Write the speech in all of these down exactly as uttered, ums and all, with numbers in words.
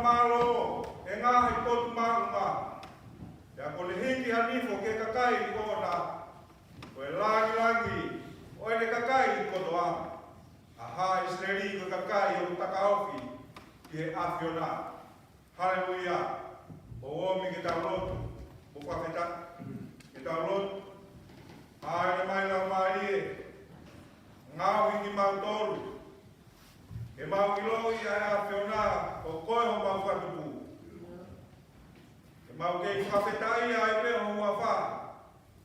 Mālō ʻi he ngaahi potu maʻumaʻu. Pea kuo ne hiki ha nifo ki he kakai ʻoʻona, ko e langilangi ʻo ʻene kakai kotoa. ʻA haʻa ʻIsileli ko e kakai ʻoku takaofi ki he ʻAfiona. Haleluia. ʻOku ʻomi ke tau lotu mo fakafetaʻi. Ke tau lotu. ʻAi mai Laumālie, ngaohi kimautolu ke mau ʻiloʻi ʻa e ʻAfiona, ʻo koe homau Fakatupu. Ke mau kei fakafetaʻia ai pē ho huafa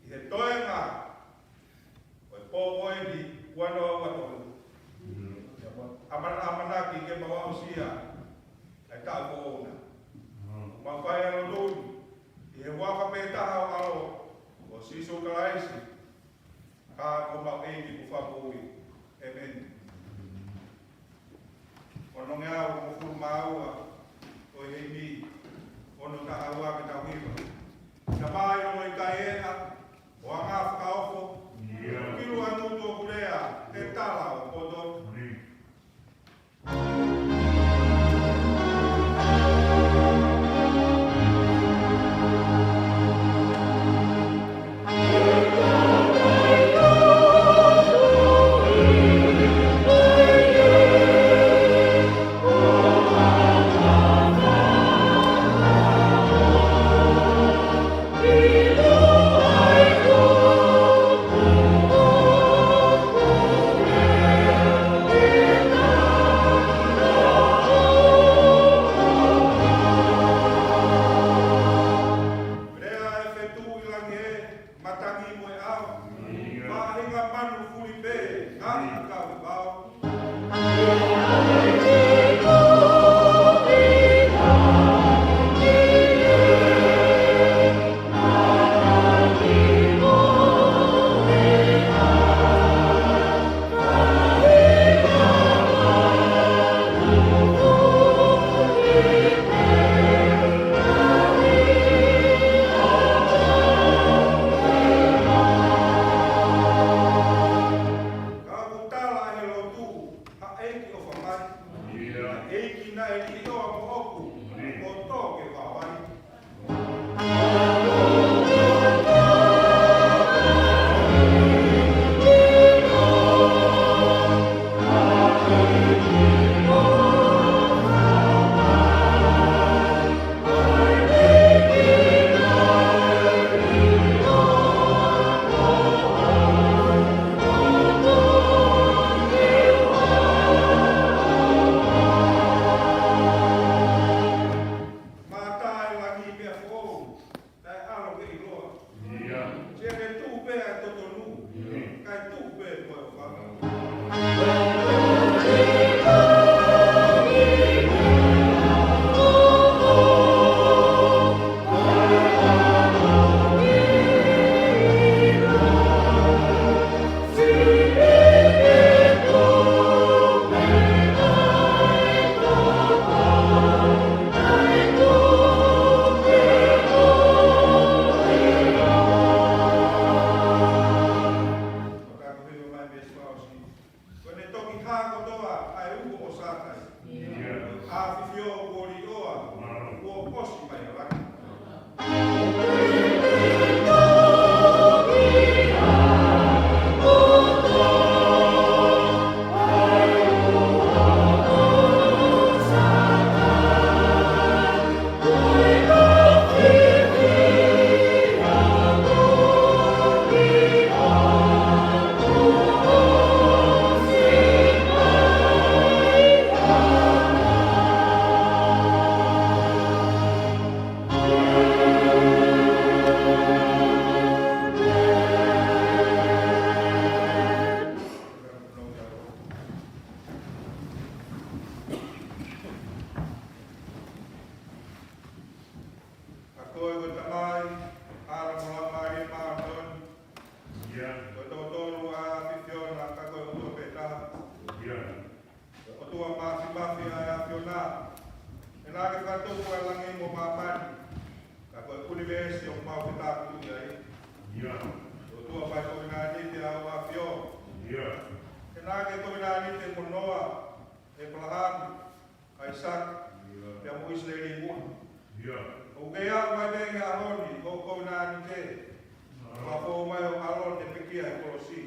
ʻi he toenga ʻo e pō ko eni ua noa ua tolu. ʻAmana-, ʻamanaki ke mau aʻusia ʻa e taʻu ko ena. Mau fai ʻa e lotu ni ʻi he huafa pē taha ho ʻAlo, ko Sīsū Kalaisi, ko homau ʻEiki mo Fakamoʻui. ʻĒmeni. Onongeau hongofulu mā ua ʻo e himi, ono taha ua ke tau hiva. Tamai, ʻoku ʻikai ʻeʻa, ʻo anga fakaofo, ʻio, kilu ʻa e ngutu ʻoku lea, ʻe tala ʻo poto. ʻĒmeni. Lea ʻa e fetuʻu ʻi langi ē, matangi mo e ʻao. Faʻahinga manu fuli pē, ngaahi kau vao. Ka ʻoku tala ʻe he lotu, ha ʻEiki ʻofa mai. ʻIo. Ha ʻEiki naʻe liʻoa moʻoku, ʻio, ʻo tō ke vao ai. Mata e langi pea foʻou, kae ʻalu ke ʻiloa. ʻIo. Sio ke tuʻu pē ʻa e totonu, ʻio, kae tuʻu pē ko e ʻofa. Ko ʻene toki hā kotoa ʻa e uho ʻo Sātai. ʻIo. ʻAfifio kuo liʻoa, kuo ʻosi mai ʻa langi. Ka ko e ko e Tamai, ʻAlo mo e Laumālie Māʻoniʻoni. ʻIo. Ko e toko tolu ʻa e ʻAfiona, ka ko e ʻOtua pē taha. ʻIo. Ko e ʻOtua Māfimafi ʻa e ʻAfiona. ʻEna ke fakatupu ʻa e langi mo māmani, ka ko e ʻunivēsi ʻoku mau fetāpiti ai. ʻIo. Ko e ʻOtua fai kovinānite ʻa hoʻo ʻAfio. ʻIo. ʻEna ke kovinānite mo Noa, ʻĒpalahame, ʻAisake, Pea mo ʻIsileli kuo. ʻOku ke aʻu mai pē ki he ʻaho ni, ko e kovinānite. Fakafou mai ʻo ʻAlo ne pekia he kolosi.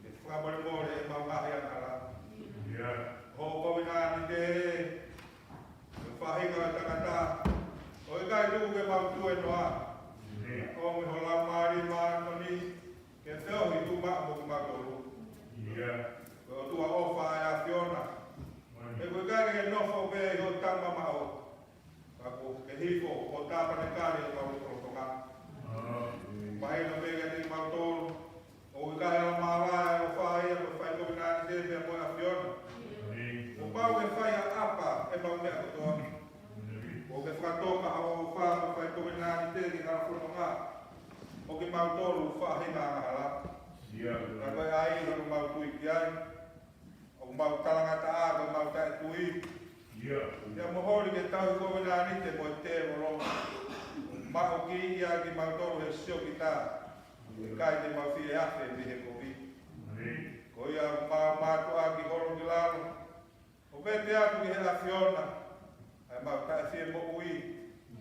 Ke fakamolemole ʻemau ngaahi angahala. Ko e kovinānite. Ko e faʻahinga ʻo e tangata. ʻOku ʻikai tuku ke mau tuēnoa. ʻOmi ho Laumālie Māʻoniʻoni. Ke feohi tuʻumaʻu mo kimautolu. Ko e ʻOtua ʻofa ʻa e ʻAfiona. ʻOku ʻikai ke nofo pē ʻi ho tama mamaʻo. Ka kuo ke hifo, ko e tāpanekale ʻo mau lotolotonga. Mahino pē kiate kimautolu. ʻOku ʻikai ala māvae ʻa e ʻofa ia ʻo e fai kovinānite pea mo e ʻAfiona. Kuo pau ke fai ʻa ʻApa ʻemau meʻa kotoa. Kuo ke fakatoka ʻa hoʻo ʻofa mo e fai kovinānite ki he hala fononga. ʻO kimautolu faʻahinga angahala. Ka ko e ʻai ʻo ʻemau tui ki ai. ʻOku mau talangataʻa, ko ʻemau taʻetui. Ia mo holi ke tauhi kovinānite mo e tēvolo. Mau kiʻi ʻa kimautolu he siokita. ʻIkai te mau fie afe mei he kovi. Ko ia mau mātuʻaki holo ki lalo. ʻO vete atu ki he ʻAfiona. ʻA ʻemau taʻefie moʻui.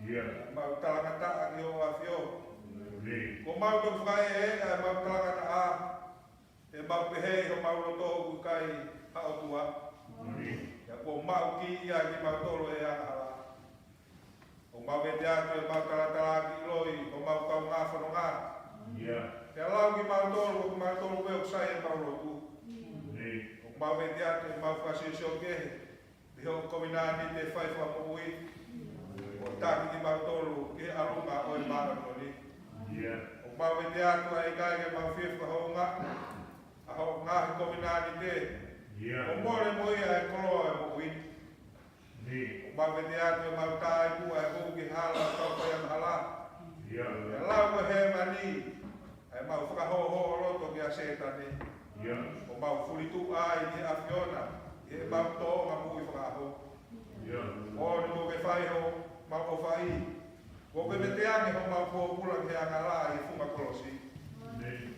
ʻA ʻemau talangataʻa ki hoʻo ʻAfio. Kuo mau toki fakaʻeʻe ʻa ʻemau talangataʻa. ʻE mau pehē ʻi homau loto ʻoku ʻikai ha ʻOtua. Ia kuo mau kiʻi ʻa kimautolu ʻe angahala. ʻOku mau vete atu ʻemau talatalaaki ʻiloʻi homau kaungā fononga. Pea lau kimautolu, ko kimautolu pē ʻoku sai ʻemau lotu. ʻOku mau vete atu ʻemau fakasiosio kehe. ʻI hoʻo kovinānite fai fakamoʻui, ʻo taki kimautolu ki he ʻalunga ʻo e māʻoniʻoni. ʻOku mau vete atu ʻa e ʻikai ke mau fie fakahoungaʻi ʻa hoʻo ngaahi kovinānite, ʻo mole mo ia ʻa e koloa ʻo e moʻui. ʻOku mau vete atu ʻemau tāiku ʻa e hū ki he hala ʻo e kau faiangahala. Pea lau ko e hēvani, ʻa ʻemau fakahōhōloto kia Sētane. ʻO mau fulituʻa ai ki he ʻAfiona, ʻi heʻemau tōʻonga moʻui fakaʻaho. ʻOku ke fai homau ʻofa ʻi. ʻOku ke vete ange homau pōpula ki he angahala ʻi he funga kolosi.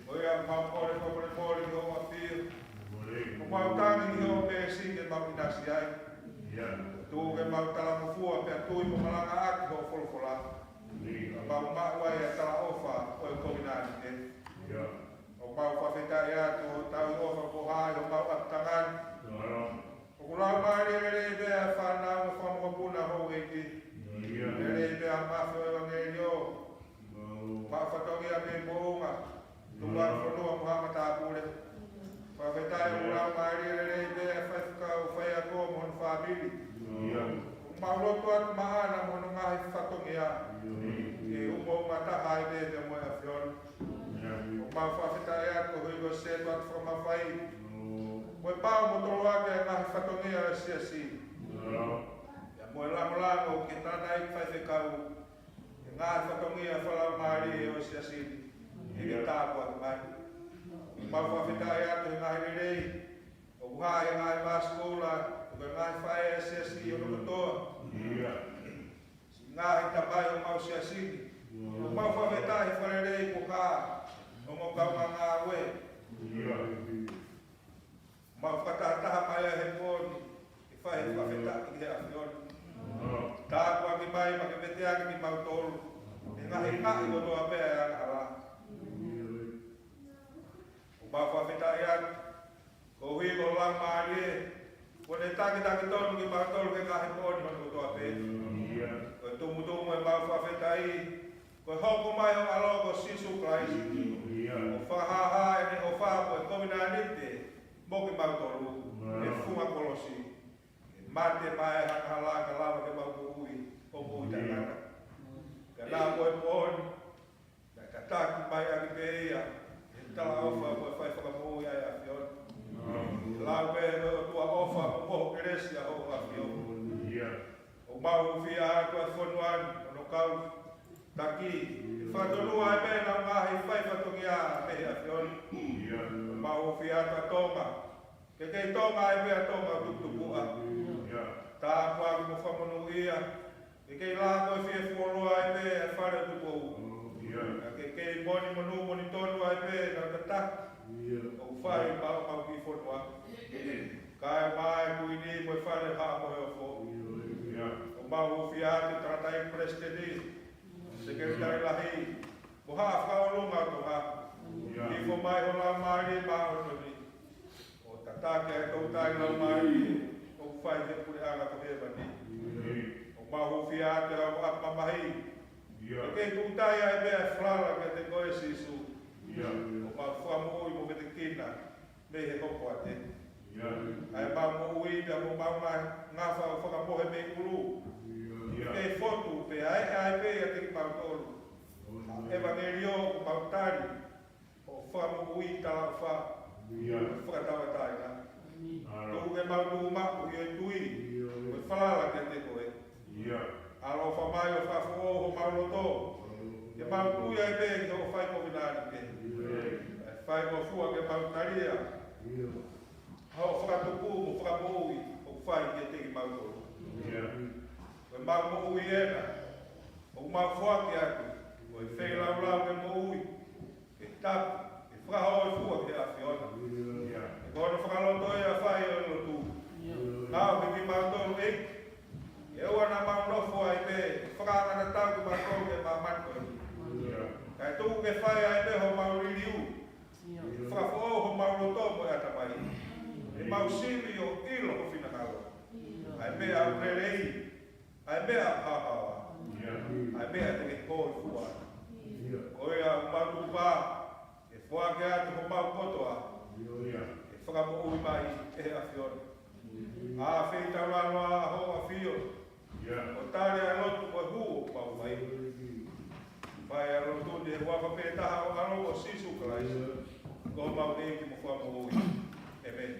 Ko ia mau kole fakamolemole ki hoʻo ʻAfio. ʻOku mau tangi ki hoʻo peesi ke mau ʻinasi ai. Tuku ke mau talangofua pea tui mo malangaʻaki hoʻo folofola. Ka mau maʻu ai ʻa e talaʻofa ʻo e kovinānite. ʻOku mau fakafetaʻi atu ʻo tauhi ʻofa ko hai ʻo mau ʻapitangani. ʻOku laumālie lelei pē ʻa e fānau mo e fanga mokopuna houʻeiki. Lelei pē ʻa e mafi ʻo e ʻevangeliō. Maʻu fatongia mei moʻunga. Tuku ʻa e fonua mo ha matāpule. Fakafetaʻi ʻoku laumālie lelei pē ʻa e faifekau faiako mo hono fāmili. ʻOku mau lotu atu maʻana mo hono ngaahi fatongia. Ke umo uma taha ai pē pea mo e ʻAfiona. ʻOku mau fakafetaʻi atu koeʻuhi ko e sētuata fakamafai. Ko e pau mo toloaki ʻa e ngaahi fatongia ʻo e siasi. Pea mo e lāngilangi ke tānaki faifekau. ʻE ngaahi fatongia fakalaumālie ʻo e siasi ni. ʻE ke tāpuaki mai. ʻOku mau fakafetaʻi atu he ngaahi lelei. ʻOku hā he ngaahi māsikula. ʻOku ngaahi faʻē ʻa e siasi ʻo kotoa. Siʻi ngaahi tamai ʻo mau siasi ni. ʻOku mau fakafetaʻi he fakalelei ko ha. ʻO mau kaungā ngāue. Mau fakatahataha mai ʻa e he pō ni, ke fai he fakafetaʻi ki he ʻAfiona. Tāpuaki mai, pea ke vete ange kimautolu. ʻE ngaahi ngaʻi kotoa pē ʻa e angahala. ʻOku mau fakafetaʻi atu, koeʻuhi ko ho Laumālie, kuo ne takitaki tonu kimautolu ki he ngaahi moʻoni hono kotoa pē. Ko e tumutumu ʻemau fakafetaʻi, ko e hoko mai ho ʻAlo ko Sīsū Kalaisi. ʻO fakahāhā ʻene ʻofa ko e kovinānite mo kimautolu. ʻI he funga kolosi. Ke mate maʻa e angahala ka lava ke mau moʻui, ʻo moʻui taʻengata. Ka naʻa ko e pō ni, naʻe tataki mai ʻaki pē ia, he talaʻofa ko e fai fakamoʻui ʻa e ʻAfiona. Lau pē ko e ʻOtua ʻofa mo hoʻo kelesi ʻa hoʻo ʻAfio. ʻOku mau hūfia atu ʻa e fonua ni, hono kau taki. Ke fakatonua ai pē ʻenau ngaahi fai fatongia mei he ʻAfiona. ʻOku mau hūfia atu ʻa Tonga. Ke kei Tonga ai pē ʻa Tonga ʻo tuputupuʻa. Tāpuaki mo fakamonūʻia. Ke kei lā ko e fie fuoloa ai pē ʻa e fale ʻo Tupou. Ka ke kei moni monū moni tonu ai pē ʻenau tataki. ʻOku fai maʻa homau kiʻi fonua. Kae ʻumaʻā e Kuini mo e fale Haʻa Moheofo. Mau hūfia atu tangataʻeiki palesiteni, sekelitali lahi, mo haʻa fakaʻolunga ʻo Tonga. ʻIo. Hifo mai ho Laumālie Māʻoniʻoni ʻo tataki ʻa e toutai laumālie ʻoku fai he puleʻanga ko hēvani. ʻIo. ʻOku mau hūfia atu ʻa e ʻapi mamahi. ʻIo. ʻEiki, tuku ai pē ʻa e falala kiate koe Sīsū. ʻIo. ʻOku mau fakamoʻui mo vetekina mei he hopoate. ʻIo. ʻA e mau moʻui pea mo mau ngafa ʻoku fakamohe mei ʻulu. ʻIo. Ke fotu pea ʻe ʻai pē ʻiate kimautolu ʻa e ʻevangeliō ʻoku mau tali, ʻo fakamoʻui, talaʻofa, ʻio, fakatauʻatāina. ʻAlo. Tuku ke mau tuʻu maʻu ʻi he tui, ʻio, mo e falala kiate koe. ʻIo. ʻAloʻofa mai ʻo fakafoʻou homau loto, ke mau tui ai pē ki hoʻo fai kovinānite. ʻIo. ʻE fai mo fua ke mau talia, ʻio, hoʻo fakatupu mo fakamoʻui ʻoku fai kiate kimautolu. ʻIo. Ko e mau moʻui ena ʻoku mau foaki atu, ko e feilaulau ke moʻui, ke tapu, ke fakahōifua ki he ʻAfiona. ʻIo. He ko hono fakalotoʻi ʻa e fai ʻo e lotu. ʻIo. Ngāue kiate kimautolu ʻEiki, ke ʻoua naʻa mau nofo ai pē, fakaʻataʻatā kimautolu ki he māmani ko eni. ʻIo. Kae tuku ke fai ai pē homau liliu. ʻIo. Fakafoʻou homau loto mo e ʻatamai, ke mau sivi ʻo ʻilo ho finangalo. ʻIo. ʻA e meʻa ʻoku lelei, ʻa e meʻa haohaoa, ʻio, ʻa e meʻa te ke hōifua. ʻIo. Ko ia ʻoku mau tukupā ke foaki atu homau kotoa, ʻio, ke fakamoʻui mai ʻe he ʻAfiona. ʻIo. ʻA e feitaulalo ʻa hoʻo ʻAfio, ʻio, ʻo tali ʻa e lotu ko e hū ʻoku mau fai. Fai ʻa e lotu ni ʻi he huafa pē taha ʻo ho ʻAlo ko Sīsū Kalaisi, ko homau ʻEiki mo Fakamoʻui. ʻĒmeni.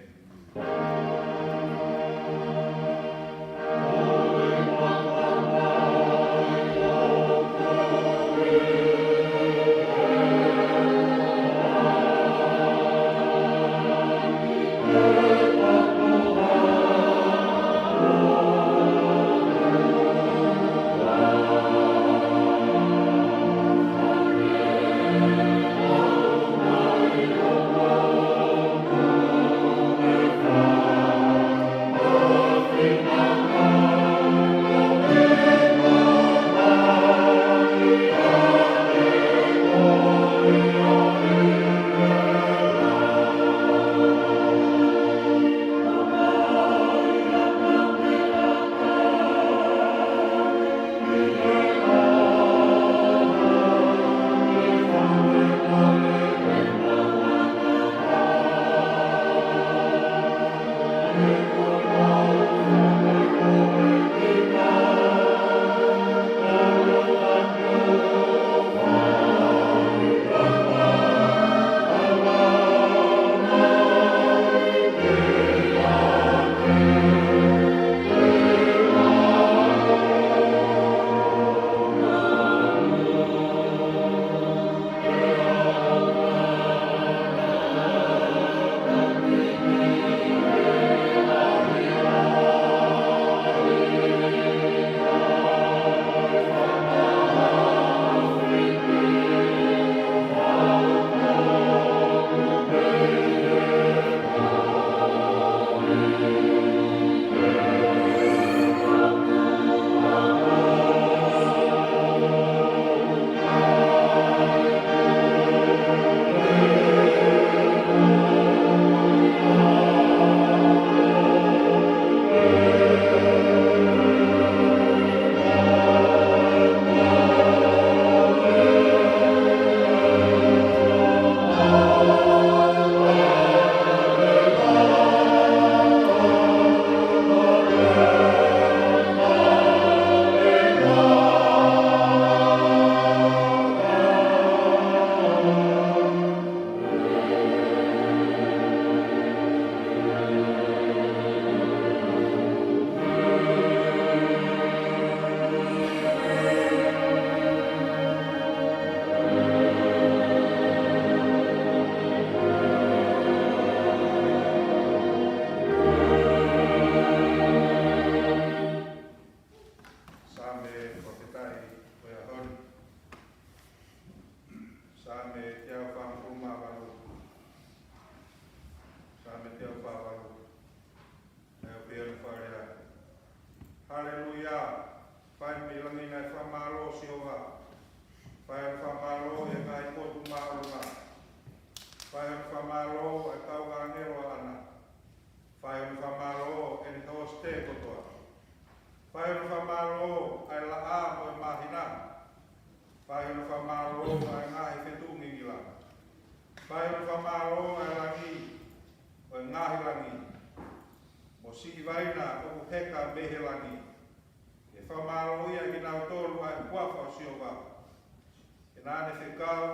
Naʻa ne fekau,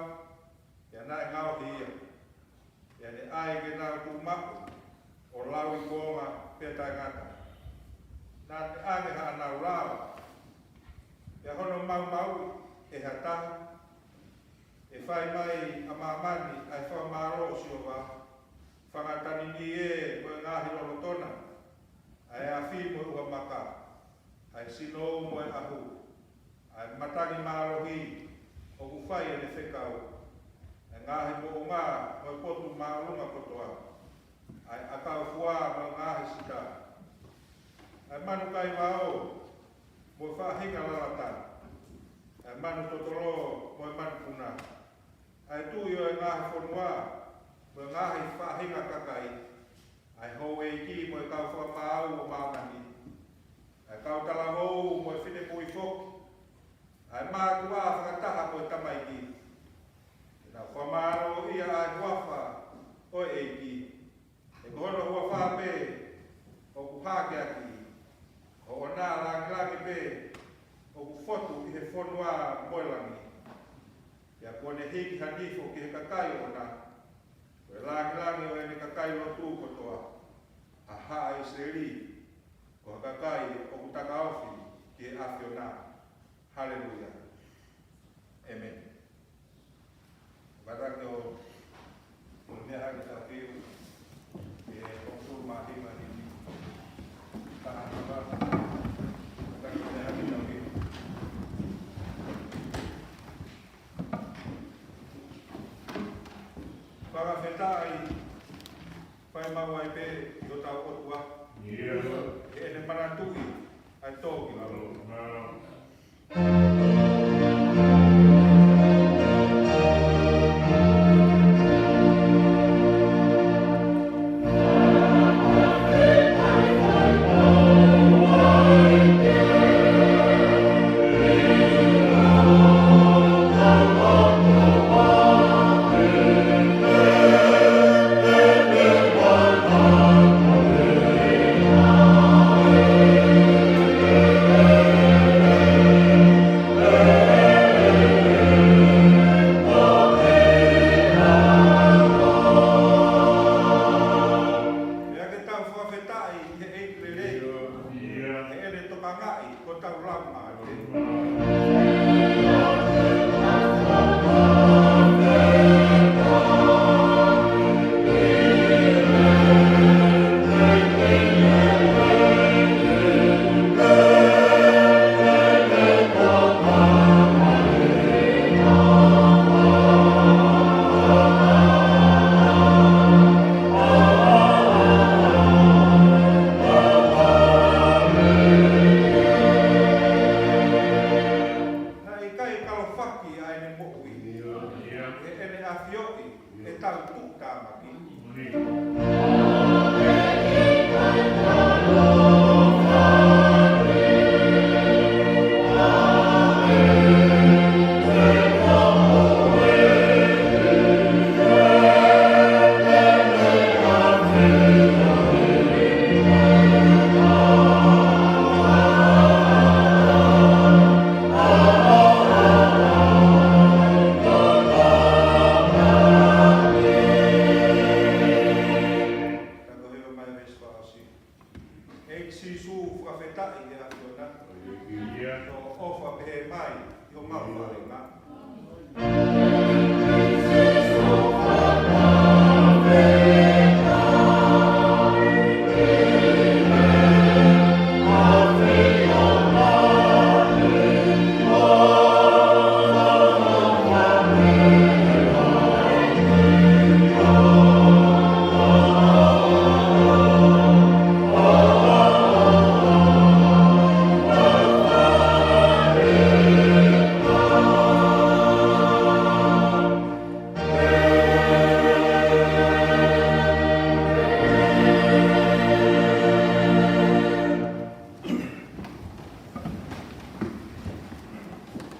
pea naʻe ngaohi ia. Pea ne ʻai ke nau tuʻu maʻu ʻo lauikuonga pea taʻengata. Naʻa ne ʻange haʻanau lao, pea hono maumauʻi ʻe ha taha. ʻE fai mai ʻa māmani ʻa e fakamālō ʻo Sihova, fanga tanini ē mo e ngaahi lolotona, ʻa e afi mo e ʻuha maka, ʻa e sinou mo e ʻahu, ʻa e matangi mālohi ʻoku fai ʻene fekau, ʻa e ngaahi moʻunga mo e potu māʻolunga kotoa, ʻa e ʻakau fua mo e ngaahi sita, ʻa e manu kaivao mo e faʻahinga lalata, ʻa e manu totolo mo e manu puna, ʻa e tuʻi ʻo e ngaahi fonua mo e ngaahi faʻahinga kakai, ʻa e houʻeiki mo e kau fakamaau ʻo māmani, ʻa e kau talavou mo e finemui foki, ʻa e mātuʻa fakataha mo e tamaiki. Ke nau fakamālōʻia ʻa e huafa ʻo e ʻEiki. He ko hono huafa pē ʻoku hākeakiʻi, ko hono lāngilangi pē ʻoku fotu ʻi he fonua mo e langi. Pea kuo ne hiki ha nifo ki he kakai ʻoʻona, ko e lāngilangi ʻo ʻene kakai lotu kotoa, ʻa haʻa ʻIsileli, ko ha kakai ʻoku takaofi ki he ʻAfiona. Haleluia. ʻĒmeni. Kātaki ʻo, ʻo meʻa hake tau kiu, ʻe ʻoku mā hima himi. Taha hima, kātaki ʻo meʻa hake tau kiu. Fakafetaʻi, fai maʻu ai pē ʻi hotau ʻOtua. ʻIo. ʻI heʻene manatuʻi ʻa e tō ki lalo. Pea ke tau fakafetaʻi ʻi he ʻEiki lelei, ʻio, ʻio, ʻi heʻene tokangaʻi hotau laumālie. Naʻe ʻikai kalofaki ʻa ʻene moʻui. ʻI heʻene ʻafioʻi ʻetau tuʻutāmaki. Ka ko e hiva mai veesi fakaʻosi. ʻEiki Sīsū, fakafetaʻi ʻi he ʻAfiona. ʻIo. Ko hoʻo ʻofa pehē mai ʻi homau faʻahinga.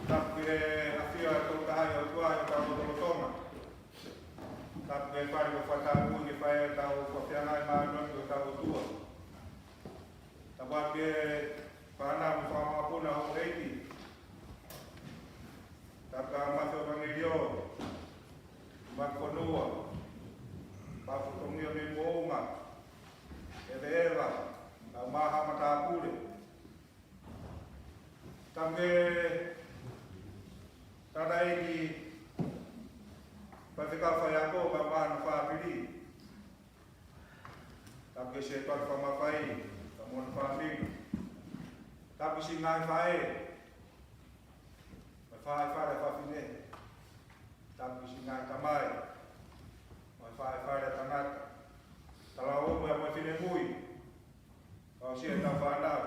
Tapu ki he ʻafio ʻa e Tolu Tahaʻi ʻOtua ʻi hotau lotolotonga. Tapu ki he fale ʻo e fakatapu ke fai ai ʻetau fakafeangai māʻoniʻoni ki hotau ʻOtua. Tapu atu ki he fānau mo e fanga mokopuna ʻo e ʻEiki. Ka mafio evangelio, mafonua, mafotongia mei moʻunga, ʻeveʻeva, ka maha matāpule. Tamu ke tata eki, Faifekau Faiako, ka maha na fāpili. Tamu ke se tuan fakamafai, ka mo na fāmili. Tamu ke si ngaahi faʻē, mo e faʻē fale fafine. Tamu ke si ngaahi tamai, mo e faʻē fale tangata. Talaʻofa mo e finemui. Kau si e tau fānau.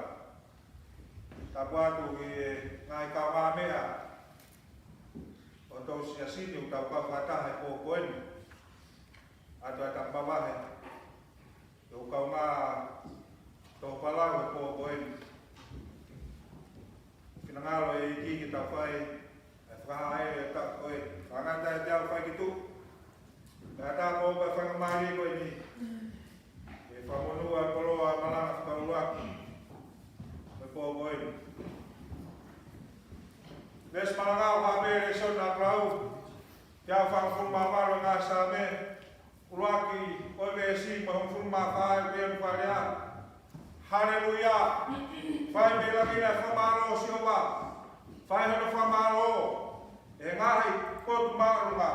Tapu atu ki he ngaahi kaungāmeʻa ʻo e siasi ni ʻoku tau kau fakataha he pō ko eni. ʻA e tau mavahe, ʻoku kaungā tō palau he pō ko eni. Finangalo e ʻEiki ke tau fai ʻa e fakahā ʻa e taʻu ko ē. Fakangata ʻe te au fai ki tuʻa. Ka ta ko ka fakamālie ko eni. ʻE fakamonū ʻa e koloa ʻa e malanga fakaʻuluaki ʻo e pō ko eni. Veesi malanga ʻoku haʻu mei he lēsoni ʻa Palau. Teau fāngofulu mā valu ʻo e ngaahi Saame. ʻUluaki ʻo e veesi mo e hongofulu mā fā ʻoku pehē ʻa e fakalea: Haleluia. Fai mei langi ʻa e fakamālō ʻo Sihova. Fai hono fakamālō ʻe he ngaahi potu māʻolunga.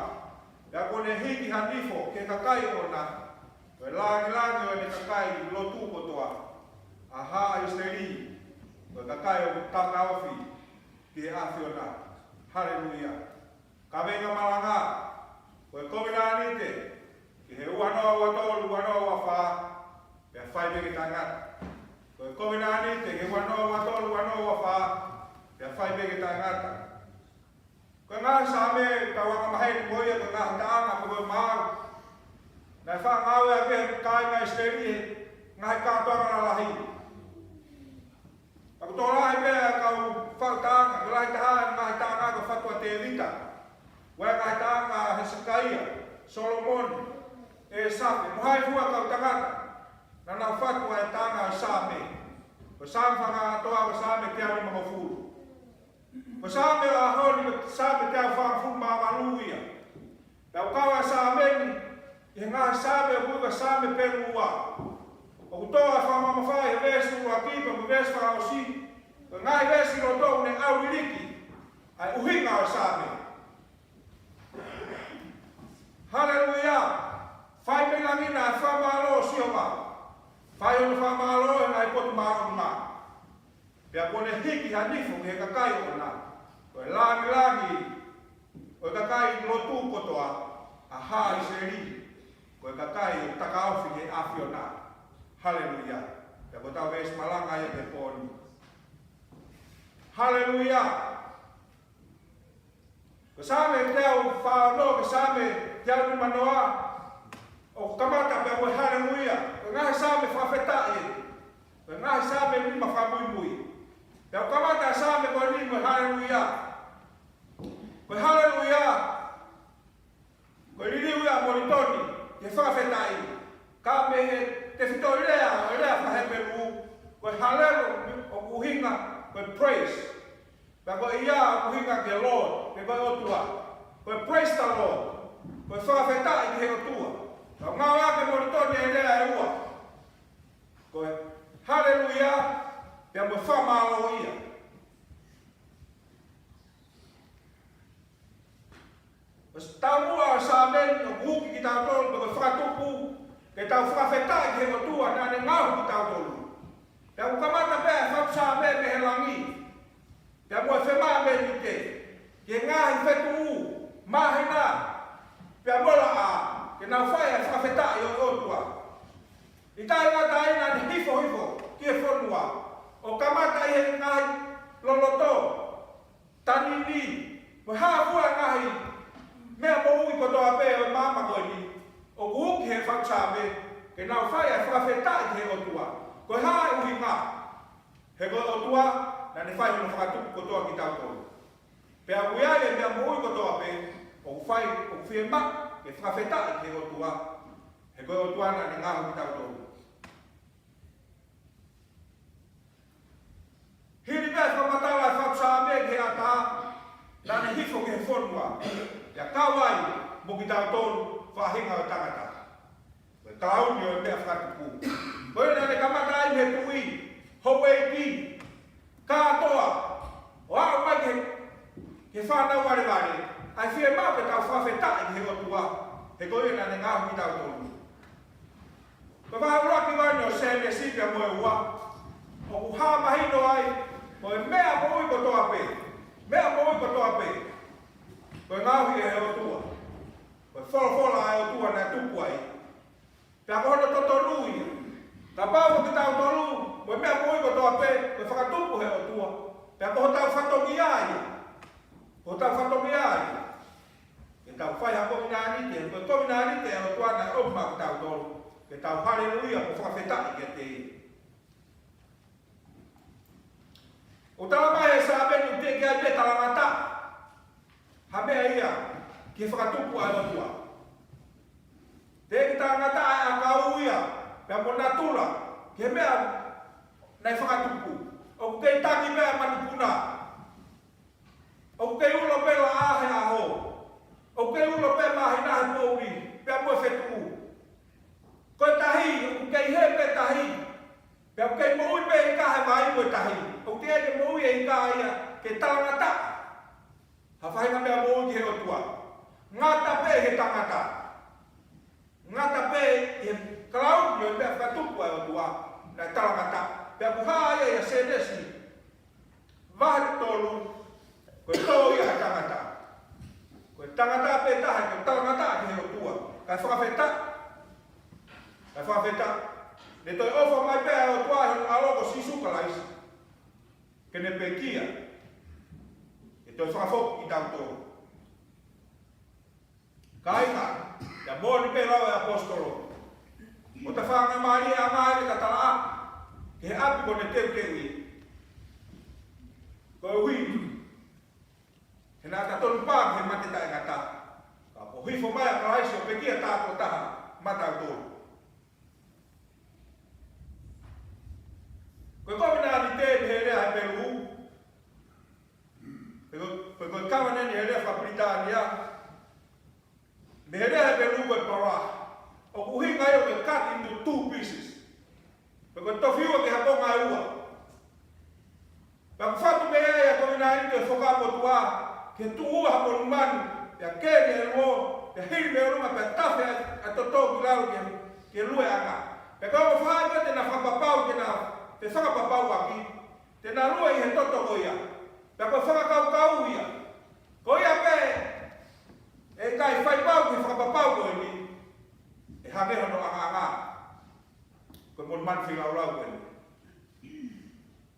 Pea kuo ne hiki ha nifo ki he kakai ʻoʻona, ko e lāngilangi ʻo ʻene kakai lotu kotoa, ʻa haʻa ʻIsileli, ko e kakai ʻoku takaofi ki he ʻAfiona. Haleluia. Kaveinga malanga: Ko e kovinānite ki he ua noa ua tolu, ua noa ua fā, pea fai pē ke taʻengata. Ko e kovinānite ki he ua noa ua tolu, ua noa ua fā, pea fai pē ke taʻengata. Ko e ngaahi Saame ʻoku tau angamaheni mo ia ko e ngaahi taʻanga ko e maau naʻe faʻa ngāueʻaki ʻe he kāinga ʻIsileli he ngaahi kātoanga lalahi. ʻOku tokolahi pē ʻa e kau faʻu taʻanga, ko e lahi taha ʻa e ngaahi taʻanga ko e fatu ʻa Tēvita, ʻa e ngaahi taʻanga ʻa Hesekaia, Solomone, ʻĒsafe, mo hai fua kau tangata naʻa nau fatu ʻa e taʻanga ʻo e Saame. Ko e Saame fāngofulu mā ua, ko e Saame teau nimangofulu. Ko e Saame ʻo e ʻaho ni, ko e Saame teau fāngofulu mā valu ia. Pea ʻoku kau ʻa e Saame ni ʻi he ngaahi Saame ʻoku ui ko e Saame Pelu Ua. ʻOku tō ʻa e fakamamafa ʻi he veesi ʻuluaki pea mo e veesi fakaʻosi. Ko e ngaahi veesi ʻi loto ʻoku ne ʻauliliki ʻa e ʻuhinga ʻo e Saame. Haleluia. Fai mei langi ʻa e fakamālō ʻo Sihova. Fai hono fakamālō ʻe he ngaahi potu māʻolunga. Pea kuo ne hiki ha nifo ki he kakai ʻoʻona, ko e lāngilangi ʻo e kakai lotu kotoa, ʻa haʻa ʻIsileli, ko e kakai ʻoku takaofi ki he ʻAfiona. Haleluia. Pea ko ʻetau veesi malanga ia he pō ni. Haleluia. Ko e Saame teau fā ono ki he Saame teau nimanoa, ʻoku kamata pē mo e haleluia. Ko e ngaahi Saame fakafetaʻi ē. Ko e ngaahi Saame nima fakamuimui. Pea ʻoku kamata ʻa e Saame ko eni mo e haleluia. Ko e haleluia, ko e liliu ia ʻa Molitoni ki he fakafetaʻi. Ka mei he tefitoʻi lea ʻo e lea faka-Hepelū, ko e halelo ʻoku ʻuhinga ko e praise. Pea ko e ia ʻoku ʻuhinga ki he Lord, pe ko e ʻOtua. Ko e praise the Lord, ko e fakafetaʻi ki he ʻOtua. Ka ʻoku ngāueʻaki ʻe Molitoni e lea ʻe ua. Ko e haleluia, pea mo e fakamālō ia. ʻOsi taumuʻa ʻa e Saame ni ʻoku uki kitautolu, pea ko e fakatupu ke tau fakafetaʻi ki he ʻOtua naʻa ne ngaohi kitautolu. Pea ʻoku kamata pē ʻa e fatu Saame mei he langi, pea mo e femāmenite, ki he ngaahi fetuʻu, māhina, pea mo e laʻā, ke nau fai ʻa e fakafetaʻi ʻo e ʻOtua. ʻIkai ngata ai, naʻa ne hifo hifo ki he fonua, ʻo kamata ʻi he ngaahi loloto, tanini, mo e hā fua e ngaahi meʻa moʻui kotoa pē ʻo e māmani ko eni, ʻoku uki he fatu Saame ke nau fai ʻa e fakafetaʻi ki he ʻOtua. Ko e hā e ʻuhinga? He ko e ʻOtua naʻa ne fai hono fakatupu kotoa kitautolu. Pea ʻoku ʻi ai e meʻa moʻui kotoa pē ʻoku fai, ʻoku fiemaʻu ke fakafetaʻi ki he ʻOtua. He ko e ʻOtua naʻa ne ngaohi kitautolu. Hili pē fakamatala e fatu Saame ki he ʻatā, naʻa ne hifo ki he kitautolu faʻahinga ʻo e tangata. Ko e kalauni ʻo e meʻa fakatupu. Ko ia naʻa ne kamata ai he tuʻi, houʻeiki, kātoa, ʻo aʻu mai ki he, ki he fānau valevale, ʻa e fiemaʻu ke tau fakafetaʻi ki he ʻOtua, he ko ia naʻa ne ngaohi kitautolu. Ko e vahe ʻuluaki ʻeni ʻo Sēnesi pea mo e ua, ʻoku hā mahino ai, ko e meʻa moʻui kotoa pē, meʻa moʻui kotoa pē, ko e ngaohi ʻe he ʻOtua. Ko e folofola ʻa e ʻOtua naʻe tupu ai. Pea ko hono totonu ia. Kapau ko kitautolu, ko e meʻa moʻui kotoa pē, ko e fakatupu ʻe he ʻOtua. Pea ko hotau fatongia ia. Ko hotau fatongia ia. Ke tau fai ha kovinānite, ko e kovinānite ʻa e ʻOtua naʻe ʻomai maʻa kitautolu. Ke tau haleluia, ko e fakafetaʻi kiate ia. ʻOku talamai ʻe he Saame ʻoku teʻeki ai pē talangataʻa ha meʻa ia ki he fakatupu ʻa e ʻOtua. Teʻeki talangataʻa ʻa e ʻakau ia, pea mo natula, ki he meʻa naʻe fakatupu. ʻOku kei tangi pē ʻa e manupuna. ʻOku kei ulo pē laʻā he ʻaho. ʻOku kei ulo pē māhina he poʻuli, pea mo e fetuʻu. Ko e tahi, ʻoku kei hē pē tahi. Pea ʻoku kei moʻui pē ʻe ika he vai mo e tahi. ʻOku teʻeki ke moʻui ʻe ika ia ke talangataʻa ha faʻahinga meʻa moʻui ki he ʻOtua. Ngata pē he tangata. Ngata pē he kalauni ʻo e meʻa fakatupu ʻa e ʻOtua, naʻe talangataʻa. Pea ʻoku hā ia ʻia Sēnesi vahe tolu, ko e tō ia ʻa e tangata. Ko e tangata pē taha, ko e talangataʻa ki he ʻOtua. Kae fakafetaʻi. Kae fakafetaʻi. Ne toe ʻofa mai pē ʻa e ʻOtua ʻi hono ʻAlo ko Sīsū Kalaisi. Ke ne pekia. Ke toe fakafoki kitautolu. Kāinga, ʻoku moʻoni pē lau ʻa e ʻaposetolo. ʻOku ta fakamālieʻanga ʻi he tatalaʻaki, ki he ʻapi kuo ne teuteu ia. Koeʻuhi, he naʻa ta tonu pē ki he mate taʻengata. Ka kuo hifo mai ʻa Kalaisi ʻo pekia tā kotoa taha maʻatautolu. Ko e kovinānite mei he lea Hepelū, pe ko, pe ko e covenant he lea faka-Pilitānia, mei he lea Hepelū ko e parah. ʻOku ʻuhinga ia ko e cut into two pieces. Pe ko e tofiua ki he konga ʻe ua. Pea ʻoku fatu mei ai ʻa e kovinānite ʻo e Fuakava Motuʻa, ke tuʻu ʻa e monumanu, pea keli ʻa e luo, pea hili mei ʻolunga, pea tafe ʻa e toto ki lalo ke, ke lueʻanga. Pea ka ʻoku fai pē te na fakapapau, te na, te fakapapauʻaki, te na lue ʻi he toto ko ia. Pea ko e fakakaukau ia. Ko ia pē, ʻe ʻikai fai pau ki he fakapapau ko eni, ʻe hangē hono ʻangaʻanga. Ko e monumanu feilaulau ko eni.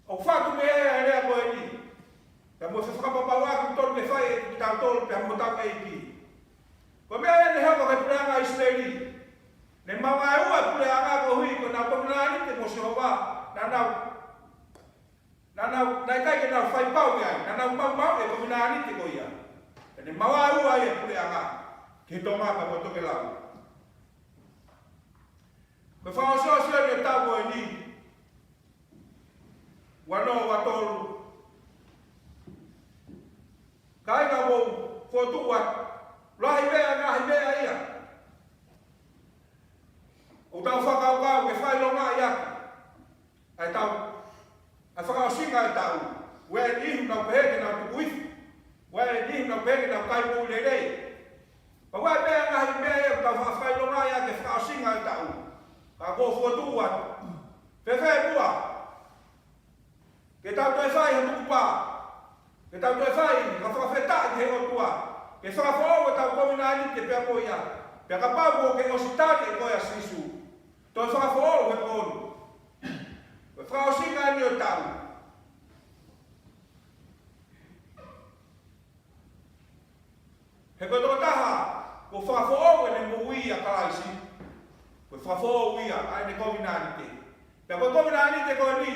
ʻOku fatu mei ai ʻa e lea ko eni. Pea mo e fakapapauʻaki ʻoku totonu ke fai ʻe kitautolu pea mo hotau ʻEiki. Ko e meʻa ia naʻe hoko ki he puleʻanga ʻIsileli. Ne mavaeua e puleʻanga koeʻuhi ko ʻenau kovinānite mo Sihova. Naʻa nau, naʻa nau, naʻe ʻikai ke nau fai pau ki ai. Naʻa nau maumauʻi e kovinānite ko ia. Pea ne mavaeua ai e puleʻanga ki he Tonga pea mo e Tokelau. Ko e fakaʻosiʻosi ʻeni ʻo e taʻu ko eni. Ua noa ua tolu. Kāinga, mou fokotuʻu atu. Lahi meʻa, ngaahi meʻa ia ʻoku tau fakakaukau ke fakaʻilongaʻi atu ʻa e taʻu, ʻa e fakaʻosinga ʻo e taʻu. ʻOku ʻi ai e niʻihi ʻoku nau pehē ke nau tuku ifi. ʻOku ʻi ai e niʻihi ʻoku nau pehē ke nau kai moʻui lelei. Pea ʻoku ʻi ai pē ʻa e ngaahi meʻa ia ʻoku tau fakaʻilongaʻi ʻaki e fakaʻosinga ʻo e taʻu. Ka ʻoku ou fokotuʻu atu. Fēfē muʻa ke tau toe fai ha tukupā. Ke tau toe fai ha fakafetaʻi ki he ʻOtua. Ke fakafoʻou ʻetau kovinānite pea mo ia. Pea kapau kuo ke ʻosi tali ʻe koe ʻa Sīsū, toe fakafoʻou he pooni. Ko e fakaʻosinga ʻeni ʻo e taʻu. He ko e tokotaha kuo fakafoʻou ʻene moʻui ʻia Kalaisi, ko e fakafoʻou ia ʻa ʻene kovinānite. Pea ko e kovinānite ko eni,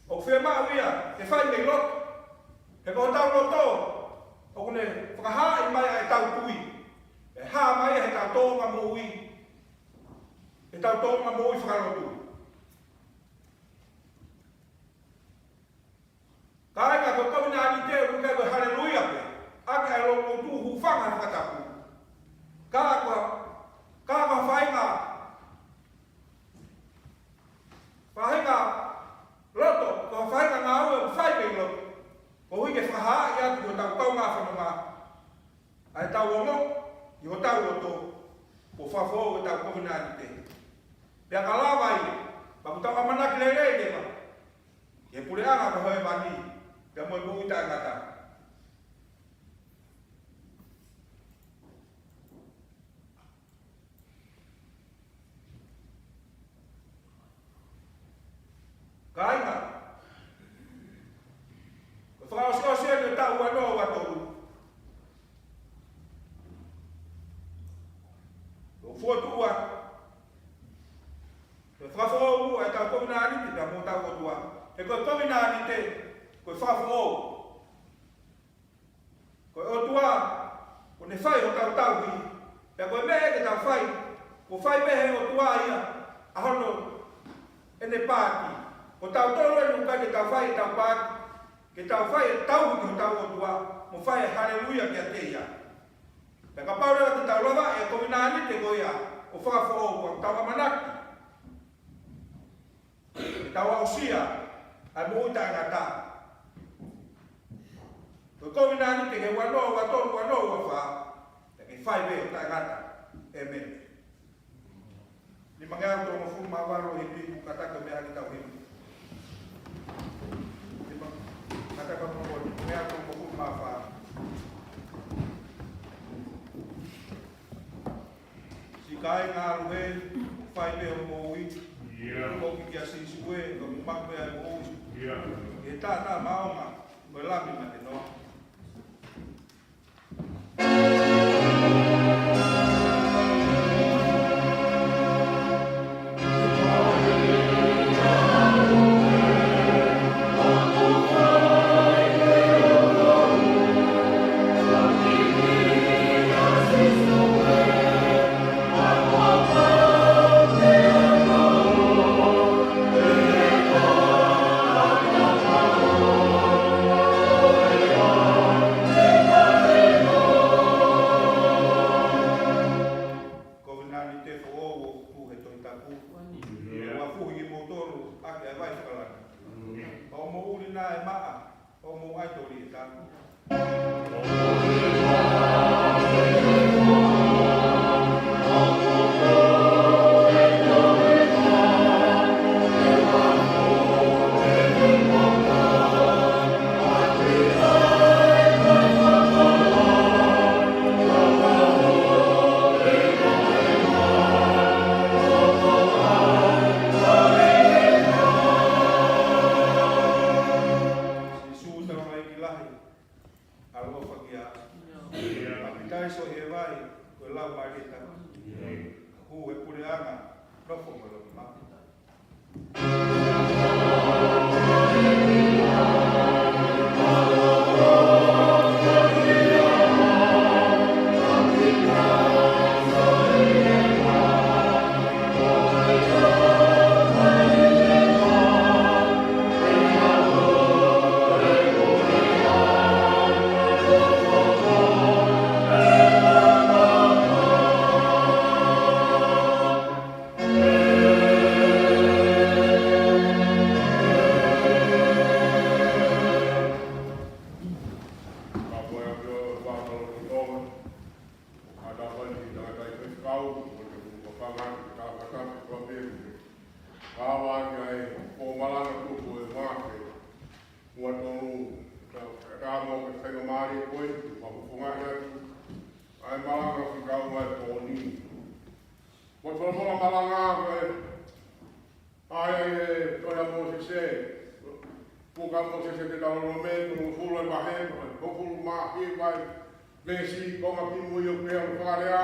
ʻoku fiemaʻu ia ke fai mei loto. He ko hotau loto, ʻoku ne fakahaaʻi mai ʻa ʻetau tui. ʻE hā mai ia heʻetau tōʻonga moʻui. Heʻetau tōʻonga moʻui fakalotu. Kāinga, ko e kovinānite ʻoku ʻikai ko e haleluia pē, ʻaki ʻa e lotu hūfanga he fakatapu. Pea ka lava ia, pea ʻoku tau ʻamanaki lelei leva ki he puleʻanga ʻo hēvani, pea mo e moʻui taʻengata. Kāinga, ko e fakaʻosiʻosi eni ʻo e taʻu ua noa ua tolu. Ko e fokotuʻu atu, ko e fakafoʻou ʻa ʻetau kovinānite pea mo hotau ʻOtua. He ko e kovinānite, ko e fakafoʻou. Ko e ʻOtua, ʻoku ne fai hotau tauhi. Pea ko e meʻa ia ke tau fai, ʻoku fai mei he ʻOtua ia ʻa hono ʻene paati. Ko tautolu eni ʻoku ʻikai ke tau fai ʻetau paati, ke tau fai e tauhi ki hotau ʻOtua, mo fai e haleluia kiate ia. Pea kapau leva te tau lava e kovinānite ko ia ʻo fakafoʻou, ʻoku tau ʻamanaki ke tau aʻusia ʻa e moʻui taʻengata. Ko e kovinānite ki he ua noa ua tolu, ua noa ua fā, pea ke fai pē ʻo taʻengata. ʻĒmeni. Nimangeau tolungofulu mā valu, hipi ʻoku kātaki ʻo meʻa ki he tauhi. Nima, kātaki ʻo meʻa, nimangeau tolungofulu mā fā. Siʻi kāinga ʻalu hē, fai pē hoʻomou moʻui. ʻIo. Ko ki kia Sīsū ē, ka mou maʻu pē ʻa e moʻui. ʻIo. ʻI he taʻataʻa maʻongoʻonga, ko e Lami mate noa. Kovinānite foʻou ʻoku tuʻu he Tohi Tapu. ʻIo. ʻOku fuhi kimoutolu ʻaki ʻa e vai fakalangi. ʻIo. Pea ʻoku mou ʻuli naʻa e maʻa, ʻoku mou ʻai toli e tanu. Sīsū tau laiki lahi, ʻaloʻofa kia. ʻIo. Papitaiso he vai, ko e Laumālie Tapu. ʻIo. Hū he puleʻanga, nofo mo e loto maʻu. Ka ʻi ai ha taha ʻi he kau, ʻoku ou fakaʻamu ke tau kātaki ʻo pehē, ka ʻoku ʻi ai ha malanga tuku ʻe Maʻake, ua tolu, ka, ka mo ke faingamālie ko ē, ʻoku ou fakaʻamu atu ʻa e malanga ki he kau ʻa e pō ni. Ko e folofola malanga ko e ʻa e, ʻa e tohi ʻa Mōsese, puka ʻa Mōsese Teutalōnome, tolungofulu ʻa e vahe, tolungofulu mā hiva ʻa e veesi, konga kimui ʻo e peau fakalea.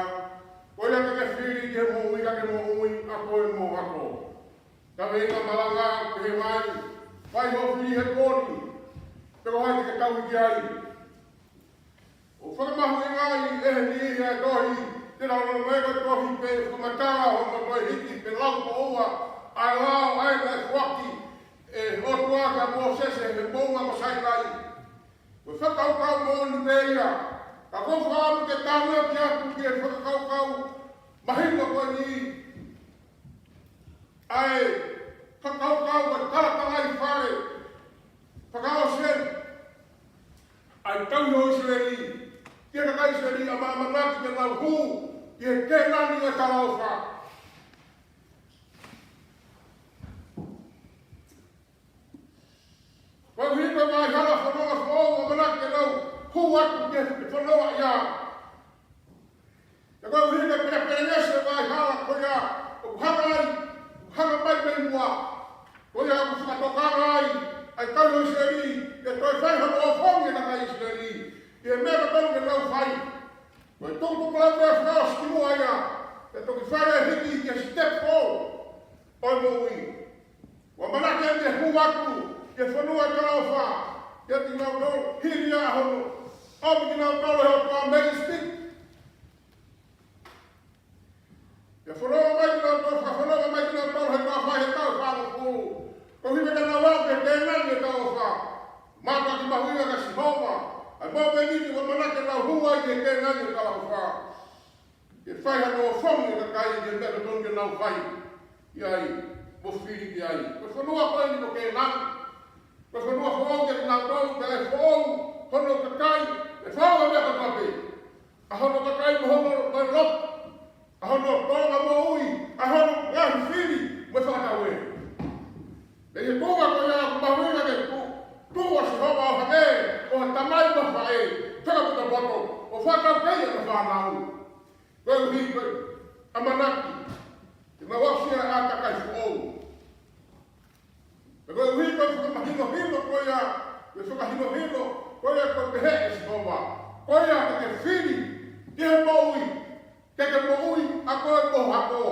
Ko ia te ke fili ki he moʻui, ka ke moʻui, ako mo ako. Kaveinga malanga, pehē mai, fai hoʻo fili he pō ni, pe ko hai te ke tauhi ki ai. ʻOku fakamahuʻingaʻi ʻe he niʻihi ʻa e tohi Teutalōnome ko e tohi pē fakamatala ʻo e motuʻa hiki pe lau ko ua ʻa e lao ʻa ē naʻe foaki ʻe he ʻOtua kia Mōsese he moʻunga ko Sainai. Ko e fakakaukau moʻoni pē ia, ka ʻoku ou fakaʻamu ke tānaki atu ki he fakakaukau mahuʻinga ko eni. ʻA e fakakaukau ʻa e talatalaifale fakaʻosi eni ʻa e tauhi ʻo ʻIsileli, ki he kakai ʻIsileli ʻa māmani ke nau hū ki he Kēnani ʻo e talaʻofa. fononga ia. Pea koeʻuhi ko e pelepelengesi ʻo e ngaahi hala ko ia ʻoku hanga ai, ʻoku hanga mai mei muʻa, ko ia ʻoku fakatokanga ai ʻa e kau ʻIsileli, ke toe fai hano ʻofongi e kakai ʻIsileli ʻi he meʻa kotoa ʻoku nau fai. Ko e tukutuku lau ko e fakaʻosi ki muʻa ia, ʻe toki fai e hiki ki he sitepu foʻou ʻo e moʻui. ʻOku ʻamanaki ke hū atu ki he fonua ʻo e talaʻofa, kiate kinautolu, hili ia hono ʻomi kinautolu ʻe he ʻOtua mei ʻIsipite. Ke fononga mai kinautolu, fakafononga mai kinautolu he taʻu fā, he taʻu fāngofulu. Koeʻuhi ke nau aʻu ki he Kēnani ʻo e talaʻofa. Mātuʻaki mahuʻinga kia Sihova ʻa e momeniti ʻoku ʻamanaki ke nau hū ai ki he Kēnani ʻo e talaʻofa, ke fai hano ʻofongi e kakai ki he meʻa kotoa ʻoku nau fai ki ai mo fili ki ai. Ko e fonua ko eni ko Kēnani, ko e fonua foʻou kiate kinautolu, pea ʻe foʻou hono kakai, ʻe foʻou e meʻa kotoa pē, ʻa hono kakai mo hono, mo e lotu, ʻa hono tōʻonga moʻui, ʻa hono ngaahi fili mo e fakatauele. Pea ʻi he tuʻunga ko ia ʻoku mahuʻinga ke tuʻu, tuʻu ʻa Sihova ʻo hangē ko ha tamai mo ha faʻē fakapotopoto, ʻo fakataukei ʻa e fānau. Koeʻuhi ko e ʻamanaki ke nau aʻusia ʻa e kakai foʻou. Pea koeʻuhi ko e fakamahinohino ko ia, ko e fakahinohino ko ia, ko e pehē ʻe Sihova, ko ia ke ke fili ki he moʻui, ke ke moʻui ʻa koe mo ho hako.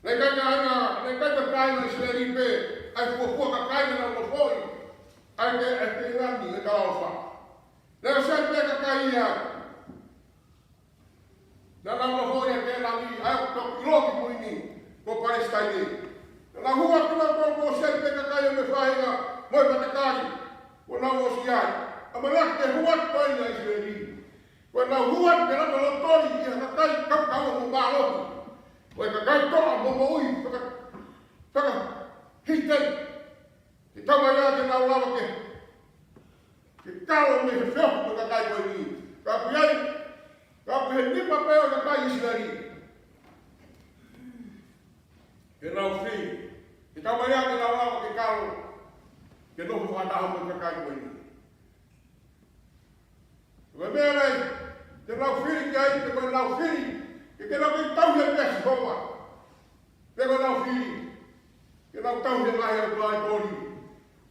Naʻe ʻikai kāinga, naʻe ʻikai ko e kāinga ʻIsileli pē ʻa e fuofua kakai naʻa nau nofoʻi ʻa e ke, ʻa e Kēnani ʻo e talaʻofa. Naʻe ʻosi ʻi ai pē kakai ia naʻa nau nofoʻi ʻa e Kēnani, ʻa ia ʻoku tau ʻilo ki mui ni ko Palesitaine. Naʻa nau hū atu, naʻa nau ʻosi ʻi ai pē kakai ʻo e faʻahinga mo e matakali kuo nau ʻosi ʻi ai. ʻAmanaki ke hū atu ko eni ʻa ʻIsileli. Ko ʻenau hū atu ke nau lotoloto ʻi ha kakai kaukaua mo mālohi, ko e kakai toʻa mo moʻui faka-, fakahīteni. Ke taumaiā ke nau lava ke, ke kalo mei he feohi ʻo e kakai ko eni. Ka ʻoku ʻi ai, ka ʻoku ʻi he nima pē ʻo e kakai ʻIsileli ke nau fili. Ke taumaiā ke nau lava ke kalo, ke nofo fakataha mo e kakai ko eni. Ko e meʻa ia te nau fili ki ai, pe ko ʻenau fili ke, ke nau kei tauhi ʻa e meʻa ʻa Sihova, pe ko ʻenau fili ke nau tauhi ʻa e ngaahi ʻotua ʻaitoli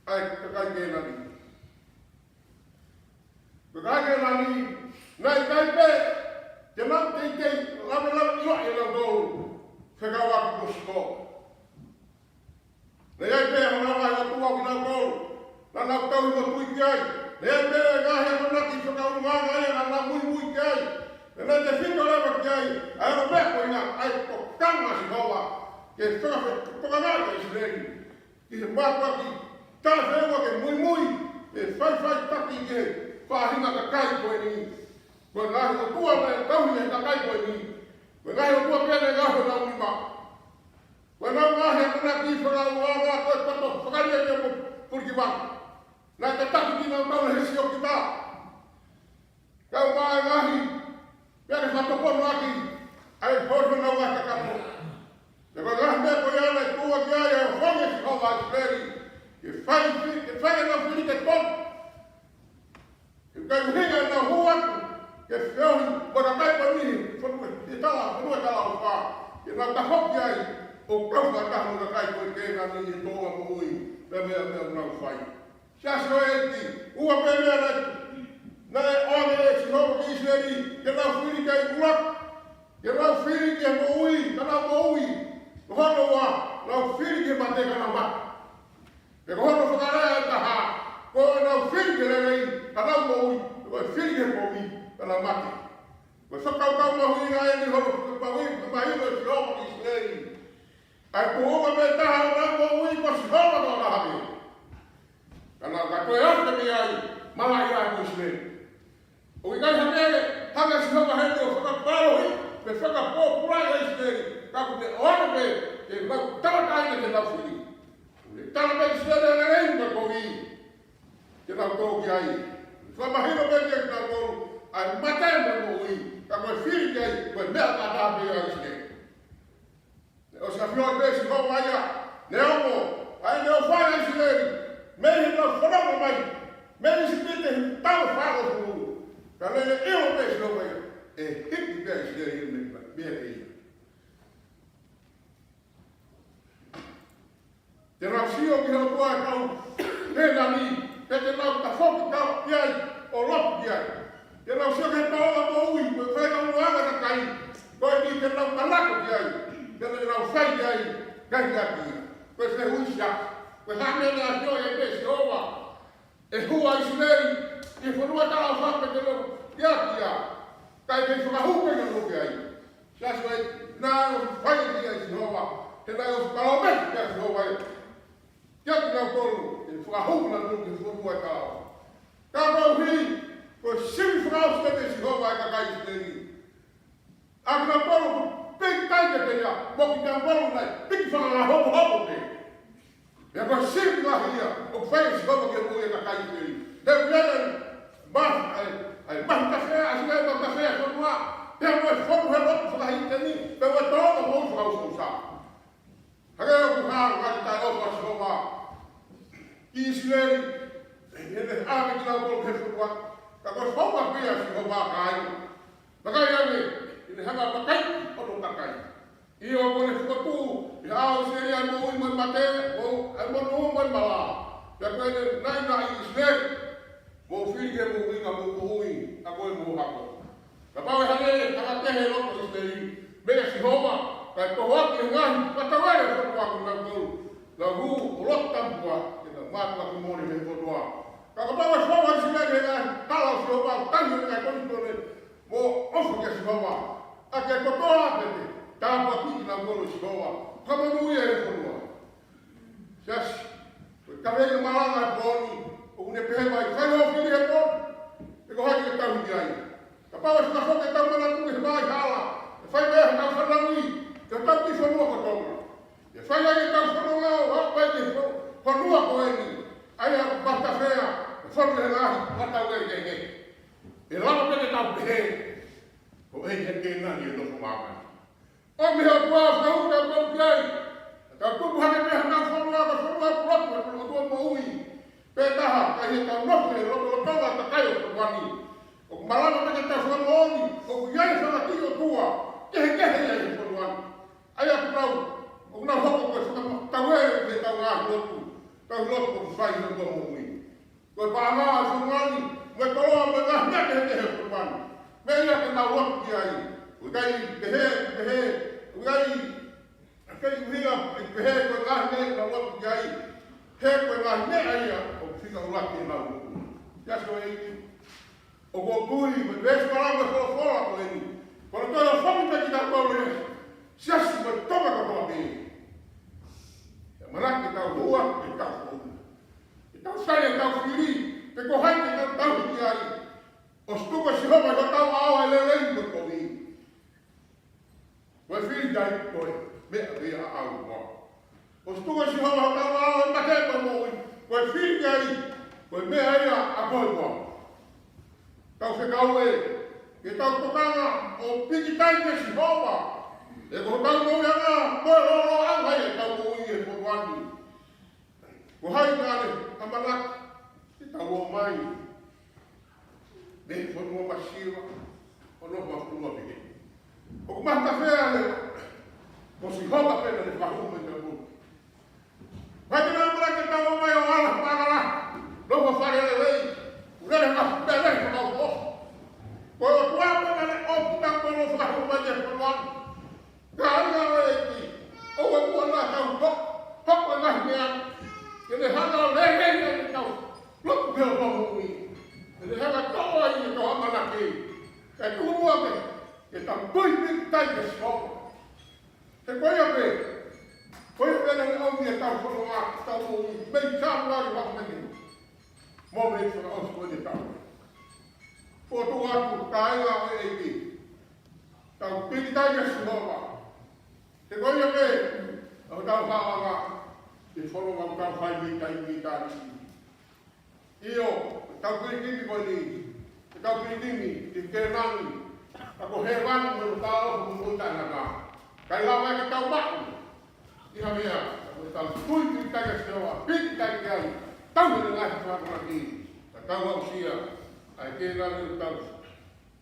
ʻa e kakai Kēnani. Ko e kakai Kēnani, naʻe ʻikai pē te nau teitei lavelaveʻi ʻa e ʻotua fekauʻaki mo Sihova. Naʻe ʻi ai pē honau ngaahi ʻotua kinautolu naʻa nau tauhi mo tui ki ai. Naʻe ʻi ai pē ngaahi ʻamanaki fakaʻulungaanga ia naʻa nau muimui ki ai. Naʻe ʻikai tefito leva ki ai ʻa e ʻofa ko ia, ʻa e tokanga ʻa Sihova ke fakafeʻiloaki ʻa ʻIsileli ʻi he mātuʻaki talafeʻunga ke muimui, ke faʻifaʻitaki ki he faʻahinga kakai ko eni. Ko e ngaahi ʻotua naʻe tauhi ʻe he kakai ko eni, ko e ngaahi ʻotua pē naʻe ngaohi honau nima. Ko ʻenau ngaahi ʻamanaki fakaʻulungaanga ko e poto fakalielia mo pulikivanu. Naʻe tataki kinautolu he siokita, kae ʻumaʻā e ngaahi meʻa ke fakatoponoʻaki ʻa e holi honau ngaahi kakano. Pea ko e ngaahi meʻa ko ia naʻe tuʻu ki ai ʻa e ʻofongi ʻa Sihova ʻa ʻIsileli, ke fai, ke fai ʻenau fili ke tonu. He ʻikai ʻuhinga ʻenau hū atu ke feohi mo e kakai ko eni, fonua, ʻi he tala, fonua talaʻofa, ke nau tafoki ai ʻo kau fakataha mo e kakai ko ē Kēnani ʻi he tōʻonga moʻui, pea mo e meʻa ʻoku nau fai. Siasi ʻo e ʻEiki, ua pē meʻa naʻe, naʻe ʻoange ʻe Sihova ki ʻIsileli ke nau fili ki ai: ʻuluaki, ke nau fili ki he moʻui ka nau moʻui. Ko hono ua, nau fili ki he mate ka nau mate. Pea ko hono fakalea ʻe taha, ko ʻenau fili ki he lelei ka nau moʻui, ko e fili ki he kovi ka nau mate. Ko e fakakaukau mahuʻinga eni hono fakamahuʻi, mahino ʻe Sihova ki ʻIsileli. ʻA e tuʻunga pē taha ʻo ʻenau moʻui ko Sihova ko e ʻaho ni. Ka nau ka toe ʻosi mei ai, malaʻia ai mo ʻIsileli. ʻOku ʻikai hangē, hanga ʻe Sihova heni ʻo fakapālohi pe fakapōpulaʻi ʻa ʻIsileli, ka ʻoku ne ʻoange pē ke nau tauʻatāina ke nau fili. ʻOku ne tala pē ʻIsileli ʻa e lelei mo e kovi ke nau tō ki ai. Fakamahino pē kiate kinautolu ʻa e mate mo e moʻui, ka ko e fili ki ai, ko e meʻa tatau pē ʻa ʻIsileli. Naʻe ʻosi ʻafioʻi pē ʻe Sihova ia, neongo ʻa ʻene ʻofa ʻia ʻIsileli mei heʻenau fononga mai mei ʻIsipite he taʻu Lele ʻilo pē ʻe Sihova ia, ʻe hiki pē ʻa ʻIsileli mei, mei, meiate ia. Te nau sio ki he ʻOtua ʻo e kau Hēlani, pea te nau tafoki ki ai ʻo lotu ki ai. Te nau sio ki he toʻonga moʻui, ko e fai ʻa e ʻuluaki kakai, ko eni te nau manako ki ai, pea te nau fai ki ai, ngaahi ʻaki ia. Ko e fehuʻi siʻaki, ko e hā e meʻa naʻe ʻosi ʻai pē ʻe Sihova ʻe hū ʻa ʻIsileli ki he fonua talaʻofa, pea te nau ʻiate ia. Kae kei fakahū pē nautolu ki ai. Siasi ē, naʻe ʻosi fai ia ʻe Sihova, he naʻe ʻosi palōmesi pē ʻa Sihova ia kiate kinautolu, ʻe fakahū nautolu ki he fonua talaʻofa. Ka koeʻuhi ko e sivi fakaʻosi ʻe Sihova ʻa e kakai ʻIsileli, ʻa kinautolu ʻoku pīkitai kiate ia, mo kinautolu naʻe piki fakahōpohopo pē. Pea ko e sivi lahi ia ʻoku fai ʻe Sihova ki he moʻui ʻa e kakai ʻIsileli. He ʻoku ʻi ai e ma-, ʻa e, ʻa e mahuʻinga ʻa e siʻi mahuʻinga ʻa e fonua, pea mo e fonu he lotu fakahīteni, pea mo e toʻonga moʻui fakaʻusaʻusa. Hangē ʻoku hā ngaahi taʻeʻofa ʻa Sihova ki ʻIsileli, ʻi heʻene ʻave kinautolu ki he fonua, ka ko e founga pē ia ʻa Sihova ʻa e kāinga. Vakai ange, ʻi heʻene hanga ʻo vakai hono kakai. ʻIo, kuo ne fokotuʻu ʻi he ʻao ʻo ʻIsileli ʻa e moʻui mo e mate, mo e monū mo e mala. Pea ko ʻene naʻinaʻi ʻIsileli, mou fili ki he moʻui ka mou moʻui, ʻa ko e mou hako. Kapau ʻe hanga ʻe he hanga kehe ʻe he loto ʻo ʻIsileli meia Sihova, kae toho ʻaki ʻe he ngaahi matavai ʻo e fonua ko ʻenau tolu, nau hū ʻo lotu tapu ke nau mātuʻaki mole mei he fonua. Ka kapau ʻe foua ʻe ʻIsileli ʻa e ngaahi hala ʻo Sihova, ʻo tali ʻene ngaahi konisitūtone, mo ʻofa kia Sihova, ʻa e kotoa pē te tāpuakiʻi kinautolu ʻe Sihova, ka monūʻia ʻe he fonua. Siasi, ko e kaveinga malanga he pō ni, ʻoku ne pehē mai, fai hoʻo fili he pō ni, pe ko hai ke tauhi ki ai. Kapau ʻe fakafoki ʻetau manatu ki he vaʻa hala, ʻe fai mei ai hotau fanauʻi, ki hotau kiʻi fonua ko Tonga. ʻE fai ai ʻetau fononga ʻo aʻu mai ki he fo-, fonua ko eni, ʻa ia ʻoku matafea, ʻe fonu he lahi, matau e kehekehe. ʻE lava pē ke tau pehē, ko e ʻEiki ʻa Kēnani ʻe nofo māmani. ʻO mei he ʻOtua ʻoku tau kau ki ai. Tau tupu hake mei he hanga fonua, ka fonua ʻoku lotu, ʻoku lotu ʻa moʻui. Pē taha, ka ʻi heʻetau nofo he lotolotonga ʻo e kakai ʻo e fonua ni, ʻoku malava pē ke tau fakamoʻoni, ʻoku ʻi ai e fanga kiʻi ʻotua kehekehe ia ʻi he fonua ni. ʻA ia ʻoku nau, ʻoku nau hoko ko e fakamatala ʻetau ngaahi lotu, ʻetau lotu ʻoku fai he ʻOtua moʻui. Ko e paʻanga ʻo e fonua ni, mo e koloa, mo e ngaahi meʻa kehekehe ʻo e fonua ni, meʻa ia ke nau lotu ki ai. ʻOku ʻikai pehē, pehē, ʻoku ʻikai, ʻikai ʻuhinga ʻi he pehē ko e ngaahi meʻa ke nau lotu ki ai, he ko e ngaahi meʻa ia ʻoku fika ʻuluaki ʻenau lotu. Ia so e ʻEiki, ʻoku ou tui, mo e veesi malanga ʻo e folofola ko eni, ko hono toe ʻofongi mai kitautolu ʻe he siasi mo e Tonga kotoa pē. ʻE manako ke tau hua, ke tau hua. Ke tau sai ʻetau fili, pe ko hai ke tau tauhi ki ai. ʻOsi tuku ʻe Sihova ʻi hotau ʻao ʻa e lelei mo e kovi. Ko e fili ai ko e meʻa pē ia ʻa au mo au. ʻOsi tuku ʻe Sihova ʻi hotau ʻao ʻa e mate mo e moʻui. Ko e fili ai, ko e meʻa ia ʻa koe mo au. Tau fekau ē, ke tau tokanga ʻo pīkitai kia Sihova. He ko hotau moʻuiʻanga, ko e lōloa ʻa e ʻetau moʻui he fonua ni. Ko hai naʻa ne ʻamanaki ke tau ō mai mei he fonua masiva, ʻo nofo ʻi ha fonua pehē. ʻOku matafea leva, ko Sihova pē naʻa ne fakahū mai kitautolu. Ko hai naʻa ne ʻamanaki ke tau ō mai ʻo ala he pākala, nofo he fale lelei, ʻo lele he ngaahi meʻa lelei fakaʻofoʻofa. Ko e ʻOtua pē naʻa ne ʻomi kitautolu ʻo fakahū mai ki he fonua ni. Ka ʻi ai ʻa e ʻEiki, ʻoua muʻa naʻa tau hoko, hoko e ngaahi meʻa ke ne hanga ʻo lelei ai ʻetau lotu ki he ʻOtua moʻui. Ke ne hanga ʻo toʻo ai ʻetau ʻamanaki. Kae tuku muʻa ke, ke tau tui pīkitai kia Sihova. He ko ia pē, ko ia pē naʻa ne ʻomi ʻetau fononga, ʻetau moʻui, mei Sānuali ʻo aʻu mai ki heni, mo mei he fakaʻosi ko eni ʻetau. Fokotuʻu atu kāinga ʻo e ʻEiki, tau pīkitai kia Sihova. He ko ia pē ʻa hotau haʻanga, ʻi he fononga ʻoku tau fai mei taimi ki taimi. ʻIo, ʻetau pilikimi ko eni, ʻetau pilikimi ki Kēnani, ʻa ko hēvani mo e tāʻofa mo e moʻui taʻengata. ʻIkai lava ke tau maʻu ʻi ha meʻa, ka ko ʻetau tui pīkitai kia Sihova, pīkitai ki ai, tauhi ʻene ngaahi fakamolemole, ka tau aʻusia ʻa e Kēnani ʻoku tau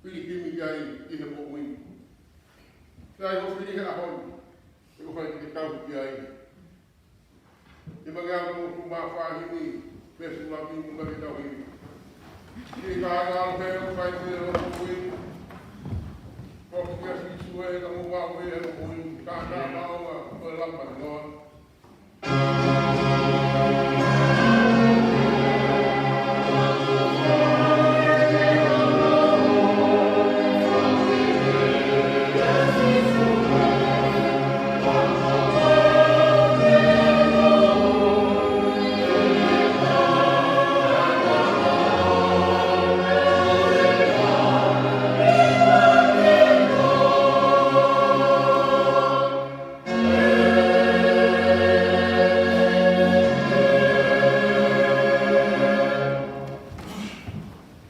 Pilikimi ki ai ʻi he moʻui. Sai ho fili he ʻaho ni, ʻe ʻofa ʻiate kitautolu ki ai. ʻI he Mangealu hongofulu mā fā himi, veesi ʻuluaki mo e tau himi. Ki he kāinga ʻaloʻofa ʻoku ʻi he moʻui. Ko kia Sīsū ē, ka mo vau ē he moʻui. Ka ka maua, ko e lama noa.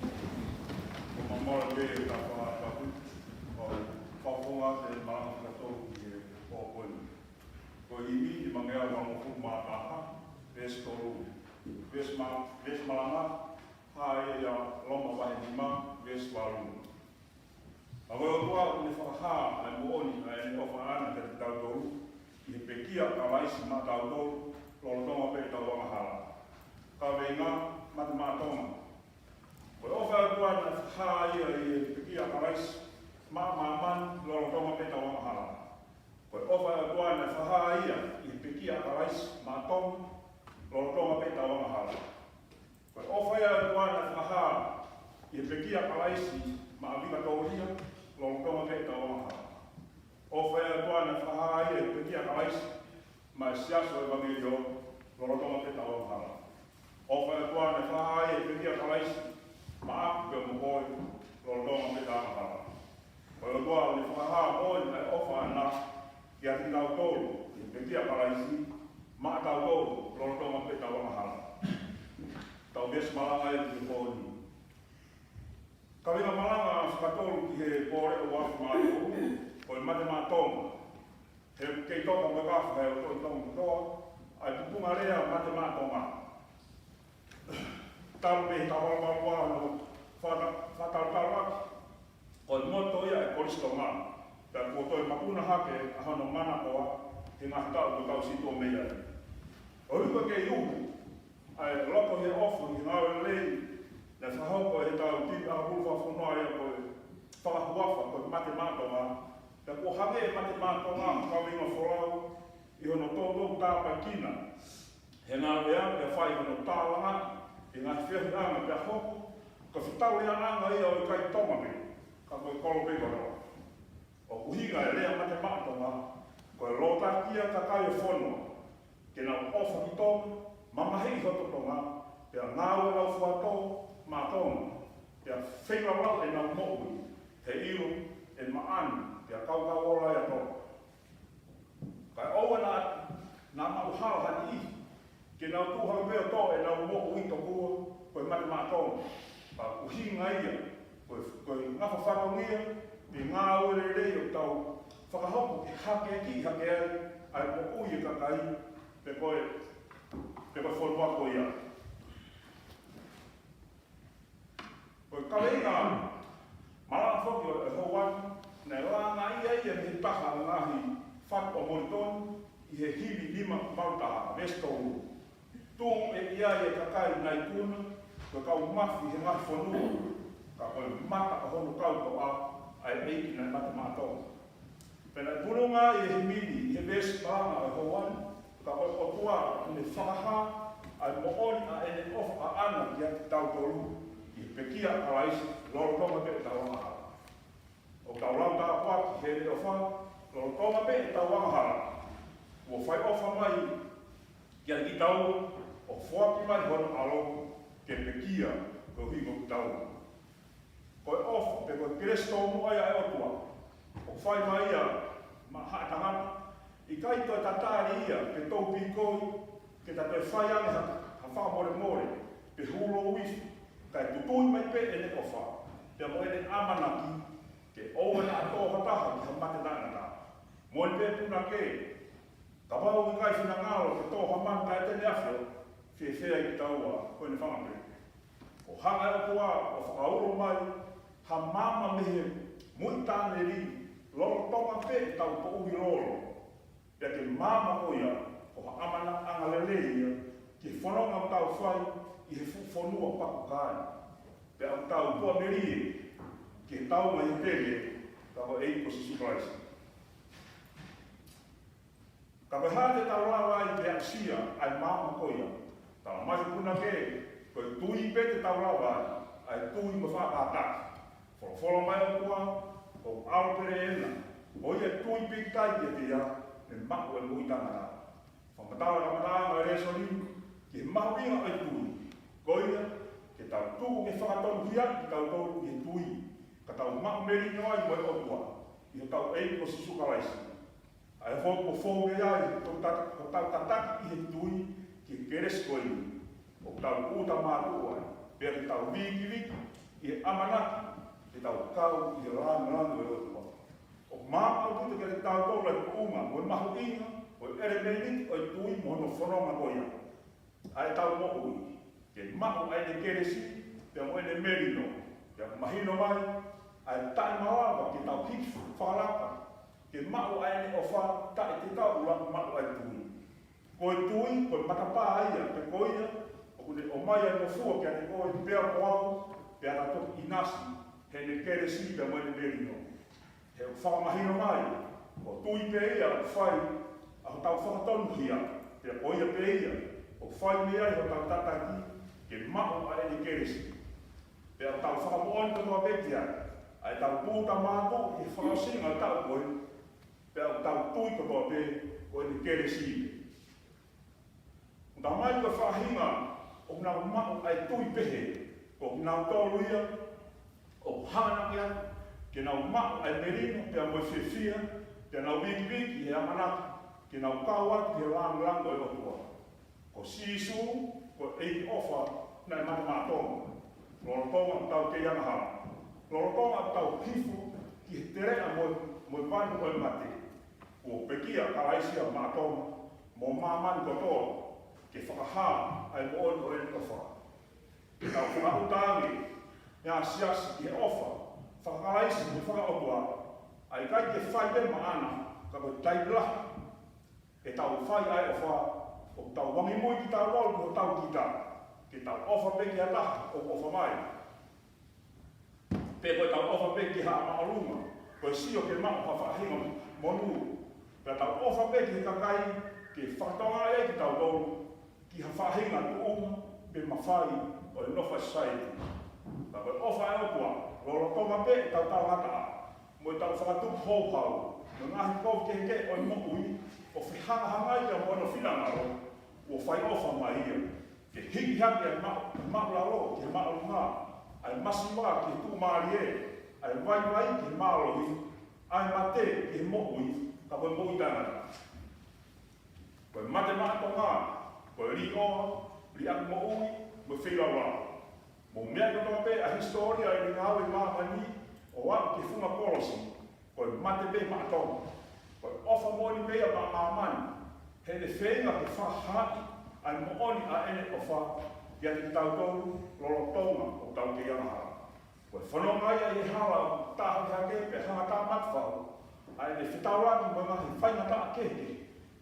Ko e mamaʻo pē ʻetau fakatapu, ʻo fakafofonga ʻetau malanga fakatapu ki he ʻaho ni. Ko e himi ʻi he Mangealu hongofulu mā taha, veesi tolu. Veesi ma-, veesi malanga, hā ia ʻia Loma vahe nima, veesi valu. Ka ko e ʻOtua ʻoku ne fakahā ʻa e moʻoni ʻa ʻene ʻofa ʻaʻana kiate kitautolu, ʻi he pekia ʻa Kalaisi maʻatautolu, lolotonga pē ʻetau angahala. Kaveinga: Mate Maʻa Tonga. Ko e ʻofa ʻa e ʻOtua naʻe fakahā ia ʻi he pekia ʻa Kalaisi maʻa māmani, lolotonga pē ʻetau angahala. Ko e ʻofa ʻa e ʻOtua naʻe fakahā ia ʻi he pekia ʻa Kalaisi maʻa Tonga, lolotonga pē ʻetau angahala. Ko e ʻofa ia ʻa e ʻOtua naʻe fakahā ʻi he pekia ʻa Kalaisi maʻa Vikatōlia, lolotonga pē ʻetau angahala. ʻOfa ia ʻa e ʻOtua naʻe fakahā ia ʻi he pekia ʻa Kalaisi maʻa e Siasi ʻo e ʻEvangeliō, lolotonga pē ʻetau angahala. ʻOfa ia ʻa e ʻOtua naʻe fakahā ia ʻi he pekia ʻa Kalaisi maʻaku pea mo koe, lolotonga pē ʻetau angahala. Ko e ʻOtua ʻoku ne fakahā moʻoni ʻa e ʻofa ʻaʻana kiate kitautolu, ʻi he pekia ʻa Kalaisi maʻatautolu, lolotonga pē ʻetau angahala. Tau veesi malanga ia ki he pō ni. Kaveinga malanga fakatolu ki he pō leʻo ua afe mā tolu, ko e Mate Maʻa Tonga. He ʻoku kei toka mo e kafa he ʻoku toki toka kotoa ʻa e tupunga lea Mate Maʻa Tonga. Talu mei he tau valuvalu ua hono faka-, fakatalutalo ʻaki, ko e moto ia ʻa e Kolisi Tonga, pea kuo toe makuna hake ʻa hono manakoa he ngaahi taʻu kuo tau situʻa mei ai. ʻOku ʻikai ke uhu ʻa e loto ʻi he ʻofa ʻi he ngāue lelei naʻe fakahoko ʻe he tau timi ʻakapulu fakafonua ia ko e fakahuafa ko e Mate Maʻa Tonga. Pea kuo hangē ʻa e Mate Maʻa Tonga ko e kaveinga folau ʻi hono toutou tāpuekina he ngāue ia, pea fai hono tālanga ʻi he ngaahi feohiʻanga pea hoko ko e fetauleaʻanga ia ʻo e kakai Tonga pē, ka ko e kolo pē kotoa. ʻOku ʻuhinga e lea Mate Maʻa Tonga, ko e lōtaki ia ʻa e kakai ʻo e fonua ke nau ʻofa ki Tonga, mamahiʻi hoto Tonga, pea ngāue ʻaufuatō maʻa Tonga, pea feilaulau ʻenau moʻui he ʻilo ʻe maʻa ni, pea kaukau ola ʻa Tonga. Kae ʻoua naʻa, naʻa mau hala ha niʻihi ke nau tuʻu hake pē ʻo tō ʻenau moʻui tokua ko e Mate Maʻa Tonga. Ka ʻuhinga ia, ko e, ko e ngafa fatongia, pe ngāue lelei ʻoku tau fakahoko ke hakeakiʻi hake ai ʻa e moʻui ʻa e kakai, pe ko e, pe ko e fonua ko ia. Ko e kaveinga malanga foki ʻo e houa ni, naʻe langaʻi ia mei he taha ʻo e ngaahi fatu ʻo Molitoni, ʻi he himi nima valu taha, veesi tolu. Tuʻu ʻe ʻi ai ʻa e kakai naʻe ikuna ko e kau mafai he ngaahi fonua, ka ko e mata ʻo hono kaukaua ʻa e ʻEiki naʻe Mate Maʻa Tonga. Pea naʻe pulunga ʻi he himi ni, ʻi he veesi malanga ʻo e houa ni, ka ko e ʻOtua ʻoku ne fakahā ʻa e moʻoni ʻa ʻene ʻofa ʻaʻana kiate kitautolu ʻi he pekia ʻa Kalaisi, lolotonga pē ʻetau angahala. ʻOku tau lau tāpuaki heʻene ʻofa, lolotonga pē ʻetau angahala, kuo fai ʻofa mai kiate kitaua, ʻo foaki mai hono ʻAlo ke pekia koeʻuhi ko kitaua. Ko e ʻofa, pe ko e kelesi tomuʻa ia ʻa e ʻOtua, ʻoku fai mai ia maʻa haʻa tangata, ʻikai toe tatali ia pe toupīkoi ke ta toe fai ange ha, ha fakamolemole, pe hūlou ifi, kae tutuʻi mai pē ʻene ʻofa, pea mo ʻene ʻamanaki ke ʻoua naʻa tō ha taha ki ha mate naʻa ngata. Moʻoni pē punake, kapau ʻoku ʻikai finangalo ke tō ha manu taʻe teneafe, fēfē ai kitaua ko ʻene fanga pē? ʻOku hanga ʻe he ʻOtua ʻo fakaulo mai ha maama mei he muiʻi tāneli, lolotonga pē ʻetau poʻuli lolo. Pea ko e maama ko ia, ko ha ʻamanaki lelei ia, ki he fononga ʻoku tau fai ʻi he fuʻu fonua pakukai. Pea ʻoku tau tuʻamelie ki he taunga ʻi he pele, ka ko e ʻEiki ko Sīsū Kalaisi. Ka ko e hā te tau lava ai ke aʻusia ʻa e maama ko ia? Talamai ʻe he punake, ko e tui pē te tau lava ai, ʻa e tui mo e fakapātaki. Folofola mai ʻOtua, ko e ʻalu pē ena, ko ia ʻe tui pīkitai kiate ia, ʻe maʻu ʻa e moʻui taʻengata. Fakamatala kamataʻanga ʻo e lēsoni, ki he mahuʻinga ʻo e tui. Ko ia, ke tau tuku ke fakatonuhiaʻi kitautolu ʻi he tui, ka tau maʻu melino ai mo e ʻOtua, ʻi hotau ʻEiki ko Sīsū Kalaisi. ʻA ia foki kuo fou mei ai, ko ta-, ko ʻetau tataki ʻi he tui ki he kelesi ko eni, ʻoku tau ʻuta mātuʻa ai, pea ke tau vikiviki ʻi he ʻamanaki ke tau kau ʻi he lāngilangi ʻo e ʻOtua. ʻOku maʻu ʻaupito kiate kitautolu ʻa e tuʻunga mo e mahuʻinga ʻo e ʻelemēniti ʻo e tui mo hono fononga ko ia, ʻa ʻetau moʻui, ke maʻu ʻa ʻene kelesi, pea mo ʻene melino, pea mahino mai, ʻa e taʻemalava ke tau hiki fakalaka, ke maʻu ʻa ʻene ʻofa taʻe te tau lava maʻu ʻa e tui. Ko e tui, ko e matapā ia, pea ko ia, ʻoku ne ʻomai ʻa e ngofua kiate koe, pea mo au, pea na toki ʻinasi, heʻene kelesi, pea mo ʻene melino. He ʻoku fakamahino mai, ko e tui pē ia ʻoku fai ʻa hotau fakatonuhia, pea ko ia pē ia ʻoku fai mei ai hotau tataki ke maʻu ʻa ʻene kelesi. Pea ʻoku tau fakamoʻoni kotoa pē ki ai, ʻa ʻetau tūʻuta mātuʻa ki he fakaʻosinga ʻo e taʻu ko eni, pea ʻoku tau tui kotoa pē ko ʻene kelesi. ʻOku talamai ko e faʻahinga ʻoku nau maʻu ʻa e tui pehē, ko kinautolu ia ʻoku hanga ʻe ia ke nau maʻu ʻa e melino pea mo e fiefia, pea nau vikiviki he ʻamanaki ke nau kau atu ki he lāngilangi ʻo e ʻOtua. Ko Sīsū, ko e ʻEiki ʻofa naʻe mate maʻa Tonga, lolotonga ʻoku tau kei angahala, lolotonga ʻoku tau hifo ki he teleʻa mo, mo e vanu ʻo e mate. Kuo pekia ʻa Kalaisi maʻa Tonga mo māmani kotoa, ke fakahā ʻa e moʻoni ʻo ʻene ʻofa. Ke tau fakaʻuta ange ʻa e siasi ki he ʻofa faka-Kalaisi mo faka-ʻOtua, ʻa ia ʻikai ke fai pē maʻana, ka ko e taimi lahi ʻetau fai ʻa e ʻofa, ʻoku tau angimui kitautolu ki hotau kita, ke tau ʻofa pē ki ha taha ʻoku ʻofa mai. Pe ko ʻetau ʻofa pē ki haʻa māʻolunga, ko e sio ke maʻu ha faʻahinga monū. Pea tau ʻofa pē ki he kakai ke fakatokangaʻi ai kitautolu ki ha faʻahinga tuʻunga pe mafai ʻo e nofo ʻa e society. Ka ko e ʻofa ʻa e ʻOtua, lolotonga pē ʻetau talangataʻa, mo ʻetau fakatupu houhau, mo e ngaahi kovi kehekehe ʻo e moʻui, ʻo fehangahangai ia mo hono finangalo, kuo fai ʻofa mai ia ke hiki hake ʻa e ma-, māʻulalo ki he māʻolunga, ʻa e masiva ki he tuʻumālie, ʻa e vaivai ki he mālohi, ʻa e mate ki he moʻui, ka ko e moʻui taʻengata. Ko e mate maʻa Tonga, ko e līʻoa, liʻaki moʻui, mo e feilaulau. Mou meaʻi kotoa pē ʻa e hisitōlia ʻo e ngāue ʻi māmani, ʻo aʻu ki he funga kolosi, ko e mate pē maʻa Tonga. Ko e ʻofa moʻoni pē ia maʻa māmani, heʻene feinga ke fakahaaʻi ʻa e moʻoni ʻa ʻene ʻofa kiate kitautolu lolotonga ʻoku tau kei angahala. Ko e fononga ia ʻi he hala ʻoku tāhake hake pea hanga tāmata fau ʻa ʻene fetaulaki mo e ngaahi faingataʻa kehekehe,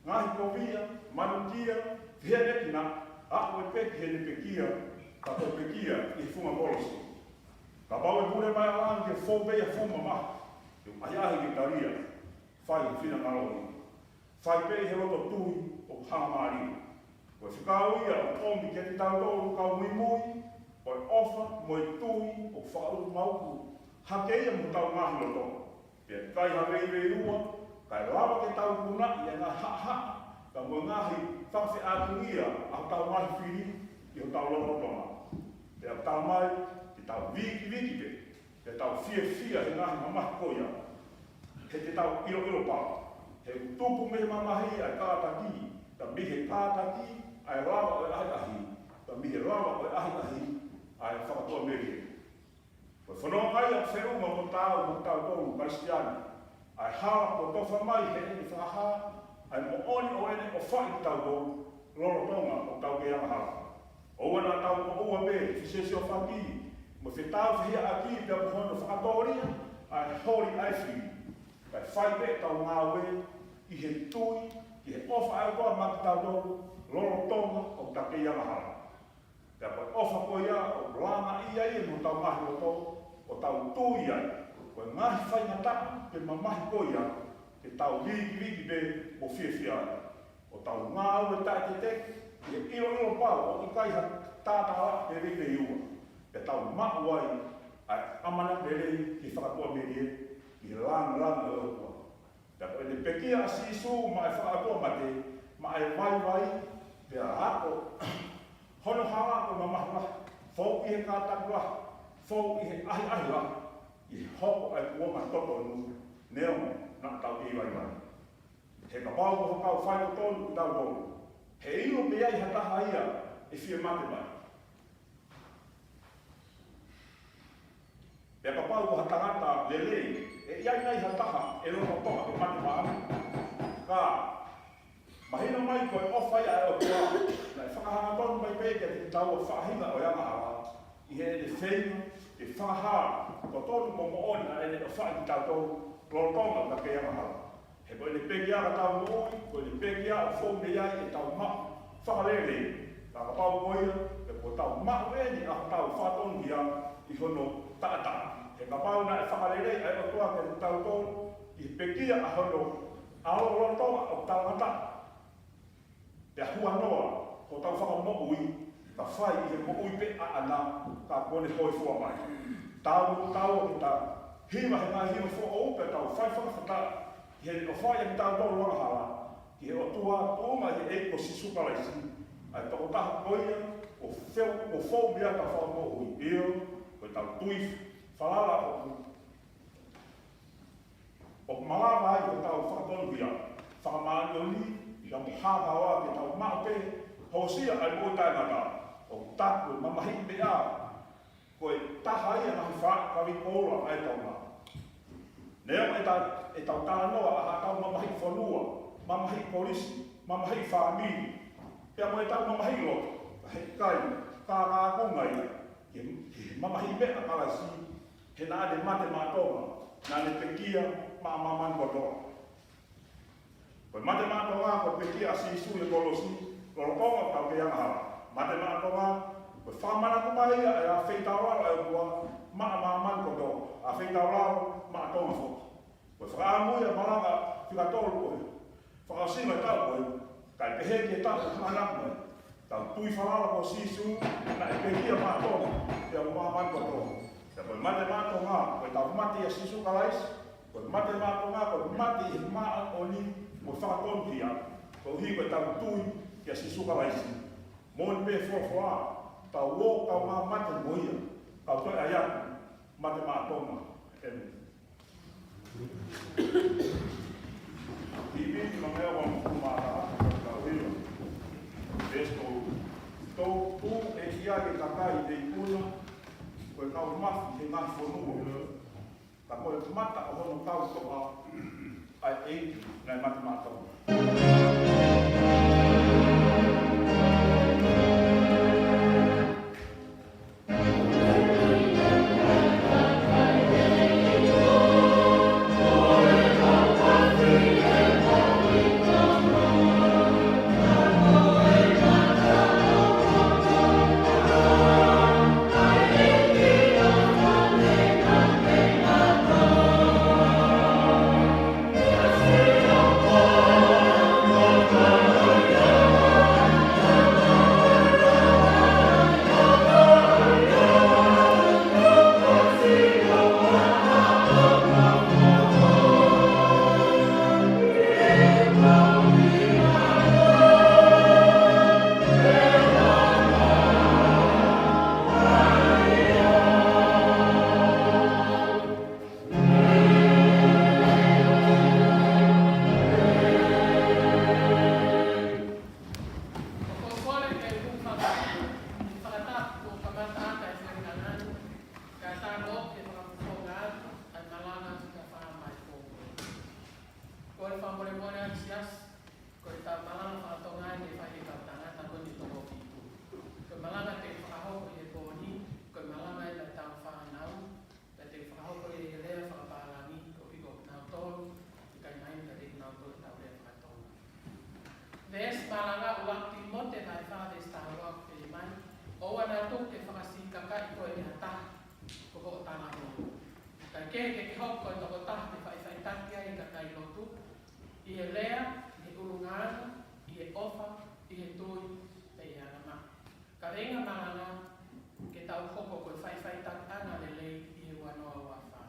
ngaahi kovia, manukia, fehiʻanekinaʻa, aʻu ai pē ki heʻene pekia, ka ko e pekia ʻi he funga kolosi. Kapau ʻe pule mai ʻa langi ke fou pē ia ʻo fuʻu mamahi, ke ʻahiʻahi ke talia, fai e finangalo ia. Fai pē ʻi he loto tui ʻoku hangamālie. Ko e fekau ia ʻoku ʻomi kiate kitautolu kau muimui, ko e ʻofa mo e tui ʻoku fakaʻutumauku hake ia mei hotau ngaahi loto. Pea ʻikai ha veiveiua, kae lava ke tau ikunaʻi ʻa e ngaahi haʻahaʻa, ka mo e ngaahi fakafeʻātungia ʻa hotau ngaahi fili ʻi hotau lotolotonga. Pea talamai ke tau vikiviki pē, ke tau fiefia he ngaahi mamahi ko ia. He te tau ʻiloʻilo pau, he ʻoku tupu mei he mamahi ʻa e kātaki, ka mei he kātaki ʻa e lava ʻo e ʻahiʻahi, ka mei he lava ʻo e ʻahiʻahi ʻa e fakatuʻamelie. Ko e fononga ia ʻoku feʻunga mo taau mo kitautolu Kalisitiane, ʻa e hala kuo tofa mai heʻene fakahā ʻa e moʻoni ʻo ʻene ʻofaʻi kitautolu lolotonga ʻoku tau kei angahala. ʻOua naʻa tau moʻua pē fesiosiofaki, mo fetauhiʻaki pea mo hono fakatōlia ʻa e holi ʻa e fili. Kae fai pē ʻetau ngāue ʻi he tui ki he ʻofa ʻa e ʻOtua maʻa kitautolu lolotonga ʻoku ta kei angahala. Pea ko e ʻofa ko ia ʻoku langa ia ʻi hotau ngaahi loto, ʻo tau tui ai ko e ngaahi faingataʻa pe mamahi ko ia ke tau vikiviki pē mo fiefia ai. ʻO tau ngāue taʻetetetete ʻi he ʻiloʻilo pau ʻoku ʻikai ha tātālaʻa pe veiveiua. Pea tau maʻu ai ʻa e ʻamanaki lelei ki he fakatuʻamelie, ki he lāngilangi ʻo e ʻOtua. Pea ko ʻene pekia ʻa Sīsū maʻa e fakaʻotua mate, maʻa e vaivai, pea ako hono hala ko e mamahi lahi, fou ʻi he kātaki lahi, fou ʻi he ʻahiʻahi lahi, ʻi he hoko ʻa e kuonga totonu, neongo naʻa tau ʻi he vaivai. He kapau ko ha kau faitotonu kitautolu, he ʻilo pē ʻe ʻi ai ha taha ia ʻe fie mate mai. Pea kapau ko ha tangata lelei, ʻe ʻi ai nai ha taha ʻe lolotonga ke mate maʻana? Ka mahino mai ko e ʻofa ia ʻa e ʻOtua naʻe fakahangatonu mai pē kiate kitaua faʻahinga ʻo e angahala, ʻi heʻene feinga ke fakahā ko e totonu mo moʻoni ʻa ʻene ʻofaʻi kitautolu lolotonga ʻoku ta kei angahala. He ko ʻene pekia ka tau moʻui, ko ʻene pekia ʻoku fou mei ai ʻetau maʻu fakalelei. Ka kapau ko ia, he kuo tau maʻu eni ʻa hotau fakatonuhia ʻi hono taʻataʻa. He kapau naʻe fakalelei ʻa e ʻOtua kiate kitautolu ʻi he pekia ʻa hono ʻAlo lolotonga ʻoku talangataʻa, pea huanoa hotau fakamoʻui, ka fai ʻi he moʻui pē ʻaʻana, ka kuo ne hōifua mai. Tau, tau, ke tau hiva he ngaahi hiva foʻou, pea tau fai fakafetaʻi ʻi heʻene ʻofaʻi kitautolu angahala, ki he ʻOtua tuʻunga ʻi he ʻEiki ko Sīsū Kalaisi, ʻa e tokotaha ko ia ʻoku fou, ʻoku fou mei ai ʻetau fakamoʻui. ʻIo, ko ʻetau tui falala ʻoku ʻoku malava ai hotau fakatonuhia, fakamāʻoniʻoni, pea mo haohaoa ke tau maʻu pē hoosia ʻa e moʻui taʻengata. ʻOku taku e mamahiʻi meʻa ko e taha ia ʻa e ngaahi fakaʻapaʻapa koula ʻa e Tonga. Neongo ʻetau, ʻetau talanoa ʻa haʻatau mamahiʻi fonua, mamahiʻi kolisi, mamahiʻi fāmili, pea mo ʻetau mamahiʻi loto, ka heʻikai kākāʻaku mai ia ki he, ki he mamahiʻi meʻa ʻa Kalaisi, he naʻa ne mate maʻa Tonga, naʻa ne pekia maʻa māmani kotoa. Ko e mate maʻa Tonga, ko e pekia ʻa Sīsū ʻi he kolosi, lolotonga ʻoku tau kei angahala. Mate maʻa Tonga, ko e fakamanatu mai ia ʻa e ʻafeitaulalo ʻa e ʻOtua maʻa māmani kotoa, ʻafeitaulalo maʻa Tonga foki. Ko e fakaʻamu ia malanga fika tolu ko e fakaʻosinga ʻo e taʻu ko ē, kae pehē ki he taʻu ʻoku hanga mai. Tau tui falala ko Sīsū naʻe pekia maʻa Tonga, pea mo māmani kotoa. Pea ko e mate maʻa Tonga, ko ʻetau mate ʻia Sīsū Kalaisi, ko e mate maʻa Tonga, ko e mate ʻi he māʻoniʻoni mo e fakatonuhia, koeʻuhi ko ʻetau tui kia Sīsū Kalaisi. Moʻoni pē folofola, tau ō, tau mate mo ia, tau toe ʻai atu, mate maʻa Tonga. ʻĒmeni. Himi ki he meʻa ua mukuma ata ata ka tau hiva. Veesi tolu. Toʻo ʻe ia ʻe he kakai ʻi he ikuna, ko e kau mafi he ngaahi fonua. Ka ko e mata ʻo hono kau toʻa, ʻa e ʻEiki naʻe mate maʻa Tonga. Malanga ua Tīmote vahe fā veesi taha ua ʻoku pehē mai: ʻOua naʻa tuku ke fakasikakaʻi koe ʻe ha taha ko hoʻo talavou. Kae kehe ke ke hoko ko e tokotaha ke faʻifaʻitaki ai e kakai lotu, ʻi he lea, ʻi he ʻulungaanga, ʻi he ʻofa, ʻi he tui, pea ʻi he angamaʻa. Kaveinga malanga: Ke tau hoko ko e faʻifaʻitakiʻanga lelei ʻi he ua noa ua fā.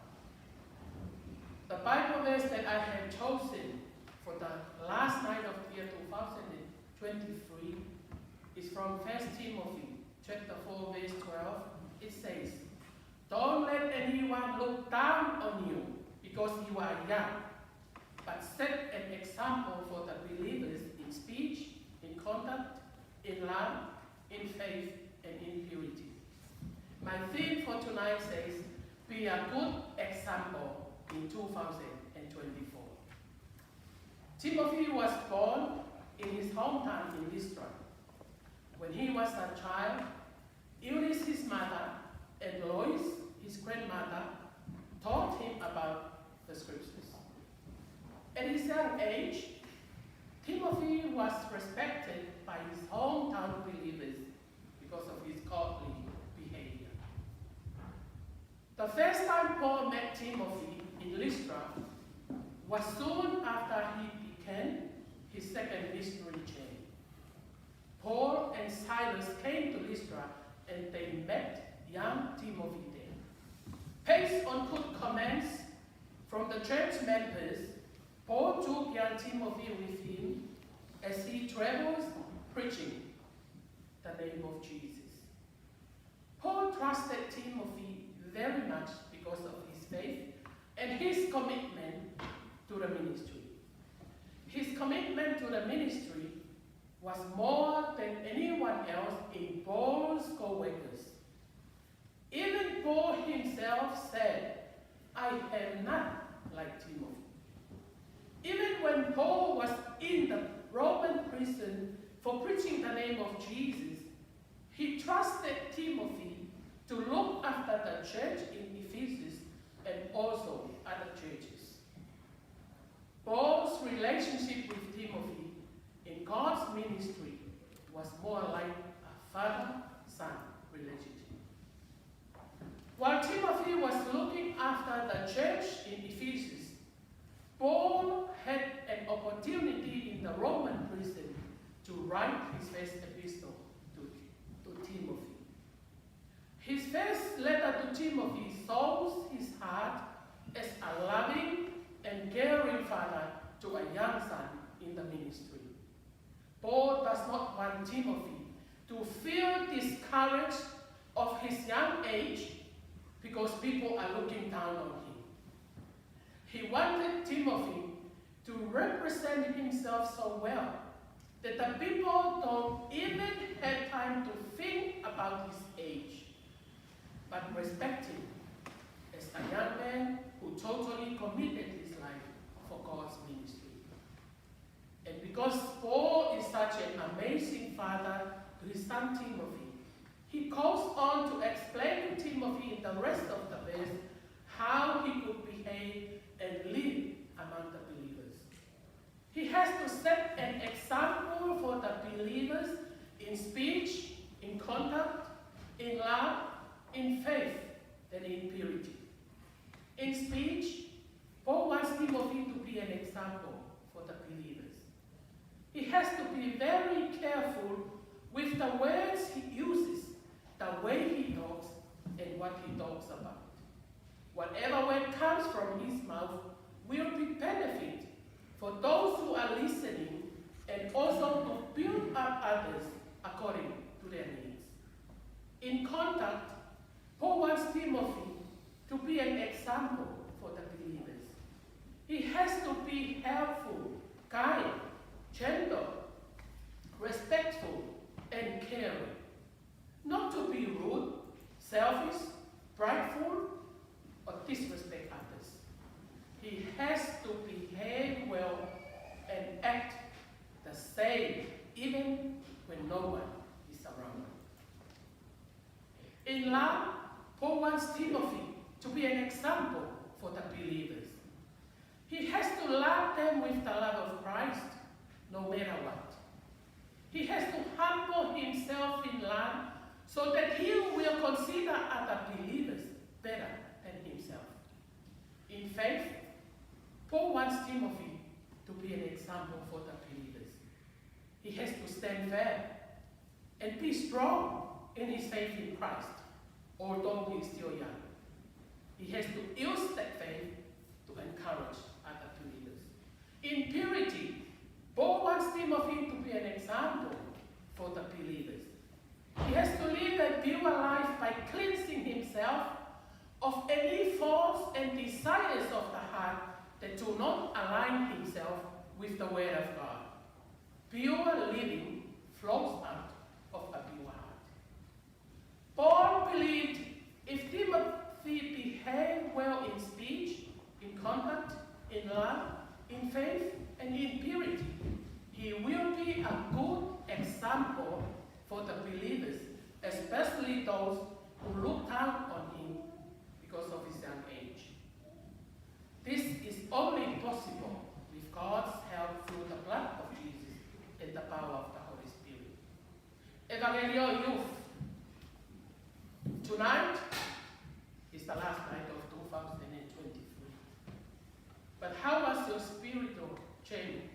The Bible verse that I have chosen for the last night of the year two thousand twenty-three is from First Timothy chapter four, verse twelve. It says, "Don't let anyone look down on you because you are young, but set an example for the believers in speech, in conduct, in love, in faith, and in purity." My theme for tonight says, "Be a good example in two thousand twenty-four." Timothy was born in his hometown in Lystra. When he was a child, Eunice, his mother, and Lois, his grandmother, taught him about the scriptures. At his young age, Timothy was respected by his hometown believers because of his godly behavior. The first time Paul met Timothy in Lystra was soon after he began his second missionary journey. Paul and Silas came to Lystra and they met young Timothy there. Based on good comments from the church members, Paul took young Timothy with him as he travels preaching the name of Jesus. Paul trusted Timothy very much because of his faith and his commitment to the ministry. His commitment to the ministry was more than anyone else in Paul's co-workers. Even Paul himself said, "I am not like Timothy." Even when Paul was in the Roman prison for preaching the name of Jesus, he trusted Timothy to look after the church in Ephesus and also other churches. Paul's relationship with Timothy in God's ministry was more like a father-son relationship. While Timothy was looking after the church in Ephesus, Paul had an opportunity in the Roman prison to write his first epistle to, to Timothy. His first letter to Timothy shows his heart as a loving and caring father to a young son in the ministry. Paul does not want Timothy to feel discouraged of his young age because people are looking down on him. He wanted Timothy to represent himself so well that the people don't even have time to think about his age, but respect him as a young man who totally committed his life for God's ministry. And because Paul is such an amazing father to his son Timothy, he goes on to explain to Timothy in the rest of the verse how he could behave and live among the believers. He has to set an example for the believers in speech, in conduct, in love, in faith, and in purity. In speech, Paul wants Timothy to be an example for the believers. He has to be very careful with the words he uses, the way he talks, and what he talks about. Whatever word comes from his mouth will be benefit for those who are listening and also to build up others according to their needs. In conduct, Paul wants Timothy to be an example for the believers. He has to be helpful, kind, gentle, respectful, and caring. Not to be rude, selfish, prideful, or disrespect others. He has to behave well and act the same even when no one is around. In love, Paul wants Timothy to be an example for the believers. He has to love them with the love of Christ, no matter what. He has to humble himself in love so that he will consider other believers better than himself. In faith, Paul wants Timothy to be an example for the believers. He has to stand firm and be strong in his faith in Christ, although he is still young. He has to use that faith to encourage other believers. In purity, Paul wants Timothy to be an example for the believers. He has to live a pure life by cleansing himself of any thoughts and desires of the heart that do not align himself with the word of God. Pure living flows out of a pure heart. Paul believed if Timothy behaved well in speech, in conduct, in love, in faith, and in purity, he will be a good example for the believers, especially those who look down on him because of his young age. This is only possible with God's help through the blood of Jesus and the power of the Holy Spirit. Evangelio Youth, tonight is the last night of two thousand twenty-three. But how was your spiritual journey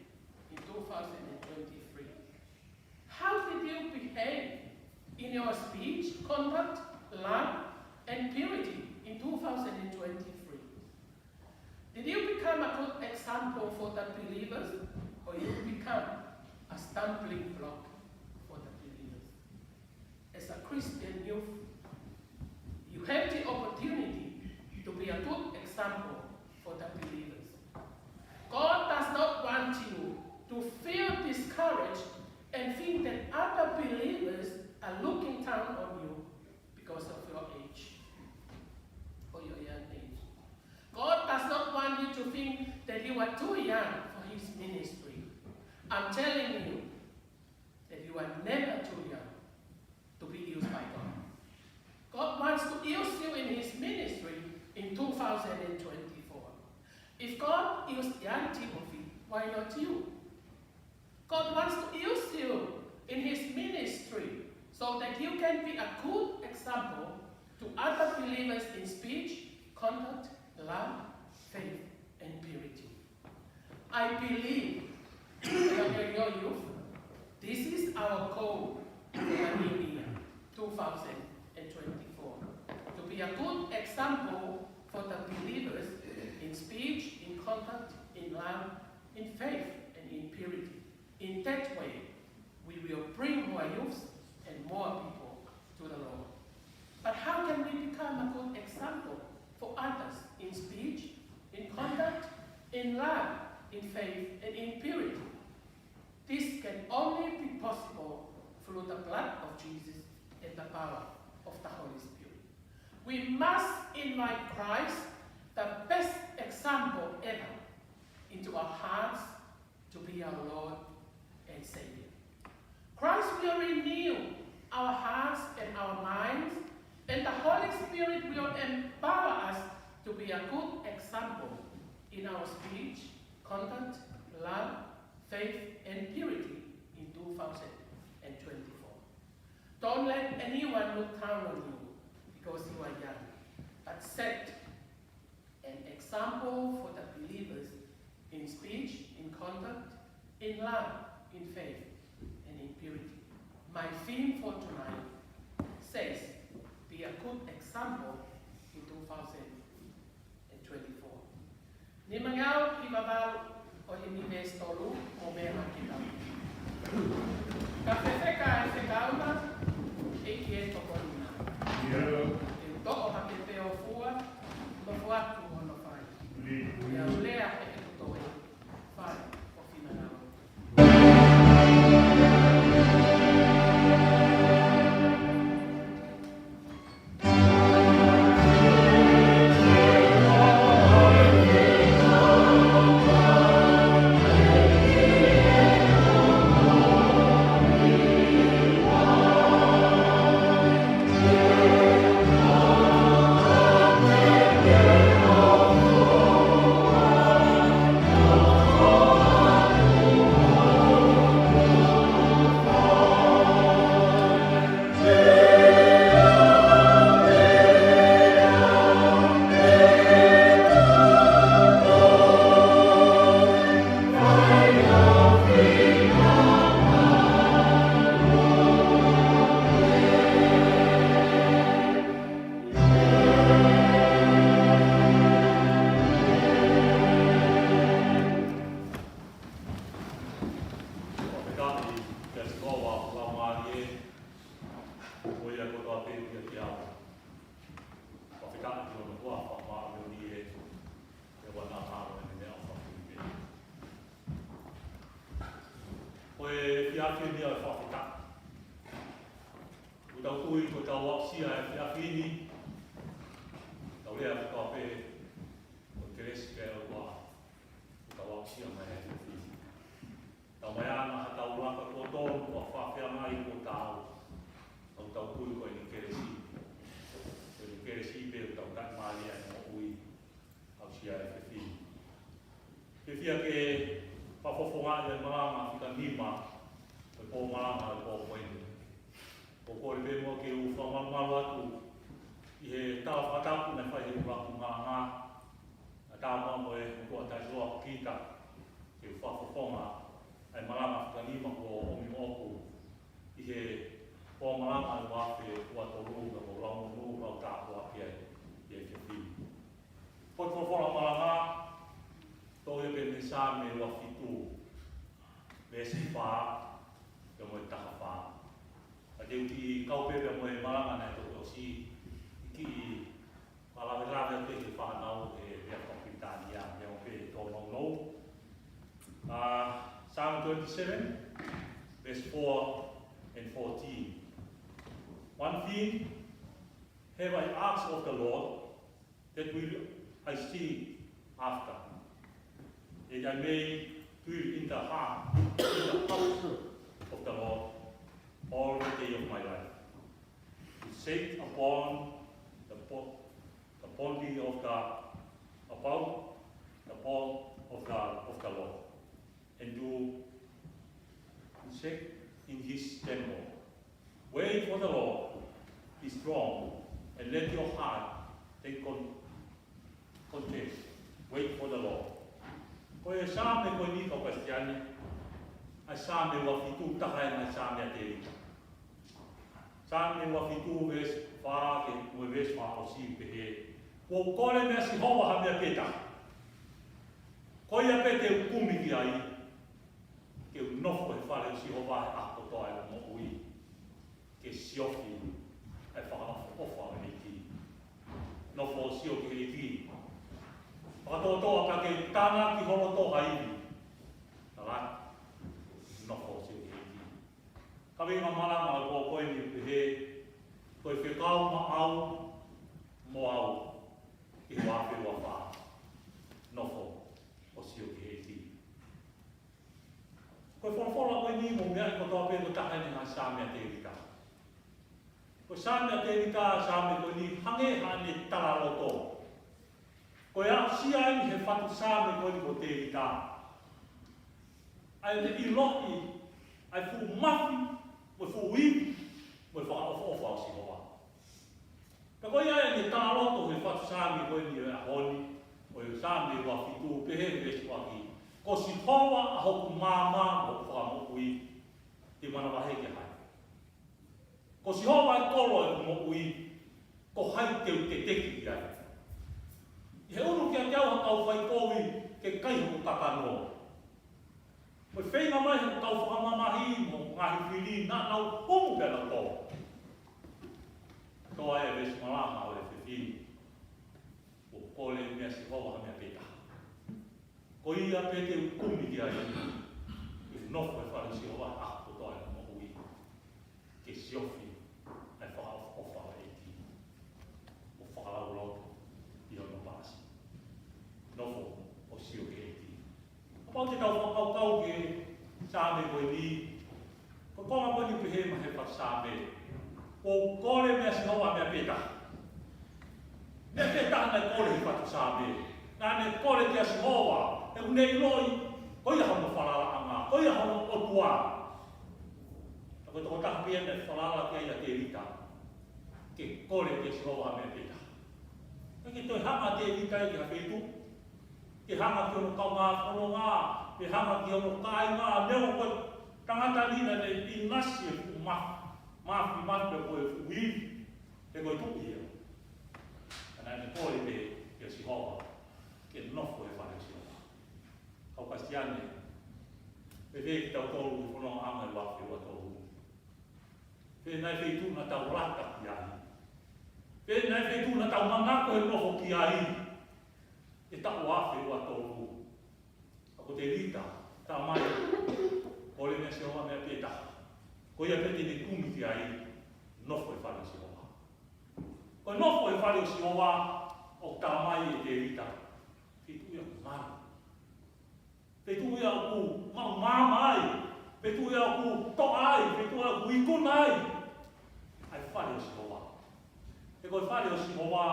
in two thousand twenty-three? How did you behave in your speech, conduct, love, and purity in two thousand twenty-three? Did you become a good example for the believers, or you become a stumbling block for the believers? As a Christian youth, you have the opportunity to be a good example for the believers. God does not want you to feel discouraged and think that other believers are looking down on you because of your age or your young age. God does not want you to think that you are too young for his ministry. I'm telling you that you are never too young to be used by God. God wants to use you in his ministry in two thousand twenty-four. If God used young Timothy, why not you? God wants to use you in his ministry so that you can be a good example to other believers in speech, conduct, love, faith, and purity. I believe, Evangelio Youth, this is our call for the new year, two thousand twenty-four, to be a good example for the believers in speech, in conduct, in love, in faith, and in purity. In that way, we will bring more youths and more people to the Lord. But how can we become a good example for others in speech, in conduct, in love, in faith, and in purity? This can only be possible through the blood of Jesus and the power of the Holy Spirit. We must invite Christ, the best example ever, into our hearts to be our Lord and Savior. Christ will renew our hearts and our minds, and the Holy Spirit will empower us to be a good example in our speech, conduct, love, faith, and purity in two thousand twenty-four. Don't let anyone look down on you because you are young, but set an example for the believers in speech, in conduct, in love, in faith, and in purity. My theme for tonight says, "Be a good example in two thousand twenty-four." Nimangeau hiva valu ʻo himi veesi tolu, ʻo meʻa ki ai. Ka fefeka e fekau na, ʻEiki ʻe tokoni na. ʻE toʻo hake pē ʻo fua, nofo atu hono fai. ʻE lea ʻe he kotoa, fai ʻo finangalo. Ko e ʻOtua ʻoku laumālie, ko ia kotoa pē ʻoku ʻiate ia. Fakafetaʻi ki hono huafa māʻoniʻoni ē, ʻe ʻoua naʻa hao ʻene meʻa ʻoku fakafetaʻi. Ko e efiafi ni ʻa e fakafetaʻi. ʻOku tau tui ko ʻetau aʻusia e efiafi ni, tau lea kotoa pē, ko e kelesi pē ʻa e ʻOtua, ʻoku tau aʻusia mai e efiafi ni. Tau mai ʻana ha tau laka kuo tonu, kuo fafea mai kuo taau. Tau tui ko ʻene kelesi. Ko ʻene kelesi pē ʻoku tau taʻimālie ai e moʻui. Aʻusia e efiafi ni. Fiefia ke fakafofongaʻi e malanga fika nima, ʻo e pō malanga ʻo e pō ko eni. ʻOku ou kole pē muʻa ke u fakamalumalu atu ʻi he tala fakatapu naʻe fai ʻe he ʻuluaki malanga. Naʻe tā muʻa mo e motuʻa taʻehiva ko Kita ke u fakafofonga ʻa e malanga fika nima kuo ʻomi moʻoku ʻi he pō malanga ʻo e ua afe ua tolu, ka ʻoku ou lau monū, lau tāpuaki ai ʻi he efiafi ni. Ko e folofola malanga, toʻo ia pē mei he Saame ua fitu, veesi fā, pea mo e taha fā. Ka te u kiʻi kau pē pea mo e malanga naʻe toki ʻosi, kiʻi fakalavelave atu ki he fānau he lea faka-Pilitānia, ʻio pē tōnounou. Uh, Psalm twenty-seven, verse four and fourteen. One thing have I asked of the Lord, that will I seek after, that I may dwell in the heart, in the house of the Lord all the day of my life, to seek upon the bo-, the bounty of the, about the bounty of the, of the Lord, and to seek in his temple. Wait for the Lord, be strong, and let your heart take con-, content. Wait for the Lord. Ko e Saame ko eni, kau Kalisitiane, ʻa e Saame ua fitu, taha ʻi he ngaahi Saame ʻa Tēvita. Saame ua fitu veesi fā ki he veesi fā ʻosi, pehē: Kuo u kole meia Sihova ha meʻa pē taha, ko ia pē te u kumi ki ai, ke u nofo he fale ʻo Sihova he ʻaho kotoa ʻeku moʻui, ke siofi ʻa e fakaʻofoʻofa ʻo e ʻEiki. Nofo ʻo sio ki he ʻEiki. Fakatoʻotoʻa pea ke tānaki ho loto ha ivi, ka lava nofo ʻo sio ki he ʻEiki. Kaveinga malanga ʻo e pō ko eni pehē: Ko e fekau maʻau mo au ʻi he ua afe ua fā. Nofo ʻo sio ki he ʻEiki. Ko e folofola ko eni mo e meʻa kotoa pē ko e taha ʻi he ngaahi Saame ʻa Tēvita. Ko e Saame ʻa Tēvita, Saame ko eni, hangē haʻane talaloto. Ko e aʻusia eni ʻe he fatu Saame ko eni ko Tēvita ʻa ʻene ʻiloʻi ʻa e fuʻu mafi, mo e fuʻu ivi, mo e fakaʻofoʻofa ʻo Sihova. Pea ko ia ʻene talaloto ʻe he fatu Saame ko eni ʻo e ʻaho ni, ʻo e Saame ua fitu, pehē he veesi ʻuluaki: Ko Sihova ʻa hoku maama mo hoku fakamoʻui, te u manavahē kia hai? Ko Sihova ʻa e kolo ʻo ʻeku moʻui, ko hai te u teteki ki ai? ʻI he ʻunu kiate au ha kau faikovi ke kai hoku kakano, mo e feinga mai hoku kau fakamamahi mo hoku ngaahi fili, naʻa nau humu pea nau tō. Toʻo ʻa e veesi malanga ʻo e efiafi ni: Kuo u kole meia Sihova ha meʻa pē taha, ko ia pē te u kumi ki ai, ke u nofo he fale ʻo Sihova he ʻaho kotoa ʻeku moʻui, ke siofi ʻa e fakaʻofoʻofa ʻo e ʻEiki, ʻo fakalaulauloto ʻi hono paasi. Nofo ʻo sio ki he ʻEiki. Kapau te tau fakakaukau ki he Saame ko eni, ko e konga ko eni pehē mai ʻe he fatu Saame: Kuo u kole meia Sihova ha meʻa pē taha. Meʻa pē taha naʻe kole ʻe he fatu Saame. Naʻa ne kole kia Sihova, he ʻoku ne ʻiloʻi ko ia hono falalaʻanga, ko ia hono ʻOtua. Ka ko e tokotaha pē ia naʻe falala ki ai ʻa Tēvita, ke kole kia Sihova ha meʻa pē taha. ʻIkai ke toe hanga ʻe Tēvita ia ki ha feituʻu, ke hanga ki hono kaungā fononga, ke hanga ki hono kāinga, neongo ko e tangata ni naʻa ne ʻinasi he fuʻu mafi, mafi, mafi, pe ko e fuʻu ivi, pe ko e tuʻi ia. Ka naʻa ne kole pē kia Sihova, ke nofo he fale ʻo Sihova. Kau Kalisitiane, Pehē kitautolu he fonongaʻanga ʻo e ua afe ua tolu. Pehē naʻe feituʻu naʻa tau lata ki ai. Pehē naʻe feituʻu naʻa tau manako he nofo ki ai. ʻI he taʻu ua afe ua tolu. Ka ko Tēvita, talamai, kole mai ʻe Sihova meʻa pē taha. Ko ia pē te ne kumi ki ai, nofo he fale ʻo Sihova. Ko e nofo he fale ʻo Sihova, ʻoku talamai ʻe Tēvita, feituʻu ia ʻoku malu. Feituʻu ia ʻoku maʻumaʻu ai. Feituʻu ia ʻoku toʻa ai. Feituʻu ia ʻoku ikuna ai. ʻA e fale ʻo Sihova. He ko e fale ʻo Sihova,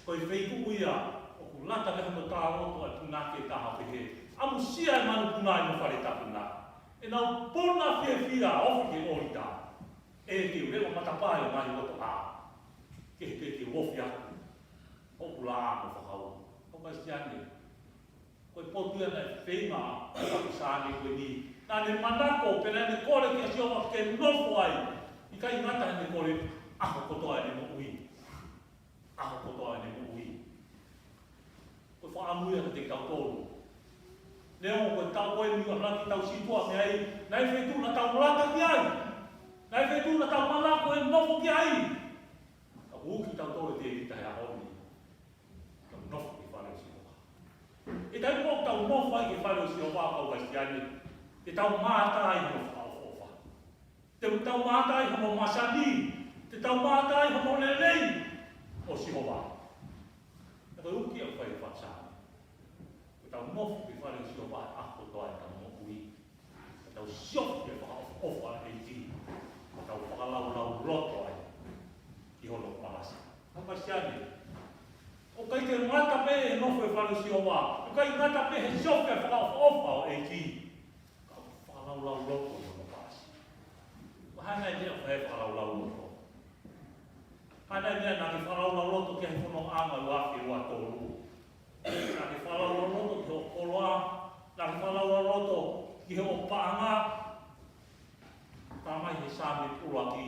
ko e feituʻu ia ʻoku lata ki ai hono talaloto ʻa e punake taha pehē, ʻamusia e manupuna ʻi hono fale tapu na. ʻE nau puna fiefia, ofi ki he ʻōlita. ʻE ke leʻo matapā ʻi he ngaahi loto ʻā. Ke he ke ke ofi aku. ʻOku lā mo fakau. Kau Kalisitiane. Ko e potu ia naʻe feinga ʻa e Sāme ko eni. Naʻa ne manako pea naʻa ne kole kia Sihova ke nofo ai. ʻIkai ngata heʻene kole, ʻaho kotoa ʻene moʻui. ʻAho kotoa ʻene moʻui. Ko e fakaʻamu ia kiate kitautolu. Neongo ko e taʻu ko eni ʻoku ʻalu atu ke tau sītuʻa mei ai, naʻe feituʻu naʻa tau lata ki ai. Naʻe feituʻu naʻa tau manako he nofo ki ai. Ka ʻoku uki kitautolu ʻe Tēvita he ʻaho ni. Tau nofo ki he fale ʻo Sihova. ʻI he taimi ʻoku tau nofo ai ki he fale ʻo Sihova, kau Kalisitiane, te tau mātā ai hono fakaʻofoʻofa. Te tau mātā ai hono masani. Te tau mātā ai hono lelei ʻo Sihova. Ka ko e uki ʻoku fai ʻe he fakaʻamu. Ko ʻetau nofo ki he fale ʻo Sihova ʻaho kotoa ʻetau moʻui. Ka tau siofi e fakaʻofoʻofa ʻa e ʻEiki. Ka tau fakalaulauloto ai ki hono palasi. Kau Kalisitiane, ʻoku ʻikai ke ngata pē he nofo he fale ʻo Sihova. ʻOku ʻikai ngata pē he siofi e fakaʻofoʻofa ʻo e ʻEiki. Ka ʻoku fakalaulauloto ki hono palasi. Ko e hā nai e meʻa ʻoku fai ai e fakalaulauloto? Hā nai e meʻa naʻa ke fakalaulauloto ki ai he fonongaʻanga ʻo e ua afe ua tolu? Naʻa ke fakalaulauloto ki hoʻo koloa, naʻa ke fakalaulauloto ki hoʻo paʻanga. Talamai ʻe he Sāme ʻuluaki,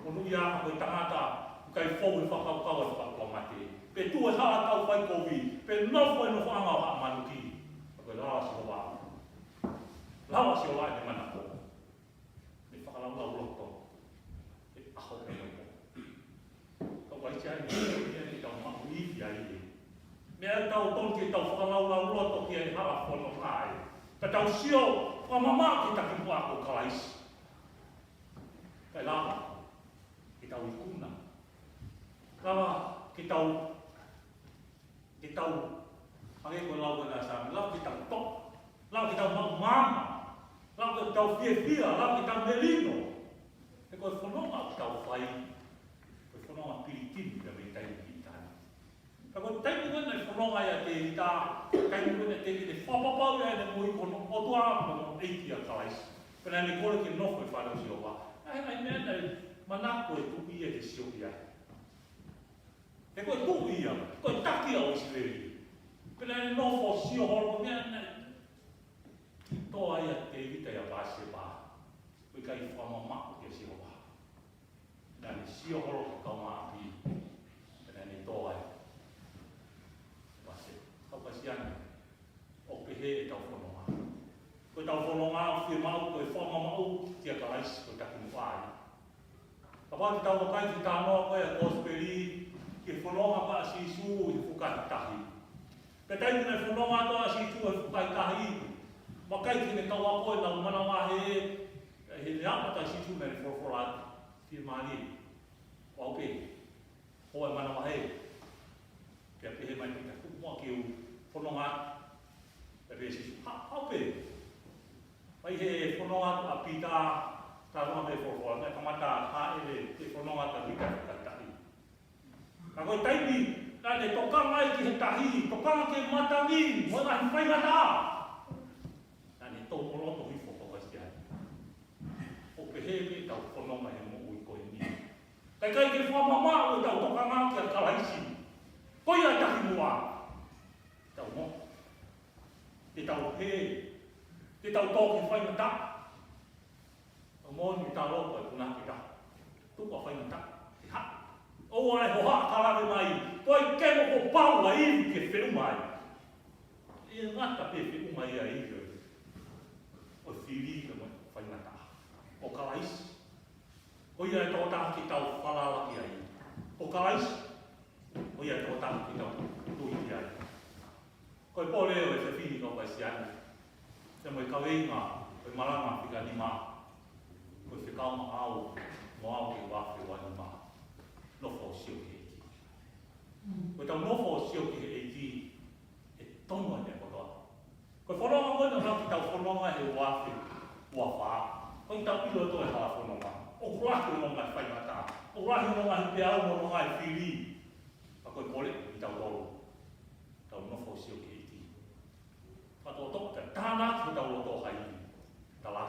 monūʻia ko e tangata ʻoku ʻikai fou he fakakaukau ʻo e fakakuamate, pe tuʻu he hala ʻo e kau faikovi, pe nofo he nofoʻanga ʻo haʻa manuki. Ka ko e lawa ʻa Sihova. Lawa ʻa Sihova ʻene manako. Ne fakalaulauloto he ʻaho pea mo e pō. Kau Kalisitiane, meʻa ke tau maʻu ivi ai ē. Meʻa ʻoku totonu ke tau fakalaulauloto ki ai he hala fononga ē. Pea tau sio fakamamaʻu ki he takimuʻa ko Kalaisi. Kae lava ke tau ikuna. Lava ke tau Ke tau, hangē ko e lau ko ena ʻa e Sāme, lava ke tau toʻa, lava ke tau maʻumaʻu, lava ke tau fiefia, lava ke tau melino. He ko e fononga ʻoku tau fai, ko e fononga pilikimi pea mei taimi ki taimi. Ka ko e taimi ko ē naʻe fononga ai ʻa Tēvita, taimi ko ē naʻe teʻeki ke fakapapauʻi ʻene moʻui ki hono ʻOtua, ko hono ʻEiki ʻa Kalaisi. Pea naʻa ne kole ke nofo he fale ʻo Sihova. Naʻe ʻi ai e meʻa naʻe manako e tuʻi ia ke sio ki ai. He ko e tuʻi ia, ko e taki ia ʻo ʻIsileli. Pea naʻa ne nofo ʻo sio holo, ko e meʻa naʻe tō ai ʻa Tēvita ʻia Patisepa. Ko e ʻikai fakamamaʻu kia Sihova. Naʻa ne sio holo ki he kaungāʻapi. Pea naʻa ne tō ai. Patisepa. Kau Kalisitiane. ʻOku pehē ʻetau fononga. Ko ʻetau fononga ʻoku fiemaʻu ko e fakamamaʻu kia Kalaisi ko e takimuʻa ia. Kapau te tau vakai ki he talanoa ko ē ʻa e Kosipeli, ki he fononga ko ē ʻa Sīsū ʻi he fukahi tahi. Pea taimi naʻe fononga atu ai ʻa Sīsū he fukahi tahi, vakai ki heʻene kau ako ʻenau manavahē, ʻi he leaʻa ʻa Sīsū naʻa ne folofola atu, fiemālie, ʻo aʻu pē. ʻO e manavahē. Pea pehē mai Pita, tuku muʻa ke u fononga atu. Pea pehē ʻe Sīsū, ha, haʻu pē. Pea ʻi he fononga atu ʻa Pita, talanoa mai e folofola, naʻe kamata hāʻele ke fononga atu ʻa Pita he tahi. Ka ko e taimi naʻa ne tokanga ai ki he tahi, tokanga ki he matangi, mo e ngaahi faingataʻa, naʻa ne tō mo loto hifo, kau Kalisitiane. ʻOku pehē pē ʻetau fononga he moʻui ko eni. Kae ʻikai ke fakamamaʻu ʻetau tokanga kia Kalaisi. Ko ia takimuʻa. Tau mo. Te tau hē. Te tau tō ki he faingataʻa. Ka moʻoni e talo ko e punake taha. Tuku ʻa e faingataʻa. Te haʻu. ʻOua ʻe hohaʻa ka lave mai. Ko e kemo kuo pau ʻa e ivi ke feʻunga ai. ʻE ngata pē feʻunga ia ʻa e ivi. Ko Kalaisi, ko ia ʻe tokotaha ke tau falala ki ai. Ko Kalaisi, ko ia ʻe tokotaha ke tau tui ki ai. Ko e pole ʻo e efiafi ni, kau Kalisitiane, pea mo e kaveinga ʻo e malanga fika nima, ko e fekauʻaki ʻaʻau mo au ki he uaafe uanima. Nofo ʻo sio ki he ʻEiki. Ko ʻetau nofo ʻo sio ki he ʻEiki, ʻe tonu ai e meʻa kotoa. Ko e fononga ko ena naʻa tau fononga he uaafe uafā, ko ʻetau ʻilo ʻe toe hala fononga. ʻOku lahi hono ngaahi faingataʻa, ʻoku lahi hono ngaahi peau, hono ngaahi fili. Ka ko e pole ʻiate kitautolu, tau nofo ʻo sio ki he ʻEiki. Ka tō tō, ka tānaki hotau loto hai. Tala,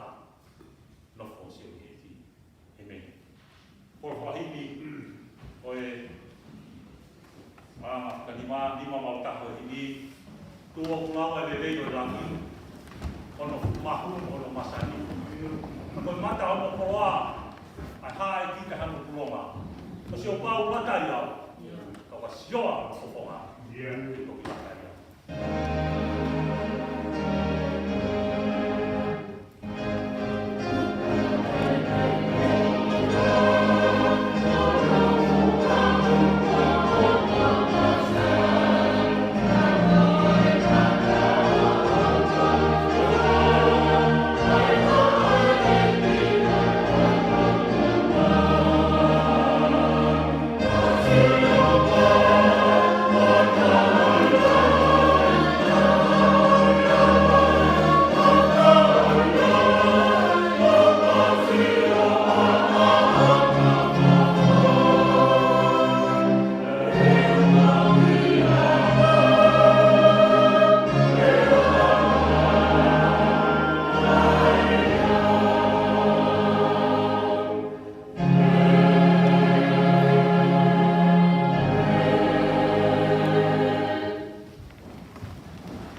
nofo ʻo sio ki he ʻEiki. ʻĒmeni. Ko e foʻi himi ʻo e, ʻa, ka nima, nima malu taha ʻo e himi. Tuʻu ʻoku lava e lelei ʻo e langi, ʻo hono mahu, ʻo hono masani. Ka ko e mata ʻo hono koloa, ʻa e hā ʻe kita hano pulonga. Ko Sihova ʻoku lata ai au, ka ʻoku ʻa Sihova hono fofonga, ʻe toki lata ai au.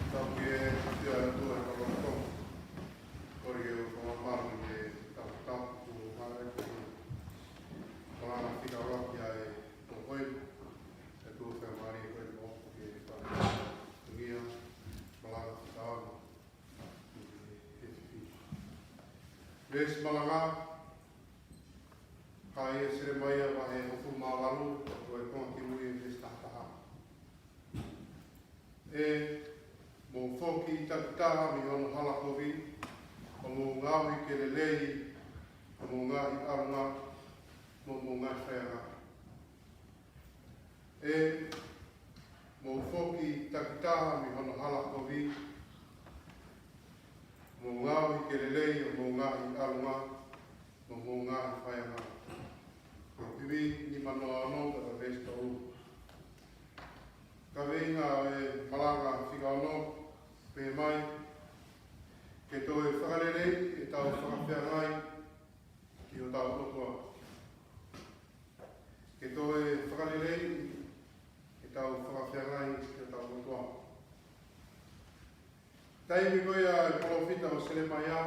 Tau ke fia atu e koloto. Kole ke u fakamālō ki he tapu kuo hanga ʻe he Tamai ʻo fika ʻofa ki ai ʻo koe, ʻe tuʻu fakamālō koe mo ke fakatungia malanga fika ono. Veesi malanga, ka ʻi he Selemaia vahe hongofulu mā valu, ko e konga kimui ʻi he veesi taha taha. ʻE, mou foki takitaha mei hono hala kovi, ʻo mou ngaohi ke lelei hoʻomou ngaahi ʻalunga mo hoʻomou ngaahi faianga. ʻE, mou foki takitaha mei hono hala kovi, mou ngaohi ke lelei hoʻomou ngaahi ʻalunga mo hoʻomou ngaahi faianga. Ko e himi nima noa ono, ka ko e veesi tolu. Kaveinga ʻo e malanga fika ono, pehē mai: Ke toe fakaleleiʻi ʻetau fakafeangai ki hotau ʻOtua. Ke toe fakaleleiʻi ʻetau fakafeangai ki hotau ʻOtua. Taimi ko ia ʻa e palōfita ko Selemaia,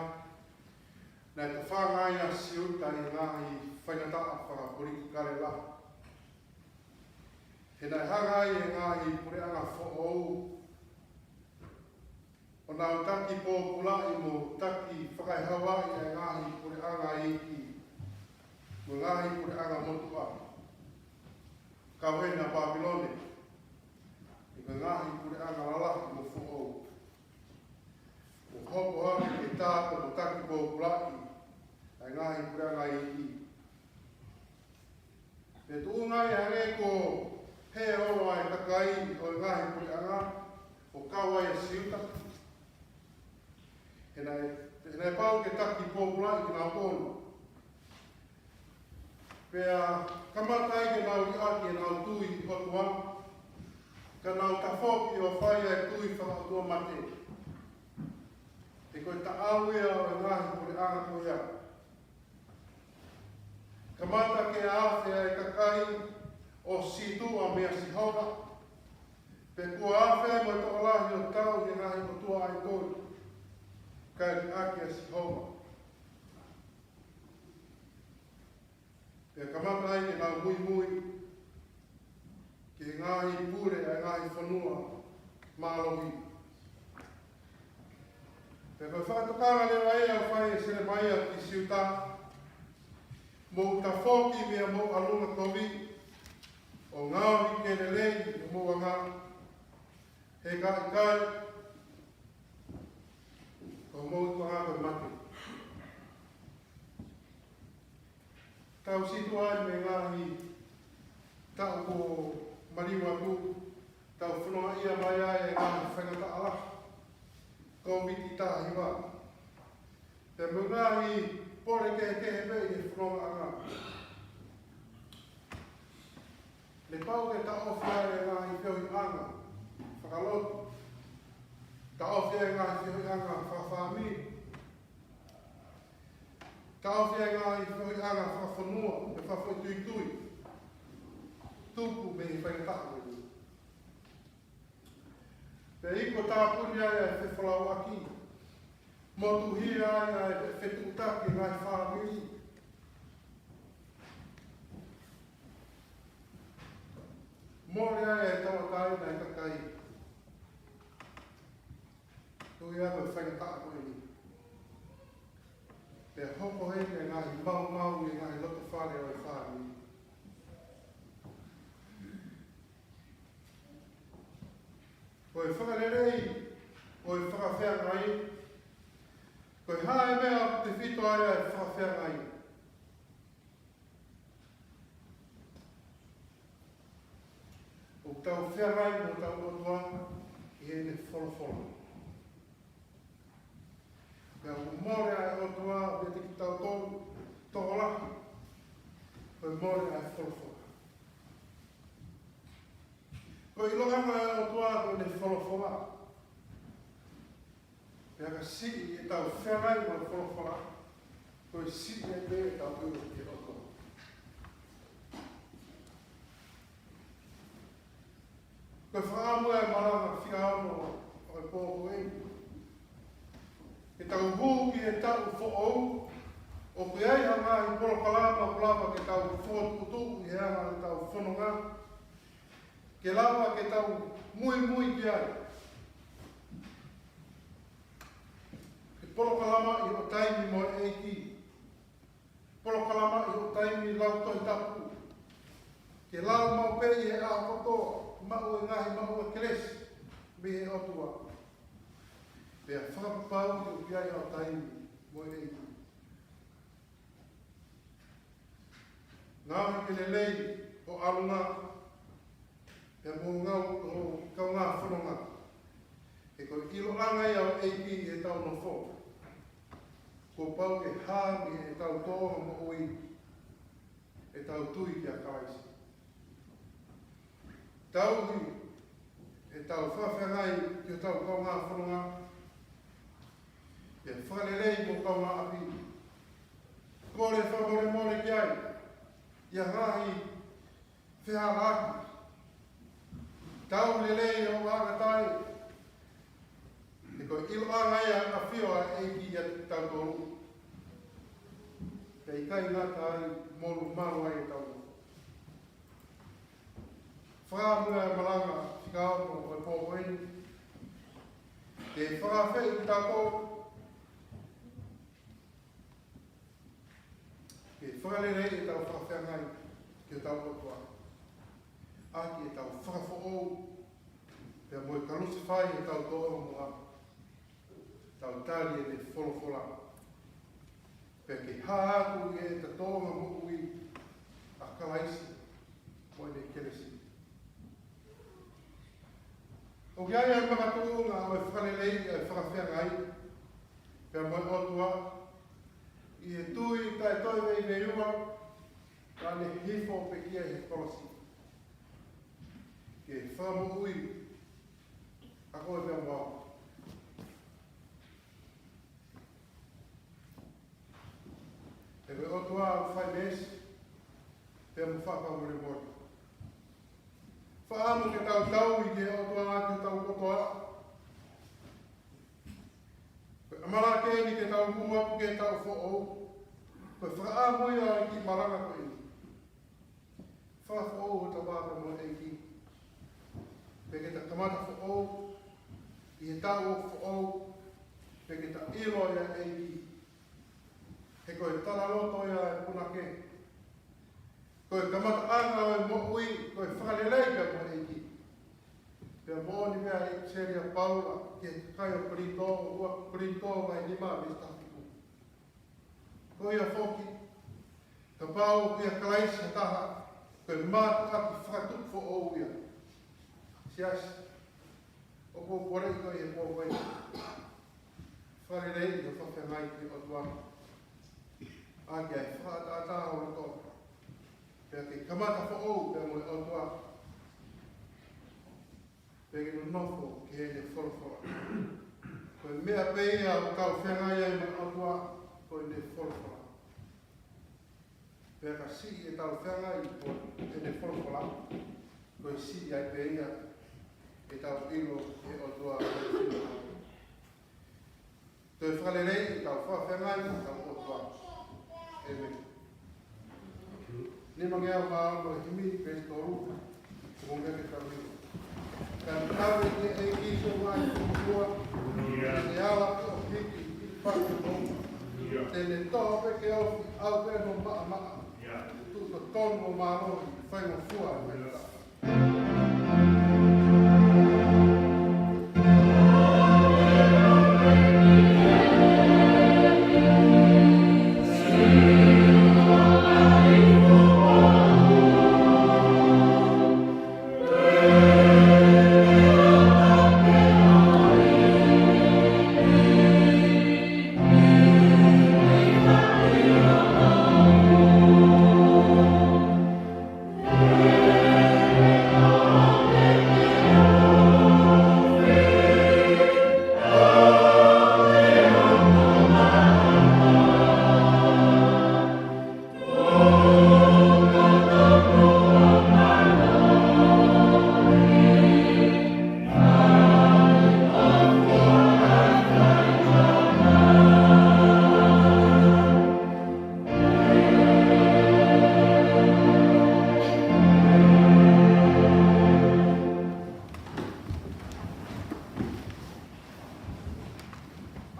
naʻe tafanga ai ʻa Siuta ʻi he ngaahi faingataʻa fakapolitikale lahi. He naʻe hanga ai ʻe he ngaahi puleʻanga foʻou ʻo nau taki pōpulaʻi mo taki fakaehaoaʻi ʻa e ngaahi puleʻanga iiki mo e ngaahi puleʻanga motuʻa, kau heni ʻa Pāpilone, ʻi he ngaahi puleʻanga lalahi mo foʻou. ʻO hoko hake ke tāpuekina mo taki pōpulaʻi ʻa e ngaahi puleʻanga iiki. Pea tuʻunga ia hangē ko e hē ʻo e kakai ʻo e ngaahi puleʻanga ʻo kau ai ʻa Siuta. He naʻe, he naʻe pau ke taki pōpulaʻi kinautolu. Pea kamata ai ke nau liʻaki ʻenau tui ʻOtua, ka nau tafoki ʻo fai ʻa e tui fakaʻotua mate. He ko e taʻau ia ʻo e ngaahi puleʻanga ko ia. Kamata ke afe ʻa e kakai ʻo sītuʻa meia Sihova, pea kuo afe ai mo e tokolahi ʻo tau ʻi he ngaahi ʻotua ʻaitoli, kae liʻaki ʻa Sihova. Pea kamata ai ke nau muimui ki he ngaahi pule ʻa e ngaahi fonua mālohi. Pea ko e fakatokanga leva ia ʻoku fai ʻe Selemaia Ia ki Siuta, mou tafoki mei hoʻomou ʻalunga kovi, ʻo ngaohi ke lelei hoʻomou anga, he ka ʻikai, ko hoʻomou ikuʻanga ko e mate. Tau situʻa ai mei he ngaahi taʻu kuo maliu atu, tau fonongaʻia mai ai e ngaahi faingataʻa lahi Kōviti taha hiva. Pea mo e ngaahi pole kehekehe pē ʻi he fonongaʻanga. Ne pau ke taʻofi ai e ngaahi feohiʻanga fakalotu, taʻofi ai e ngaahi feohiʻanga fakafāmili, taʻofi ai e ngaahi feohiʻanga fakafonua, mo e fakafoʻituitui, tupu mei he faingataʻa ko eni. Pea ʻi he tāpuni ai e fefolauʻaki, motuhia ai e fetuʻutaki e ngaahi fāmili, mole ai e tauʻatāina e kakai, tuʻu ia ko e faingataʻa ko eni. Pea hoko heni e ngaahi maumau ʻi he ngaahi loto fale ʻo e fāmili. Ko e fakalelei ʻo e fakafeangai, ko e hā e meʻa ʻoku tefito ai e fakafeangai? ʻOku tau feangai mo hotau ʻOtua ʻi heʻene folofola. Pea ʻoku mole ʻa e ʻOtua meiate kitautolu tokolahi, ko e mole ʻa e folofola. Ko e ʻiloʻanga ʻo e ʻOtua ko ʻene folofola. Pea ka siʻi ʻetau feangai mo e folofola, ko e siʻi ai pē ʻetau ʻilo ki he ʻOtua. Ko e fakaʻamu e malanga fika ono ʻo e pō ko eni. Ke tau hū ki he taʻu foʻou, ʻoku ʻi ai ha ngaahi polokalama ʻoku lava ke tau fokotuʻutuʻu ʻi he anga ʻetau fononga, ke lava ke tau muimui ki ai. Ke polokalama ʻi hoʻo taimi mo e ʻEiki. Polokalama ʻi hoʻo taimi lau Tohi Tapu. Ke lau maʻu pē ʻi he ʻaho kotoa, maʻu e ngaahi maʻu ʻa e kelesi mei he ʻOtua. Pea fakapapauʻi ʻoku ʻi ai haʻo taimi mo e ʻEiki. Ngaohi ke lelei hoʻo ʻalunga, pea mo e ngaahi, hoʻo kaungā fononga. He ko e ʻiloʻanga ia ʻo e ʻEiki ʻi heʻetau nofo. Kuo pau ke hā mei heʻetau tōʻonga moʻui ʻetau tui kia Kalaisi. Tauhi ʻetau fakafeangai ki hotau kaungā fononga, pea fakalelei mo e kaungāʻapi. Kole fakamolemole ki ai ʻi ha ngaahi fehālaaki. Tau lelei ʻo ʻakatai. He ko e ʻiloʻanga ia ʻa e ʻafio ʻa e ʻEiki ʻiate kitautolu. Pea ʻikai ngata ai, molumalu ai ʻetau. Fakaʻamu e malanga fika ono ʻo e pō ko eni ke fakaafeʻi kitautolu ke fakalelei ʻetau fakafeangai ki hotau ʻOtua, ʻaki ʻetau fakafoʻou, pea mo e kalusefai ʻetau tōʻonga moʻui, tau tali ʻene folofola, pea ke hā atu ʻi heʻeta tōʻonga moʻui ʻa Kalaisi mo ʻene kelesi. ʻOku ʻi ai e makatuʻunga ʻo e fakalelei ʻa e fakafeangai pea mo e ʻOtua ʻi he tui taʻetoeveiveiua naʻa ne hifo pē ki ai he kolosi ke fakamoʻui ʻa koe pea mo au. He ko e ʻOtua ʻoku fai meesi pea mo fakamolemole. Fakaʻamu ke tau tauhi ki he ʻOtua ʻaki hotau kotoa. Ko e ʻamanaki eni ke tau hū atu ki he taʻu foʻou. Ko e fakaʻamu ia ʻo e kiʻi malanga ko eni. Fakafoʻou hota vā pea mo e ʻEiki. Pea ke ta kamata foʻou ʻi he taʻu foʻou. Pea ke ta ʻilo ʻa e ʻEiki. Ko e talaloto ia ʻa e punake. Ko e kamataʻanga ʻo e moʻui, ko e fakalelei pea mo e ʻEiki. Pea moʻoni pē ʻa e ʻipiseli ʻa Paula ki he kakai ʻo Kolinitō, ua Kolinitō vahe nima veesi taha fitu. Ko ia foki, kapau ʻoku ʻia Kalaisi ha taha, ko e mātuʻaki fakatupu foʻou ia. Siasi, ʻoku ou kole ʻi he pō ko eni. Fakaleleiʻi ho fakafeangai ki he ʻOtua. ʻAki ʻa e fakaʻataʻatā ho loto. Pea ke kamata foʻou pea mo e ʻOtua. Pea ke nonofo ki heʻene folofola. Ko e meʻa pē ia ʻoku tau feangai ai mo e ʻOtua, ko ʻene folofola. Pea ka siʻi ʻetau feangai mo ʻene folofola, ko e siʻi ai pē ia ʻetau ʻilo ki he ʻOtua. Toe fakaleleiʻi ʻetau fakafeangai mo hotau ʻOtua. ʻĒmeni. Nimangeau mā ono, himi veesi tolu, ko e meʻa ke tau ʻilo. Ka tau ʻi he ʻEiki Sīsū ʻa e ʻOtua, te ne ala pē ʻo hiki ʻi he fanga ʻOtua. Te ne toho pē ke ofi, ʻauʻau pē hono maʻamaʻa. Tuʻu totonu ʻo mālohi, faingofua, faingataʻa.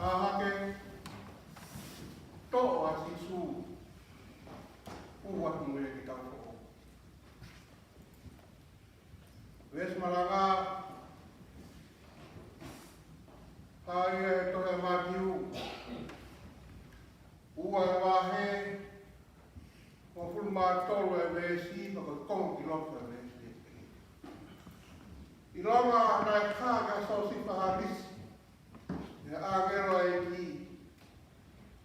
ʻĀ hake, toʻo ʻa Sīsū, ʻoua te ne ke tau foʻou. Veesi malanga, ʻa ia ʻi he tohi ʻa Mātiu, ua e vahe, hongofulu mā tolu e veesi, pea ko e konga ki loto e veesi. ʻIlonga naʻe hā kia Siosefa Sāmisi ʻe he ʻāngelo ʻa e ʻEiki,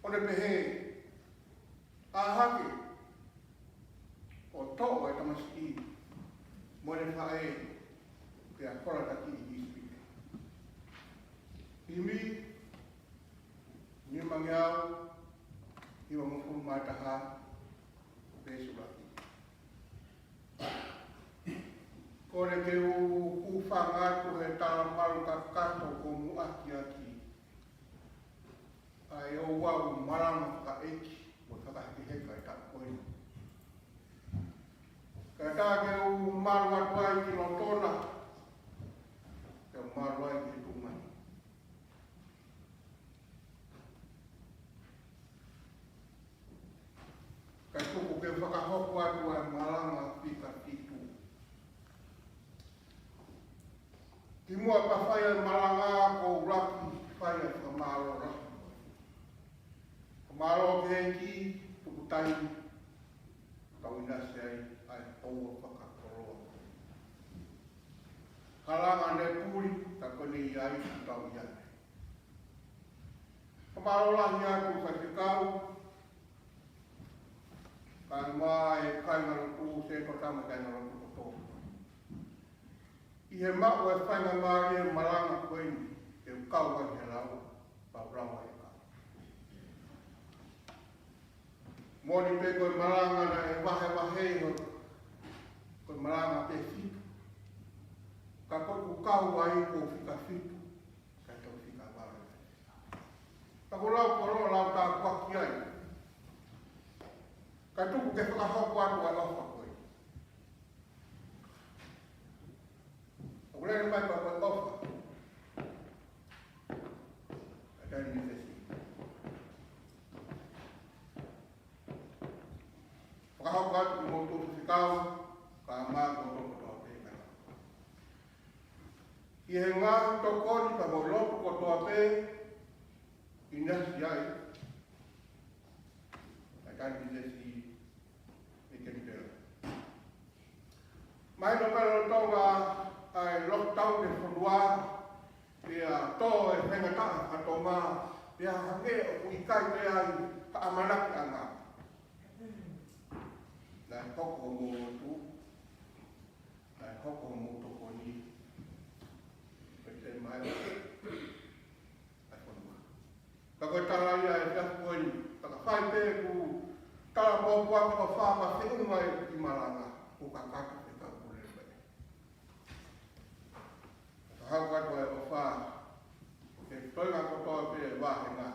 ʻo ne pehē, ʻĀ hake, ʻo toʻo e tamasiʻi mo ʻene faʻē, pea hola taki ʻi ʻIsipite. Himi nimangeau hivangofulu mā taha, veesi ʻuluaki. Kole ke u hūfanga atu he talamalu kakato kuo mou ʻakiʻaki, ʻa e ouau malanga fakaʻeiki mo fakahekeheka ʻi he taʻu ko eni. Kae ʻatā ke u malu atu ai ki lotona, ke u malu ai ki he tuʻu mai. Kae tuku ke fakahoko atu ʻa e malanga fika fitu. Kimuʻa pea fai ʻa e malanga, ʻoku ou ʻuluaki fai ʻa e fakamālō lahi. Fakamālō ki he ʻEiki, tuku taimi, tau ʻinasi ai ʻa e houa fakakoloa. Halanga ne puli, ka ko eni ai ʻoku tau ʻi ai. Fakamālō lahi atu ki he faifekau, kae ʻumaʻā e kāingalotu, setuata mo e kāingalotu kotoa. ʻI he maʻu e faingamālie malanga ko eni, ke u kau ai he lau, pea u lau ai e kau. Moʻoni pē ko e malanga naʻe vahevahe ʻi he, ko e malanga pē fitu. Ka ko ʻeku kau ai kuo fika fitu, kae toki fika valu. Ka ko e lau koloa, lau tāpuaki ai. Kae tuku ke fakahoko atu ʻa e ʻofa ko ē. ʻOku lele mai pea ko e ʻofa. ʻA e taimi ni fesi. Fakahoko atu kimoutolu fekau, kae ʻumaʻā kimoutolu kotoa pē kae. ʻI he ngaahi tokoni pea mo e lotu kotoa pē, ʻinasi ai ʻa e Taimi Sesī ʻi Kenipela. Mahino pē lolotonga ʻa e lockdown ʻi he fonua, pea tō e faingataʻa faka-Tonga, pea hangē ʻoku ʻikai pē ai ha ʻamanaki ʻanga. Naʻe hoko hoʻomou lotu, naʻe hoko hoʻomou tokoni, pea te mai ʻa e fonua. Ka ko e tala ia ʻa e efiafi ko eni, ka ka fai pē ʻeku tala pōpoaki ʻofa ma feʻunga ʻi malanga, ʻoku kakato e kau pule pē. Ka hau kakato e ʻofa, ke toenga kotoa pē e vāhenga.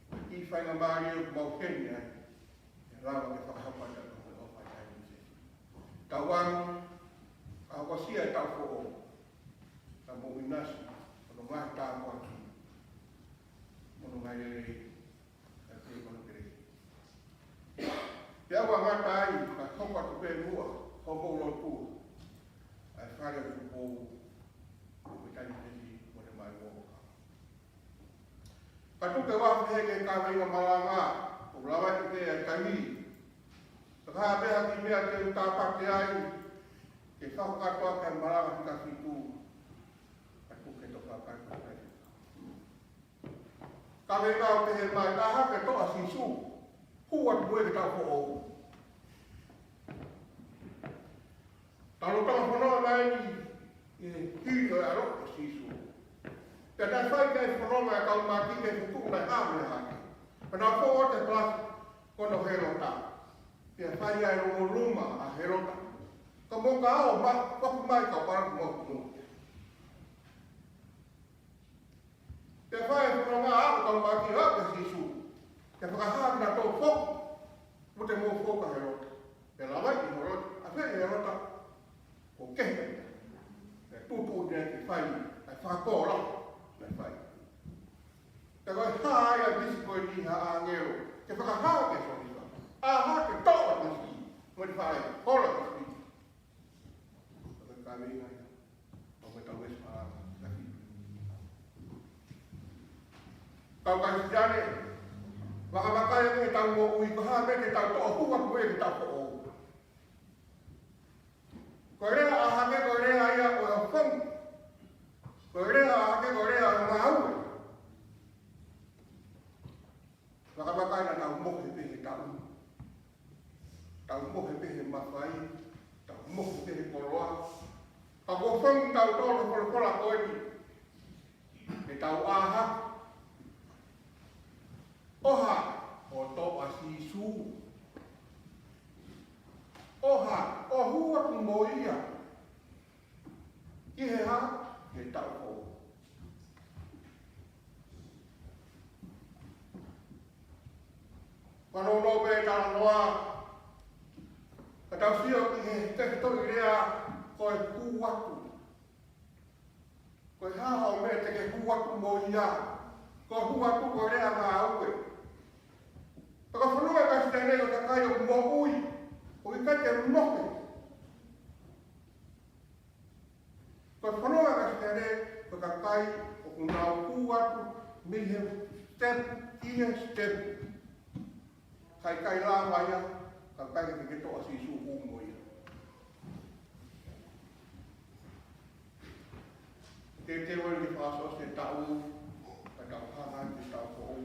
Ko e kiʻi faingamālie ʻoku mau heni ai, ʻe lava ke fakahoko atu ʻa e ʻofa ʻi he Taimi Sesī. Tauange, ka hokosia e taʻu foʻou, ka mou ʻinasi, hono ngaahi tāpuaki, mo hono ngaahi lelei, ka te kono kere. Pea ʻoua ngata ai, ka hoko atu pē muʻa hoʻomou lotu, ʻa e Fale ʻo Tupou, ʻo e Taimi Sesī, mo e mai uoka. Ka tuku ke u ʻafe he kaveinga malanga, ʻo lava ʻi he taimi. Ka ha pē ha kiʻi meʻa te u tāpate ai, ke fakakātoa ki he malanga fika fitu, ka tuku ke toki fakakātoa ai. Kaveinga ʻoku pehē mai, ʻā hake ʻo toʻo ʻa Sīsū, hū atu mo ia ki he taʻu foʻou. Talu tau fononga mai ni ʻi he hili ʻo e ʻAlo ʻo Sīsū. Pea naʻe fai ki ai e fononga ʻa e kau Mākite he feituʻu naʻe ʻave hake. Pea naʻe foʻou ʻa e palasi ko hono Hēlota. Pea fai ai e longoluma ʻa Hēlota. Ka mou ka ō ma, paku mai ka pala mo kuno. Pea fai e fononga ʻa e kau Mākite ʻa Sīsū. Pea fakahā kinautolu foki, mou toe mou foki kia Hēlota. Pea lava ʻe Hēlota, ʻa fē ʻe Hēlota, ʻoku kehe. Pea tuʻutuʻuni ke fai, ʻa e fakakoloa, naʻe fai. Pea ko e hā ai ʻa e misi ko eni ha ʻāngelo, ke fakahā kia Siosefa. ʻĀ hake ʻo toʻo ʻa e misi, mo e fai, hola ʻa e misi. Ko e kaveinga ia. Ko e tau esi pa, ka ki. Kau Kalisitiane, vakavakai ange ʻetau moʻui, ko e hā e meʻa te tau toʻo hū atu ai ki he taʻu foʻou. Ko e lea ʻā hake, ko e lea ia ʻo e ʻofongi. Ko e lea ʻā hake, ko e lea ʻo e ngāue. Vakavakai naʻa tau mohe pē he taʻu. Tau mohe pē he mafai. Tau mohe pē he koloa. Ka ko e ʻofongi ʻetau tolo he folofola ko eni. ʻEtau ʻā hake. ʻO hā, ʻo toʻo ʻa Sīsū. ʻO hā, ʻo hū atu mo ia. ʻI he hā, he taʻu foʻou. Fanongo pē talanoa, ka tau sio ki he tefitoʻi lea, ko e hū atu. Ko e hā hoʻo meʻa te ke hū atu mo ia, ko e hū atu ko e lea ngāue. Pea ko e fononga ʻa e Kalisitiane ko e kakai ʻoku moʻui, ʻoku ʻikai ke mohe. Ko e fononga ʻa e Kalisitiane, ko e kakai ʻoku nau hū atu mei he step ki he step. Ka ʻikai lava ia, ka ʻikai ke ke toʻo ʻa Sīsū hū mo ia. Te te wale ke fakaʻosi e taʻu, ka tau hanga ki he taʻu foʻou.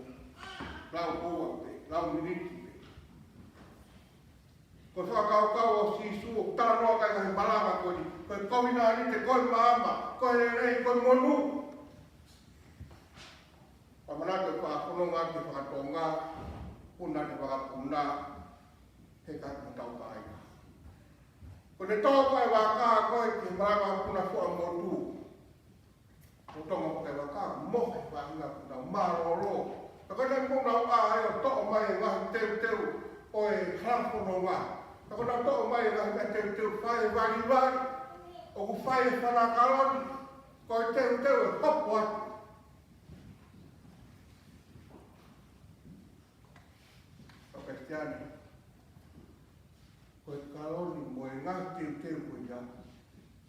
Lau houa pē, lau miniti pē. Ko e fakakaukau ʻo Sīsū ʻoku talanoa ki ai he malanga ko eni, ko e kovinānite, ko e maama, ko e lelei, ko e monū. Pea manatu ke fakafononga atu ki he faka-Tonga, puna ki he vakapuna, he ka mo tau kāinga. Ko ʻene tō ko e vaka ko ē ki he malanga puna foʻa motu. Ko Tonga ko e vaka, mohe faʻahinga puna mālōlō. Ka ko ʻenau ʻā ai ʻo toʻo mai e ngaahi teuteu ʻo e halafononga. Ka ko ʻenau toʻo mai e ngaahi meʻa teuteu fai e valivali. ʻOku fai e fanakaloni. Ko e teuteu ʻe hopo atu. Kau Kalisitiane, Ko e kaloni mo e ngaahi teuteu ko ia,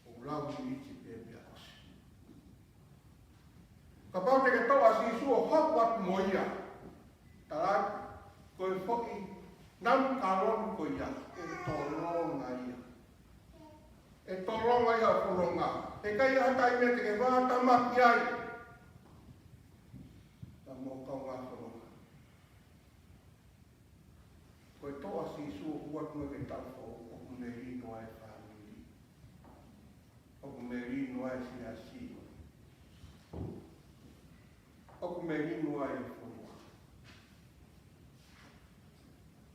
ʻoku lau miniti pē pea ʻosi. Kapau te ke toʻo ʻa Sīsū ʻo hoko atu mo ia, talaatu, ko e foʻi namu kaloni ko ia, ʻe tolonga ia. ʻE tolonga ia ʻa e fononga. He ʻikai ha taimi te ke vātamaki ai. Ka mo kaungā fononga. Ko e toʻo ʻa Sīsū ʻoku ʻoatu ke tau foʻou, ʻoku melino ai e fāmili. ʻOku melino ai e siasi. ʻOku melino ai e fonua.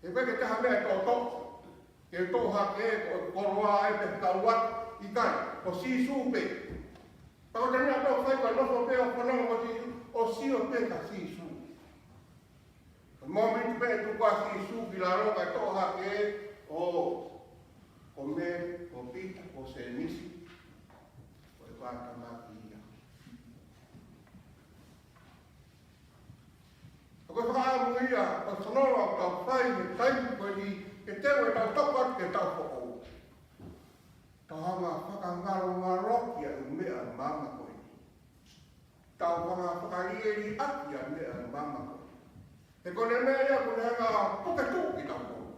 He ʻikai ke ʻi ai ha meʻa ʻe toʻotoʻo, ke toʻo hake, ko e koloa ʻe pehē kau atu, ʻikai, ko Sīsū pē. Pea ko e taimi ʻe tau fai ko e nofo pē ʻo fononga mo Sīsū, ʻo sio pē kia Sīsū. Ka mōmeniti pē ʻe tuku ʻa Sīsū ki lalo kae toʻo hake, ʻo, ko Mele, ko Pita, ko Sēmisi, ko e vātamaki ia. Ka ko e fakaʻamu ia, ko e fononga ʻoku tau fai he taimi ko eni, ke teu ʻetau toko atu ke tau foʻou. Tau hanga ʻo fakangalongaloʻi ʻa e meʻa ʻo e māmani ko eni. Tau hanga ʻo fakalieliaki ʻa e meʻa ʻo e māmani ko eni. He ko ʻene meʻa ia ʻoku ne hanga ʻo puke tuʻu kitautolu.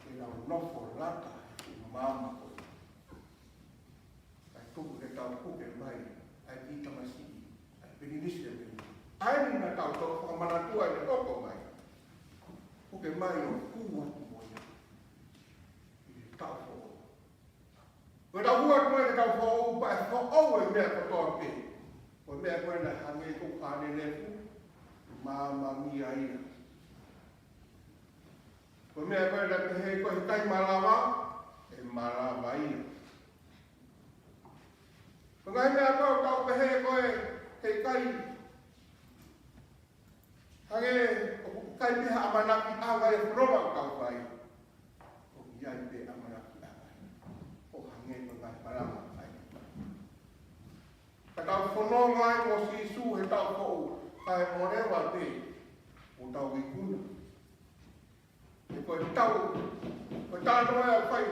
Ke tau nofo lata he māmani ko eni. Kae tuku ke tau puke mai ʻa e kiʻi tamasiʻi, ʻa e pilinisi ʻo e mei. ʻA eni naʻa tau toe fakamanatua ʻi he hoko mai. Puke mai ʻo hū atu mo ia ʻi he taʻu foʻou. Ko e taʻu hū atu mo ia ke tau foʻou, pea ʻe foʻou e meʻa kotoa pē. Ko e meʻa ko ē naʻe hangē ko e fānelefu, māmani ia. Ko e meʻa ko ē naʻe pehē ko e ʻikai malava, ʻe malava ia. Ko e ngaahi meʻa ko ē ʻoku tau pehē ko e heʻikai, hangē ʻoku ʻikai pē ha ʻamanakiʻanga ʻi he fononga ʻoku tau fai. ʻOku ʻi ai pē ʻamanakiʻanga. ʻO hangē ko e ngaahi malanga ʻa e. Ka tau fononga ai mo Sīsū he taʻu foʻou, kae ʻoleva pē ʻo tau ikuna. He ko e tau, ko e talanoa ʻoku fai,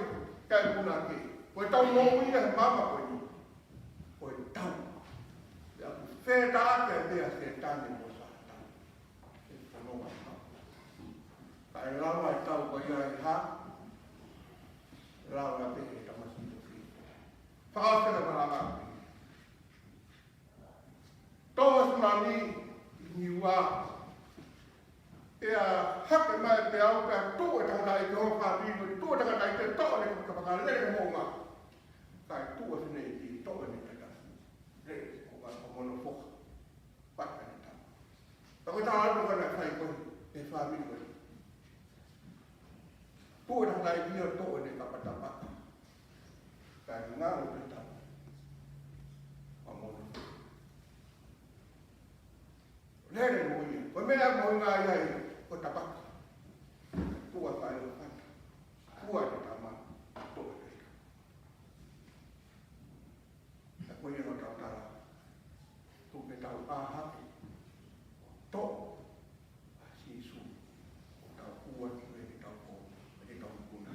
kae ikuna ke. Ko e tau moʻui ʻa e māmani ko eni. Ko e tau. Pea ʻoku fetaʻaki pē ʻa Sētane mo Sātane. He fononga. Kae lava e tau ko ia ʻe hā? Lava pē he tamasiʻi ko Sīsū. Fakaʻosi ʻa e malanga. Tō e tsunami ʻi Niua. Pea hake mai pē au pea tuʻu e tangataʻeiki ʻo e fāmili, tuʻu e tangataʻeiki ʻo toʻo ʻene kapa paka lele mo nga. Kae tuʻu e fineʻeiki ʻo toʻo ʻene tata. Lele mo nga ko mono foka. Pata ni tama. Pea ko e tala atu ko ē naʻe fai ko ē, ʻe he fāmili ko ē. Tuʻu e tangataʻeiki ʻo toʻo ʻene kapa tapaka. Kae ngalo pē tama. Ko mono. Lele mo ia. Ko e meʻa mo ia ia ia. Ko e tapaka. Tuʻu e fai ʻo fata. Tuʻu e tama. Toʻo e tama. Ka ko ia ʻoku tau tala, tuku ke tau ʻā hake, toʻo ʻa Sīsū, ʻo tau hū atu ki he taʻu foʻou, ki he taʻu ikuna.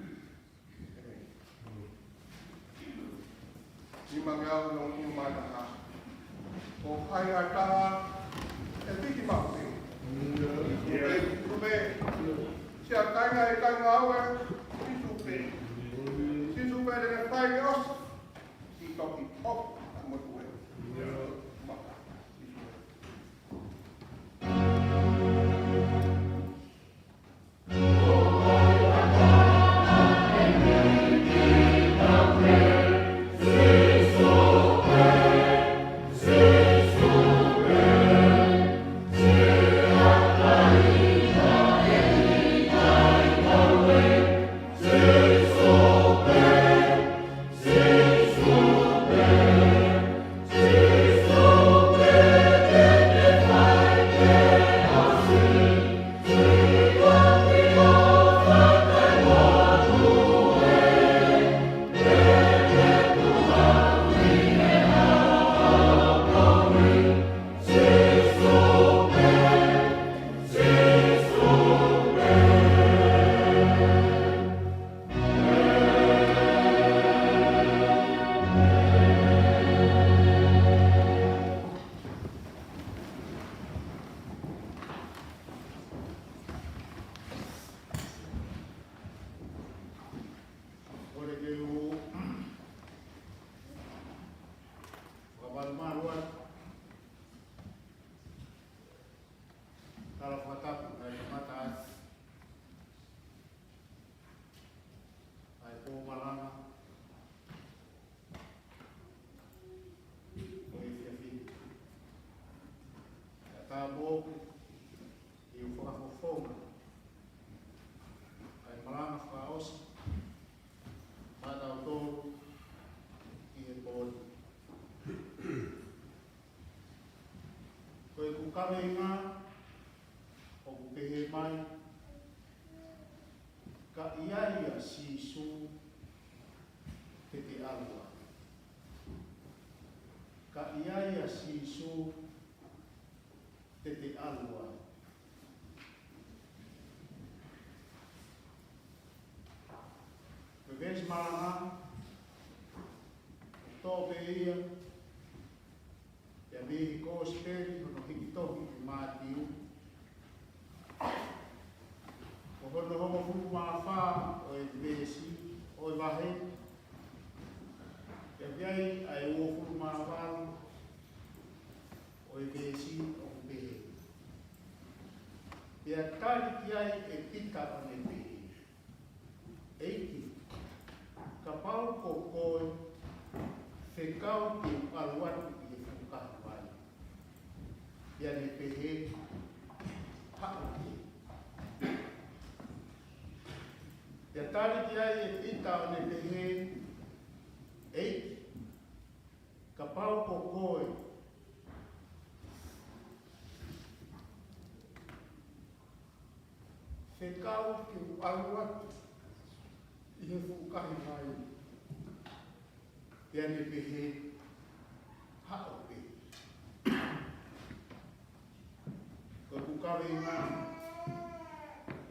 ʻĒmeni. Nimangeau ngeau nima mā taha. Ko hai ha taha ʻe piki maʻu pē? Piki maʻu pē. Siʻa kāinga, ʻe kāinga au ē, Sīsū pē. Sīsū pē te ne fai ke ʻosi. He toki ʻofa ʻa e motuʻa. Fakatapu, ʻa e kamata ʻa e pō malanga ʻo e efiafi ni. ʻE ʻatā moʻoku ke u fakafofonga ʻa e malanga fakaʻosi maʻatautolu ʻi he pō ni. Ko ʻeku kaveinga ʻoku pehē mai: Ka ʻi ai ʻa Sīsū, te te ʻalu ā. Ka ʻi ai ʻa Sīsū, te te ʻalu ā. Ko e veesi malanga, tō pē ia ia mei he Kōsipeli hono hiki tohi ʻe Mātiu, ko hono hongofulu mā fā ʻo e veesi ʻo e vahe, pea ʻi ai ʻa e uofulu mā valu ʻo e veesi ʻoku pehē: Pea tali ki ai ʻe Pita ʻo ne pehē: ʻEiki, kapau ko koe, fekau ke u ʻalu atu ʻi he fuʻu kahi vai. Pea ne pehē: Haʻu pē. Pea tali ki ai ʻe Pita ʻo ne pehē: ʻEiki, kapau ko koe, fekau ke u ʻalu atu ʻi he fuʻu kahi vai. Pea ne pehē: Haʻu pē. Ko ʻeku kaveinga: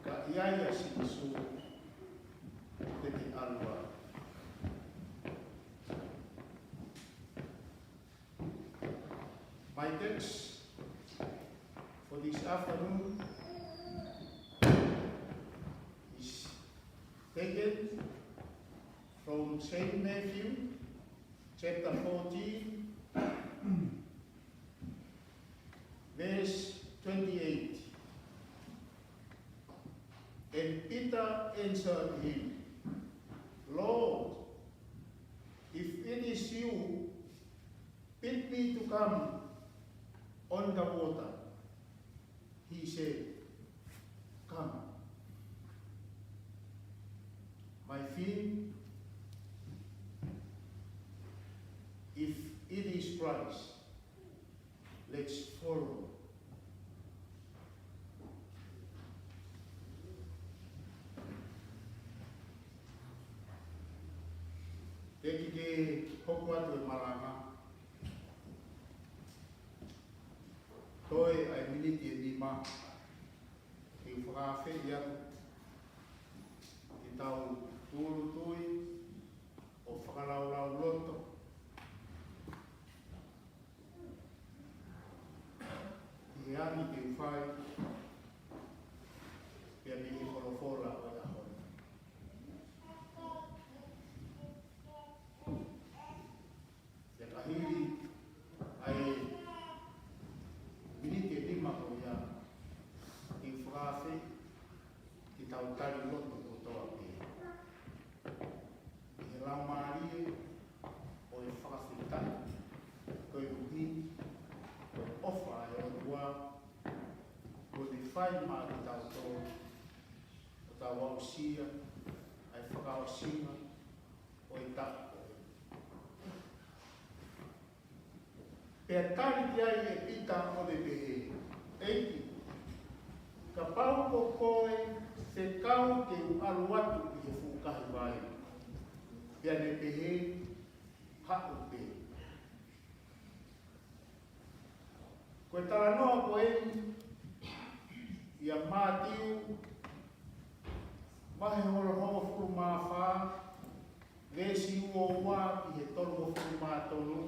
Ka ʻi ai ʻa Sīsū, te te ʻalu ā. My text for this afternoon is taken from Saint Matthew chapter fourteen, verse twenty-eight. And Peter answered him, Lord, if it is you, bid me to come on the water. He said, Come. My friend, if it is Christ, let's follow. Teʻeki ke hoko atu e malanga, toe ʻa e miniti ʻe nima ke u fakaafeʻi atu ke tau tūʻulutui ʻo fakalaulauloto ʻi he anga ke u fai, pea mei he folofola ʻo e ʻaho ni. Pea ka hili ʻa e miniti ʻe nima ko ia, ke u fakaafeʻi ke tau tali lotu kotoa pē ʻi he laumālie ʻo e fakafetaʻi, koeʻuhi ko e ʻofa ʻa e ʻOtua kuo ne fai maʻa kitautolu, ʻo tau aʻusia ʻa e fakaʻosinga ʻo e taʻu ko eni. Pea tali ki ai ʻe Pita ʻo ne pehē, ʻEiki, kapau ko koe, fekau ke u ʻalu atu ʻi he fuʻu kahi vai. Pea ne pehē, Haʻu pē. Ko e talanoa ko eni ʻia Mātiu, vahe hongofulu mā fā, veesi uofulu mā ua ki he tolungofulu mā tolu,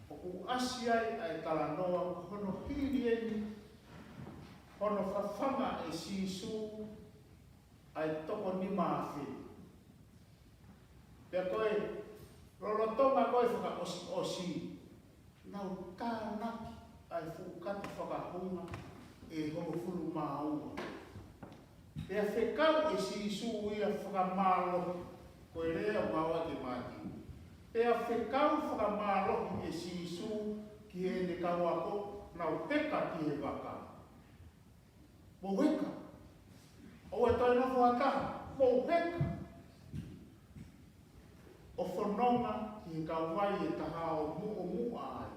ʻoku ʻasi ai ʻa e talanoa, ko hono hili eni hono fafanga ʻe Sīsū ʻa e toko nima afe. Pea ko e lolotonga ko e fakaʻosiʻosi, nau tānaki ʻa e fuʻu kata fakahū na, ʻe hongofulu mā ua. Pea fekau ʻe Sīsū ia fakamālohi, ko e lea ʻoku ʻoatu ʻe Mātiu. Pea fekau fakamālohi ʻe Sīsū ki heʻene kau ako, nau heka ki he vaka. Mou heka. ʻOua ʻe toe nofo ha taha. Mou heka. ʻO fononga ki he kauvai ʻe taha ʻo muʻomuʻa ai,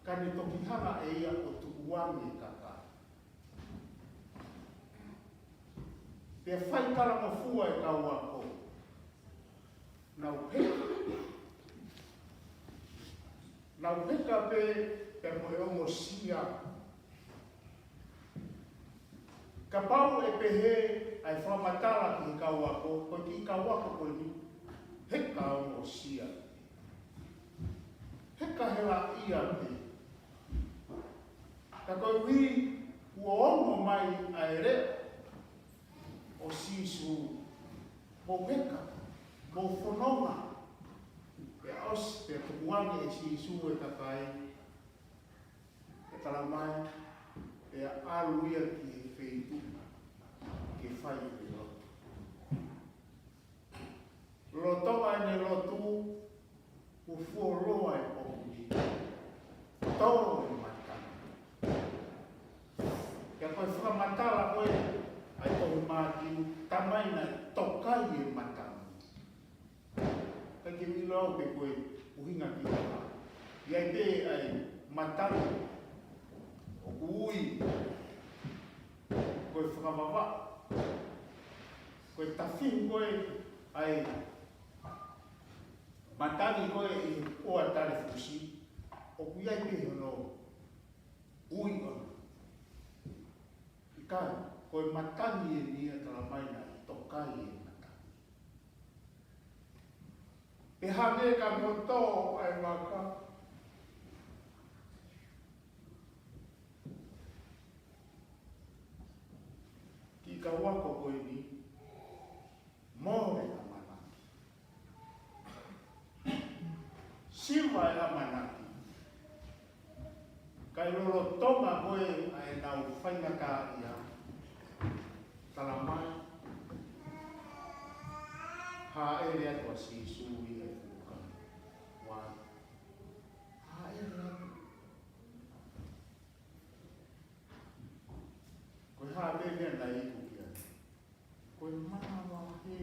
ka ne toki hanga ʻe ia ʻo tukuange e kakai. Pea fai talangofua e kau ako. Nau heka. Nau heka pē, pea mo e ongosia. Kapau ʻe pehē ʻa e fakamatala ki he kau ako, ko e kiʻi kau ako ko eni, heka ongosia. Heka helaʻia pē. Ka koeʻuhi kuo ongo mai ʻa e leʻo ʻo Sīsū, mou heka, mou fononga. Pea ʻosi, pea tukuange ʻe Sīsū e kakai, ʻe talamai, pea ʻalu ia ki he feituʻu ke fai ʻene lotu. Lolotonga ʻene lotu, kuo fuoloa e poʻuli. Tō e matangi. Pea ko e fakamatala ko ē ʻa e tohi Mātiu, talamai naʻe tokai e matangi. Ka ke ʻilo au pe ko e ʻuhinga ki ha. ʻI ai pē ʻa e matangi ʻoku ui ko e fakavava. Ko e tafihu ko ē ʻa e matangi ko ē ʻi he poa tale fusi, ʻoku ʻi ai pē hono ui ʻona. ʻIkai, ko e matangi eni ia talamai naʻe tokai e matangi. Pea hangē ka kuo tō ʻa e vaka. Kiʻi kau ako ko eni, mole ʻamanaki. Siva e ʻamanaki. Kae lolotonga ko ē ʻa ʻenau faingataʻaʻia, talamai, hāʻele atu ʻa Sīsū ʻi he fuka. Wai. Hāʻele atu. Ko e hā pē meʻa naʻe iku ki ai? Ko e manavahē.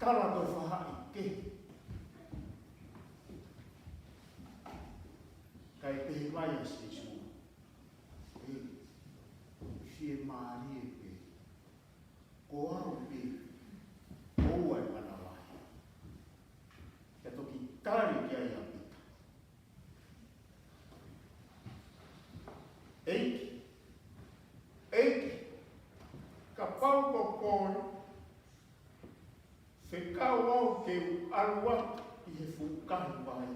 Tala ko e faʻahi kehe. Kae pehē mai ʻa Sīsū, ʻe, fiemālie pē. Ko au pē, ʻoua ʻe manavahē. Pea toki tali ki ai ʻa Pita. ʻEiki, ʻEiki, kapau ko koe, fekau au ke u ʻalu atu ʻi he fukahi vai.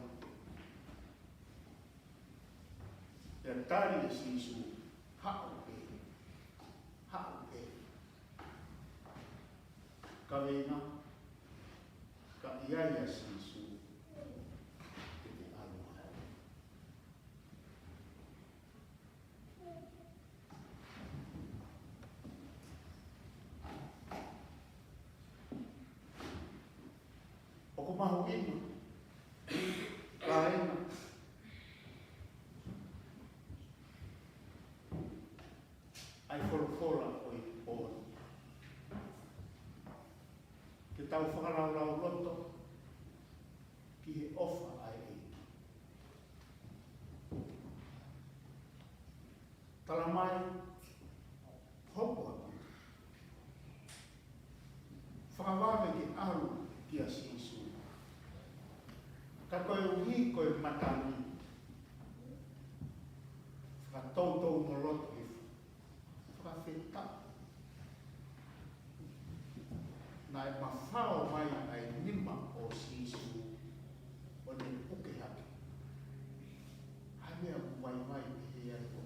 Pea tali ʻe Sīsū, haʻu pē, haʻu pē. Kaveinga, ka ʻi ai ʻa Sīsū, ke te ʻalu ai. ʻOku mahuʻinga, kāinga, ʻa e folofola ʻo e pō ni. Ke tau fakalaulauloto ki he ʻofa ʻa e ʻEiki. Talamai, hopo atu. Fakavave ke ʻalu kia Sīsū. Ka koeʻuhi ko e matangi, fakatoutou mo loto hifo. Fakafetaʻi. Naʻe mafao mai ʻa e nima ʻo Sīsū ʻo ne puke hake. ʻA e meʻa ʻoku vaivai pehē ai ʻOtua.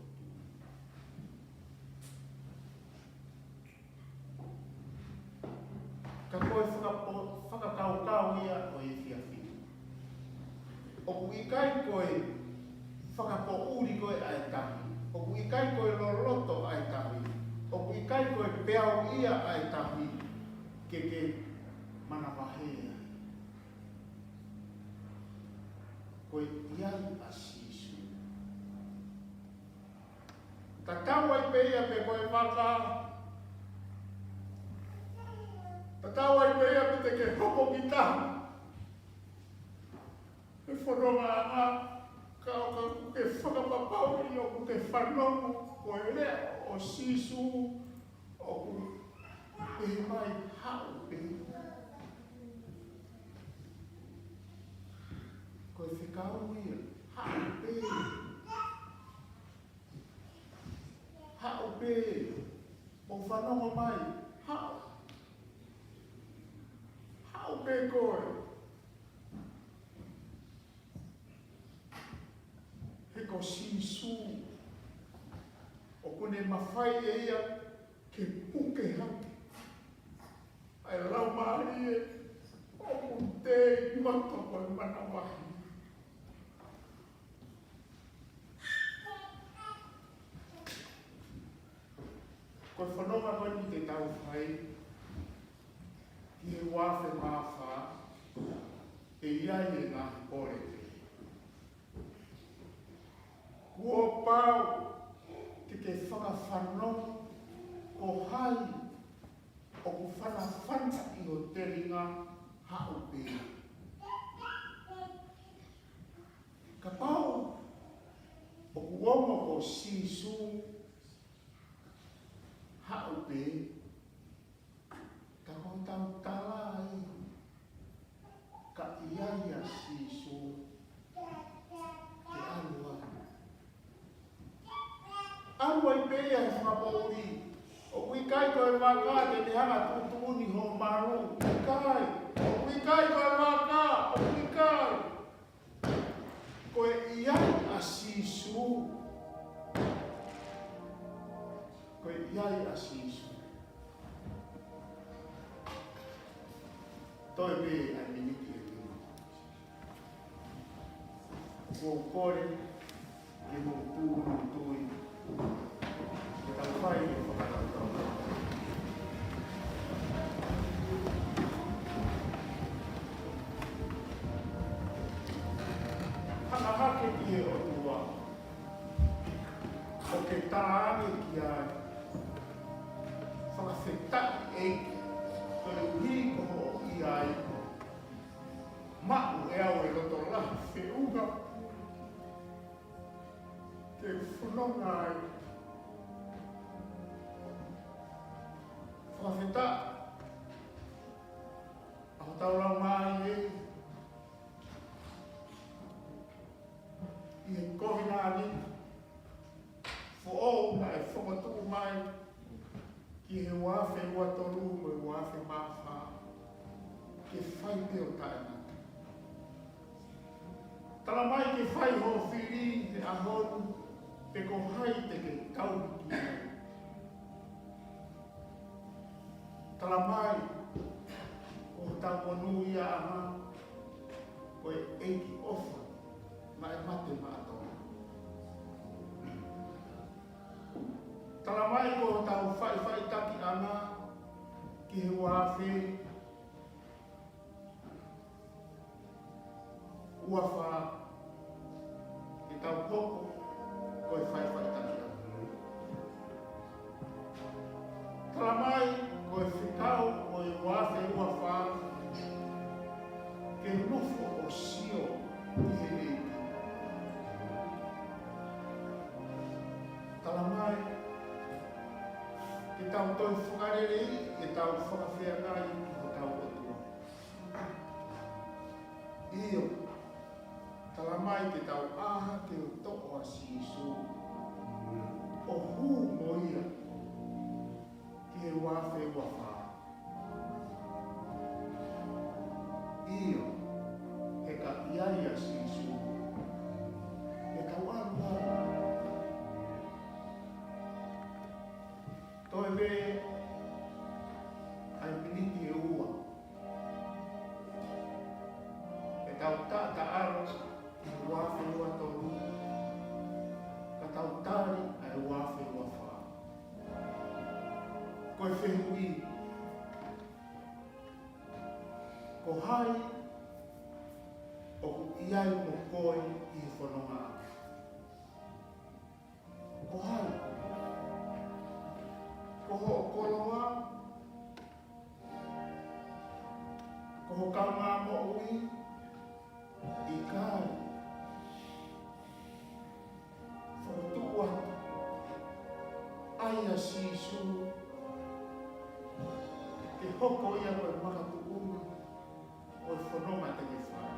Ka ko e fakapo-, fakakaukau ia ʻo e efiafi ni. ʻOku ʻikai ko e fakapoʻuli ko ē ʻa e tahi. ʻikai ko e loloto ʻa e tauhi, ʻoku ʻikai ko e peau ia ʻa e tauhi ke ke manavahē ai. Ko e ʻi ai ʻa Sīsū. Tatau ai pē ia pe ko e vaka. Tatau ai pē ia pe te ke hoko ki tahi. He fononga ʻa e ʻOtua, ka ʻoku ke fakapapauʻi ʻoku ke fanongo ko e lea ʻo Sīsū ʻoku pehē mai, haʻu pē. Ko e fekau ia, haʻu pē. Haʻu pē. Mou fanongo mai, haʻu. Haʻu pē koe. He ko Sīsū ʻoku ne mafai ʻe ia ke puke hake ʻa e laumālie ʻoku tei loto ko e manavahē. Ko e fononga ko eni te tau fai ki he uaafe mā fā, ʻe ʻi ai e ngaahi kole pē. Kuo pau ke ke fakafanongo ko hai ʻoku fanafana ʻi ho telinga, haʻu pē. Kapau ʻoku ongo ko Sīsū, haʻu pē, ka ko hotau tala ai, ka ʻi ai ʻa Sīsū, ke ʻalu ai. ʻAlu ai pē ia he fakapoʻuli. ʻOku ʻikai ko e vaka te ne hanga ʻo tuʻutuʻuni ho malu. ʻIkai. ʻOku ʻikai ko e vaka. ʻOku ʻikai. Ko e ʻi ai ʻa Sīsū. Ko e ʻi ai ʻa Sīsū. Toe pē ʻa e miniti ʻe nima. Kuo u kole ke mou tūʻulutui. Ke tau fai e fakakaukau. Hanga hake ki he ʻOtua. ʻO ke talaange ki ai. Fakafetaʻi ʻEiki, koeʻuhi ko hoʻo ʻi ai. Maʻu ʻe au e loto lahi feʻunga ke fononga ai. Fakafetaʻi ʻa hotau laumālie ʻi he kovinānite foʻou naʻe fokotuʻu mai ki he uaafe ua tolu mo e uaafe mā fā, ke fai pē ʻo taʻengata. Tala mai ke fai hoʻo fili he ʻaho ni, pe ko hai te ke tauhi ki ai. Tala mai, ko hotau monūʻiaʻanga, ko e ʻEiki ʻofa, naʻe mate maʻa Tonga. Tala mai ko hotau faʻifaʻitakiʻanga ki he uaafe ua fā, ke tau hoko ko e faʻifaʻitakiʻanga. Tala mai ko e fekau ʻo e uaafe ua fā, ke nofo ʻo sio ʻi he ʻEiki. Tala mai ke tau toe fakaleleiʻi ʻetau fakafeangai ki hotau ʻOtua. ʻIo, tala mai ke tau ʻā hake ʻo toʻo ʻa Sīsū, ʻo hū mo ia ki he uaafe ua fā. ʻIo, he ka ʻi ai ʻa Sīsū, he tau ʻalu ai. Toe pē ʻa e miniti ʻe ua. Ke tau taʻataʻalo ki he uaafe ua tolu, ka tau tali ʻa e ua Ko e fehuʻi, ko hai ʻoku ʻi ai mo koe ʻi he fononga? Ko hai? Ko hoʻo koloa? Ko ho kaungāmoʻui? ʻIkai. Fokotuʻu atu ai ʻa Sīsū ke hoko ia ko e makatuʻunga ʻo e fononga te ke fai.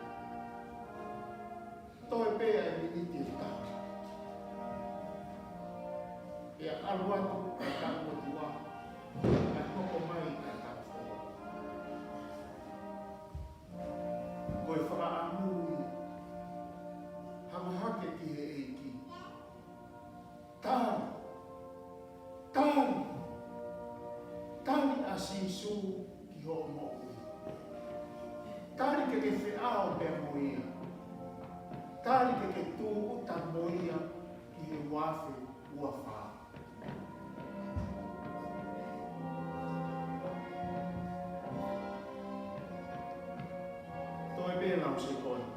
Toe pē ʻa e miniti ʻe taha. Pea ʻalu atu ʻa e taʻu ʻe ua, kae hoko mai ʻa e taʻu foʻou. Ko e fakaʻamu ia, hanga hake ki he ʻEiki. Tali, tali, tali ʻa Sīsū ki hoʻo moʻui. Tali ke ke feʻao pea mo ia. Tali ke ke tūʻuta mo ia ʻi he ua afe ua fā. Toe pē lau sekondi.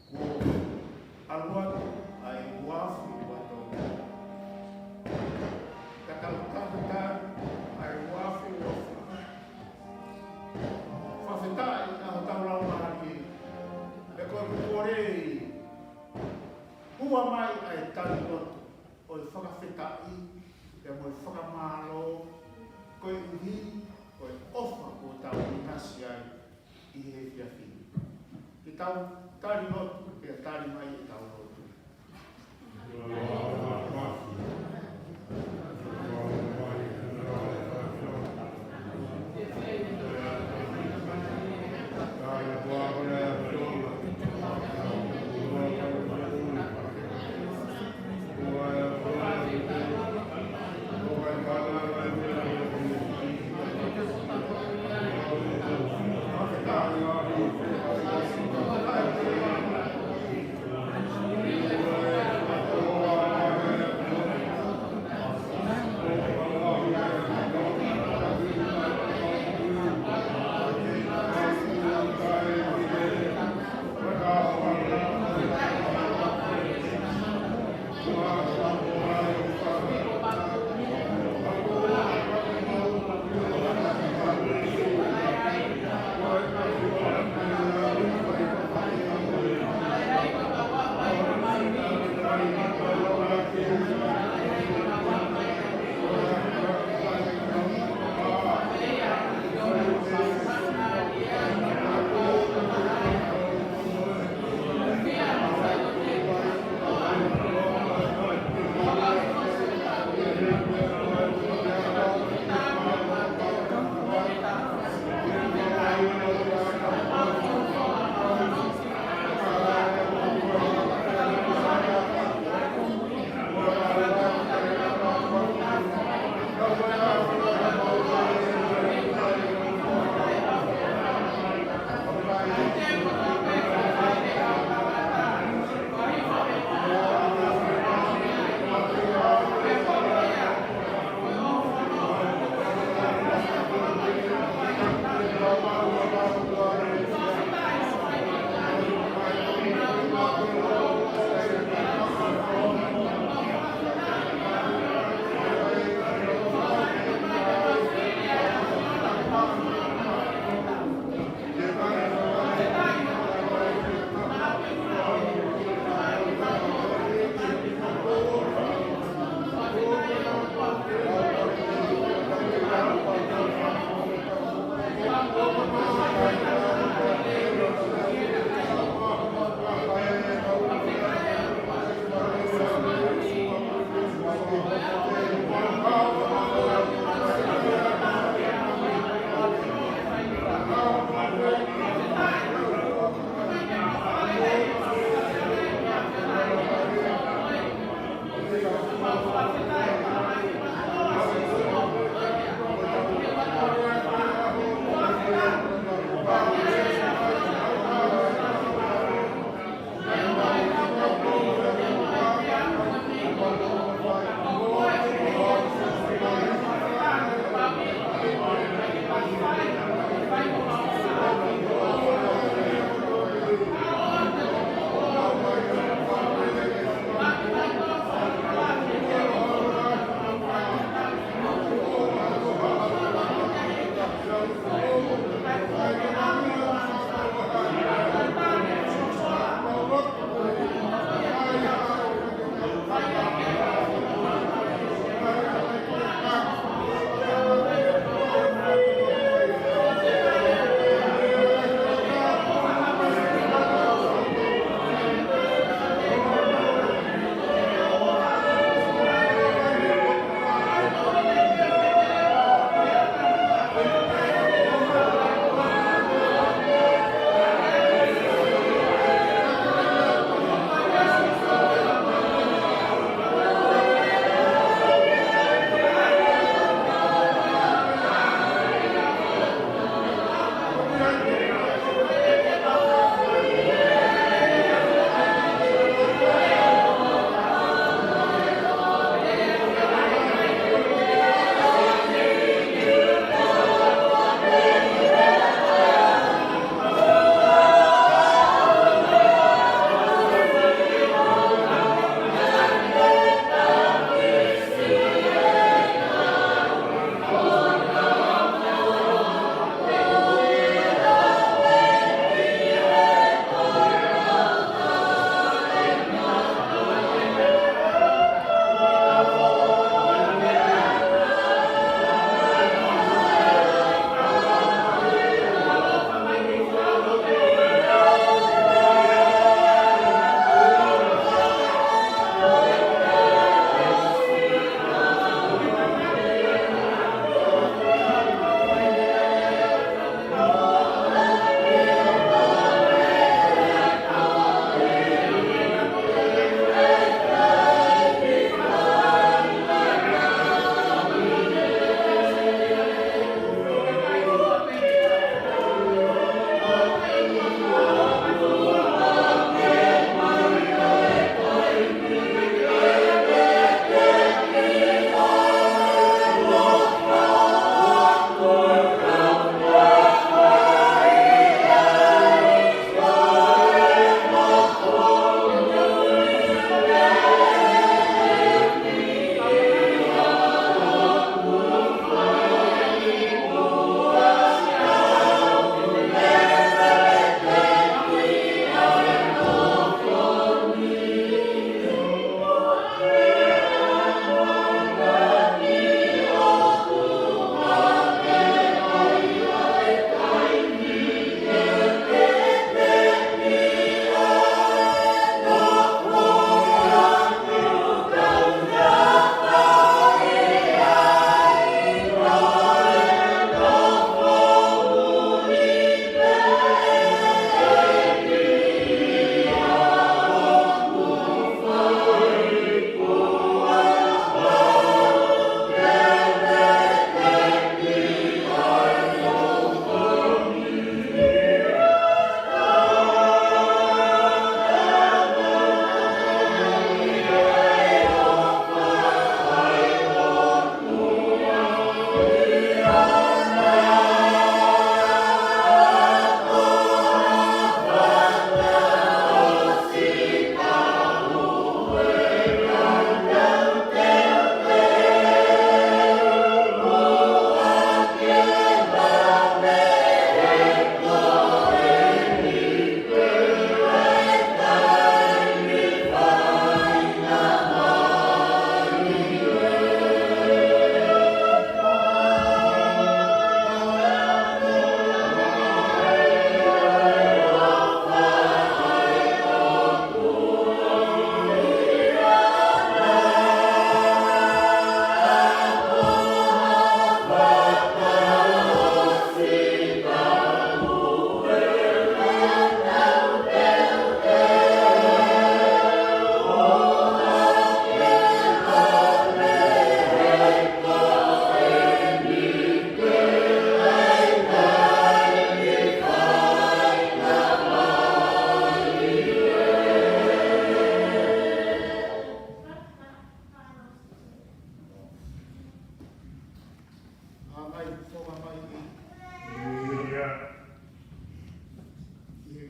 Kuo ʻalu atu ʻa e ua afe ua tolu. Ka tau tafataha ʻa e ua afe ua fā. Fakafetaʻi ʻa hotau laumālie. Pea ko e kole, hua mai ʻa e tali lotu ʻo e fakafetaʻi, pea mo e fakamālō, koeʻuhi ko e ʻofa kuo tau ʻinasi ai ʻi he efiafi ni. Ke tau tali lotu, pea tali mai ʻetau lotu.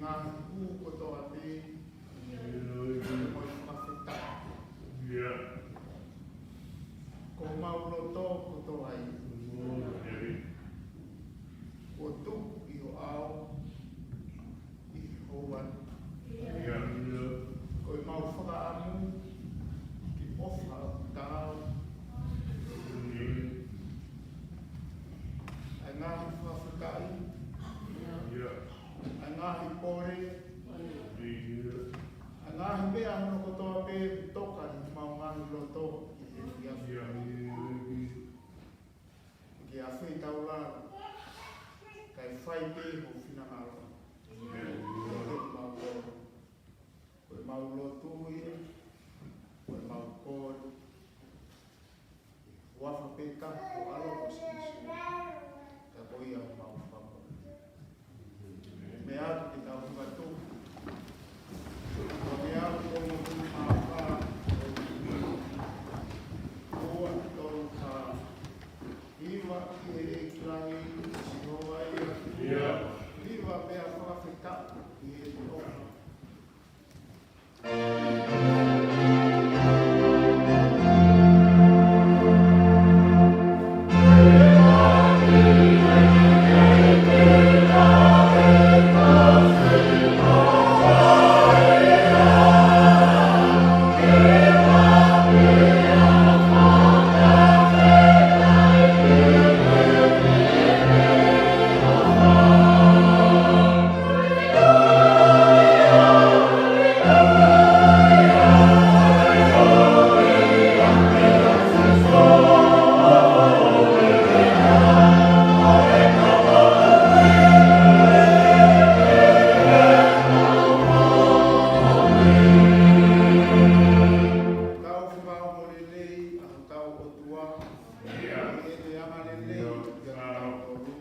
Ngaahi hū kotoa pē, mo e fakafetaʻi. Ko homau loto kotoa ia. Kuo tuku ʻi ho ʻao, ʻi he houa ni. Ko ʻemau fakaʻamu ke ʻofa atu kiate koe. ʻA e ngaahi fakafetaʻi, ʻa e ngaahi pole, ʻa e ngaahi meʻa hono kotoa pē ʻoku toka ʻi homau ngaahi loto ʻi he efiafi ni. Ke afeitaulalo, kae fai pē ho finangalo. Ko ʻemau lotu ia, ko ʻemau kole, huafa pē taha ho ʻAlo ko Sīsū, ka ko ia homau Fakamoʻui. Mou meʻa atu ke tau fakatau. Ko e meʻa atu ko e motu mā fā, ua, tolu, fā, hiva ki he ʻEiki langi, Sihova ia. Hiva pea fakafetaʻi ki he ʻOtua. Tau fakaongo lelei ʻa hotau ʻOtua. ʻI heʻene angalelei ʻiate kitautolu.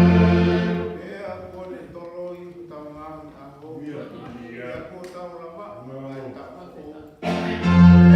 Pea kuo ne toloi hotau ngaahi ʻaho. Pea kuo tau lava ʻa e taʻu foʻou.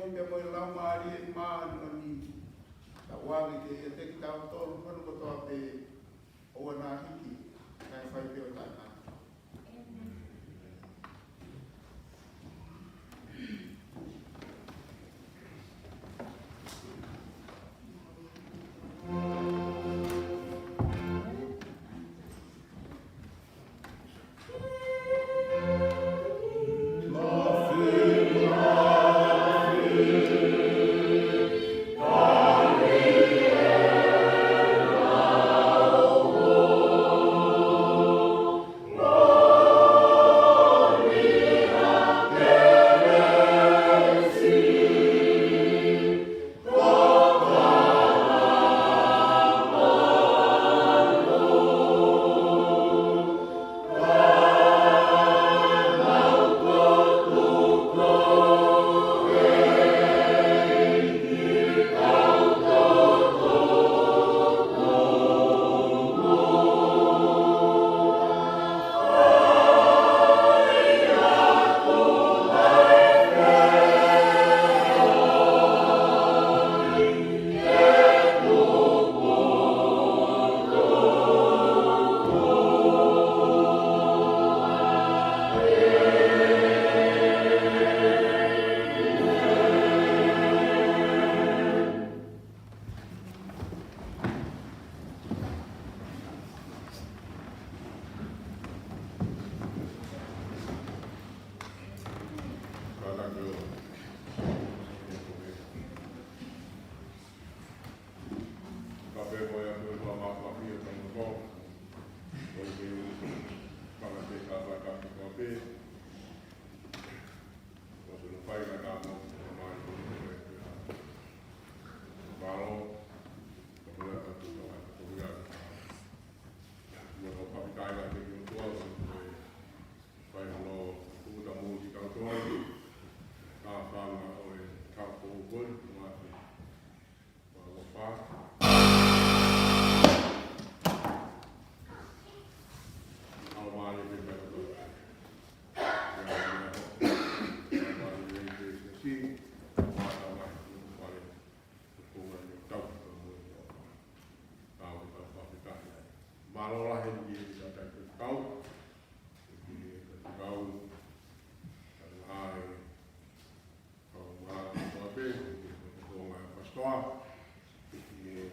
Pea mo e Laumālie Māʻoniʻoni, tauange ke ʻiate kitautolu hono kotoa pē, ʻoua naʻa hiki, kae fai pē ʻo taʻengata. Mālō lahi ʻEiki ʻi he taʻataʻa kau. ʻEiki ʻi he taʻataʻa kau. Taʻataʻa e kau mālō kotoa pē, ʻi he kau ngaahi pasitoa. ʻEiki ʻi he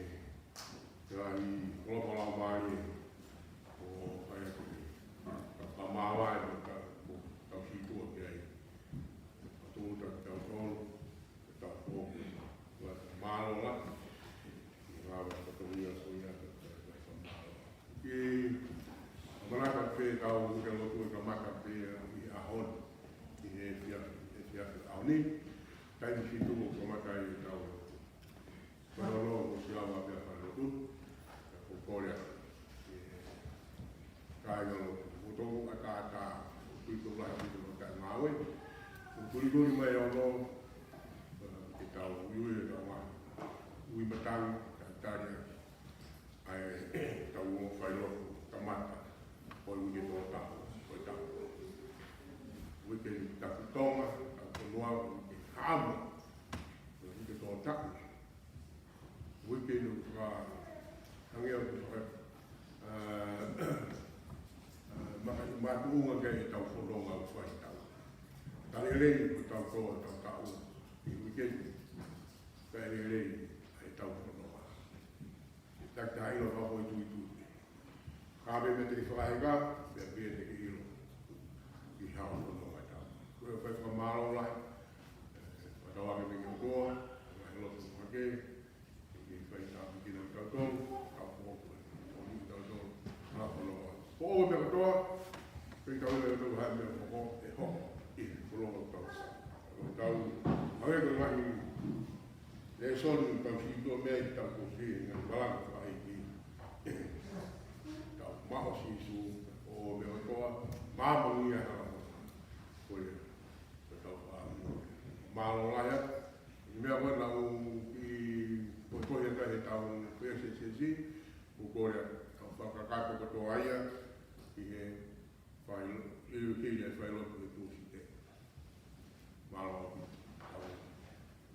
ngaahi koloa mālō mālie. ʻO ʻai atu ke tau māvae, mo tau, mo tau sītuʻa ki ai. Tau tau tau tau. Tau foki. Mālō lahi. Ngāue kotoa ia ko ia. Ki manaka pē kau ke lotu e kamata pē ʻi he ʻaho ni. ʻI he efiafi, efiafi ʻaho ni. Taimi fitu ʻoku kamata ai e tau lotu. Fai lotu, ko siama pē fai lotu. Ko Korea. Kāinga lotu, ʻoku tau ʻatā ʻatā, ʻoku tau lahi ʻi he lotu ʻa e ngāue. ʻOku tuli tuli mai ʻo nō, ke tau ui ui e tau ngā. Ui matang, tau tali ʻa e tau ongo fai lotu, kamata, ko e uike tō tapu, ko e tapu. Uike ni tapu Tonga, tapu Tonga, uike Haʻamo, uike tō tapu. Uike ni ʻoku hangē ʻoku faka-, ā, ā, maka-, makatuʻunga ki ai e tau fononga ʻoku fai tau. Tali lelei ko tau tō, tau tau. ʻI he uike ni, tali lelei e tau fononga. Taki taha ʻilo fakafoʻituitui. Ka pē mei he fakaheka, pea pē te ke ʻilo. ʻI he hao fononga tau. Ko e fai fakamālō lahi. Fakatauange mei he ʻOtua, ngaahi lotu hake, ke fai tāpuekina kitautolu, kau foʻou, ʻo ni kitautolu, ngaahi fononga. Foʻou pē kotoa, pea kau ʻilo kitautolu ha meʻa foʻou, ʻe hoko, ʻi he fononga tau. Tau, hangē ko e ngaahi lēsoni tau sītuʻa mei ai tau kosi, ngaahi malanga fakaʻeiki. Tau maʻu Sīsū, ʻo meʻa kotoa, māmani ia hala. Ko ia, ko tau fā. Mālō lahi atu. ʻI he meʻa ko ena ʻoku ʻi, ko e tohi ʻa e tau ko e S S S, ʻoku kole atu, tau fakakato kotoa ia, ʻi he fai, ʻi he kei ia fai lotu he Tūsite. Mālō atu.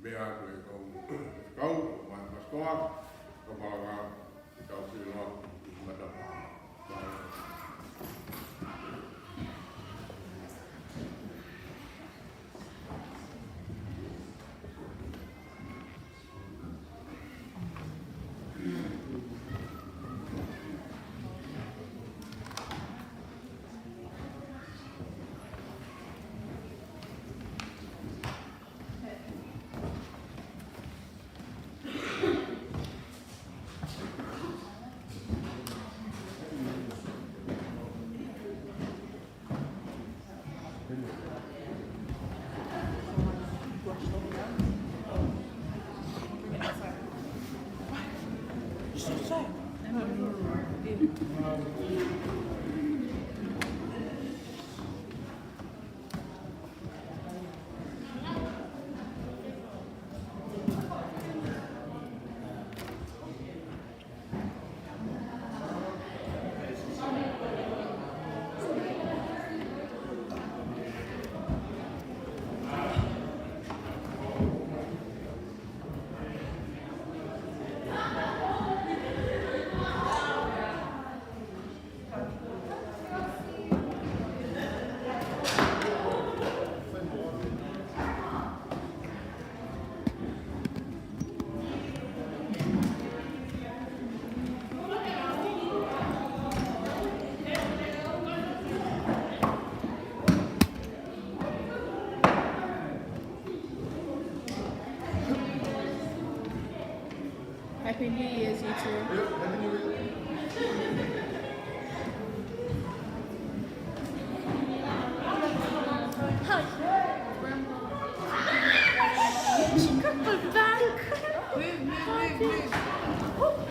Meʻa atu e kau, kau, mai Pasitoa, kapau leva ʻe kau sino ʻi he matapā. Happy New Year's, you two. She got my back. Move, move, move, move.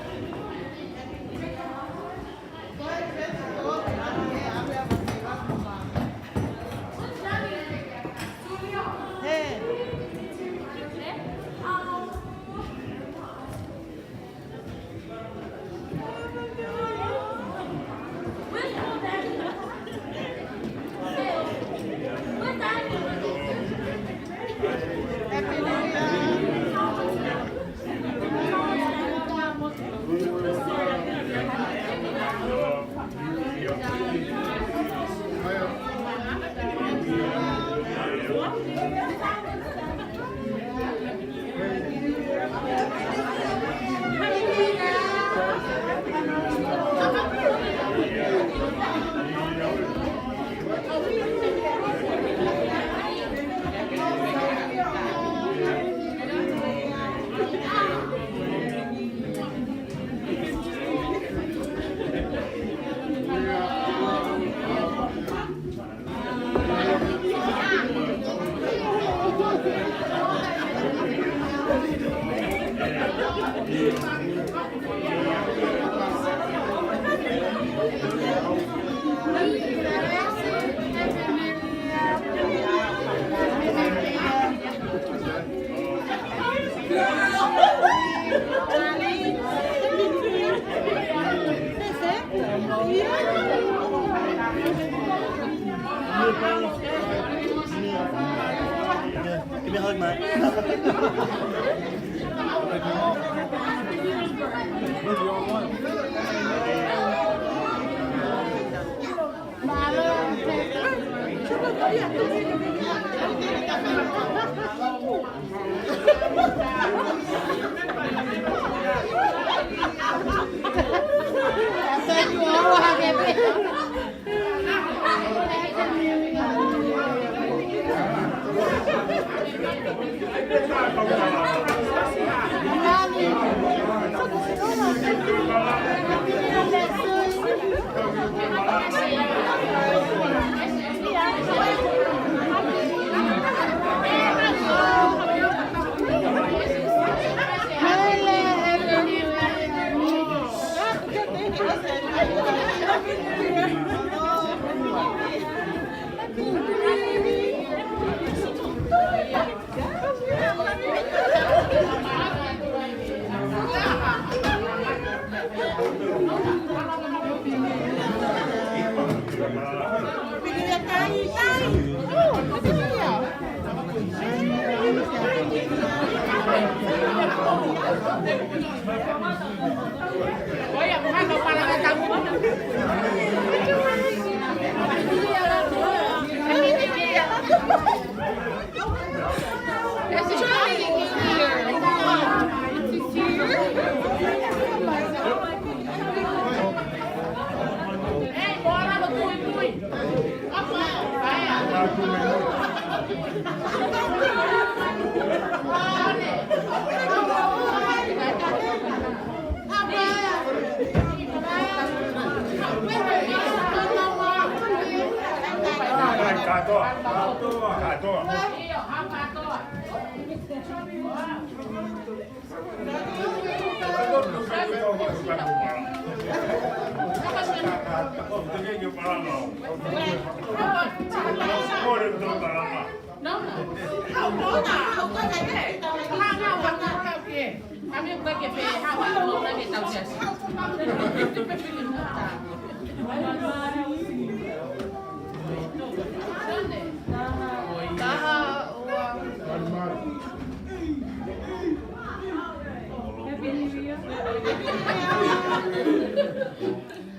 Give me a hug, mate.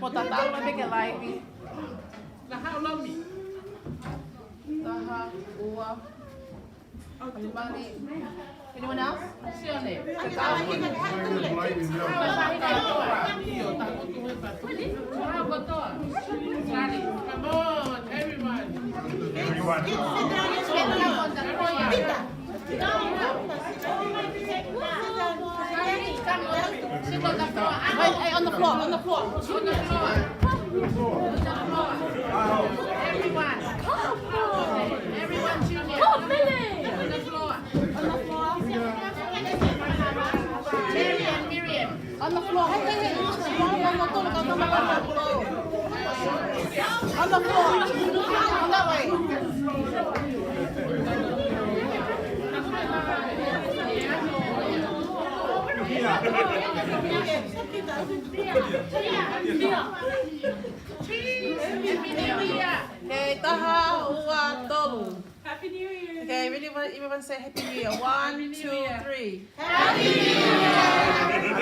Mo tatau mai pē ke laivi. Taha, ua. Anyone else? Sione. Come on, everyone. Hey, hey, on the floor, on the floor. On the floor. Everyone. Everyone, Junior. On the floor. On the floor. Miriam, Miriam. On the floor. Hey, hey, hey. On the floor. On the floor. On that way. Okay, taha, ua, tolu. Happy New Year. Okay, really want everyone say Happy New Year. One, two, three. Happy New Year.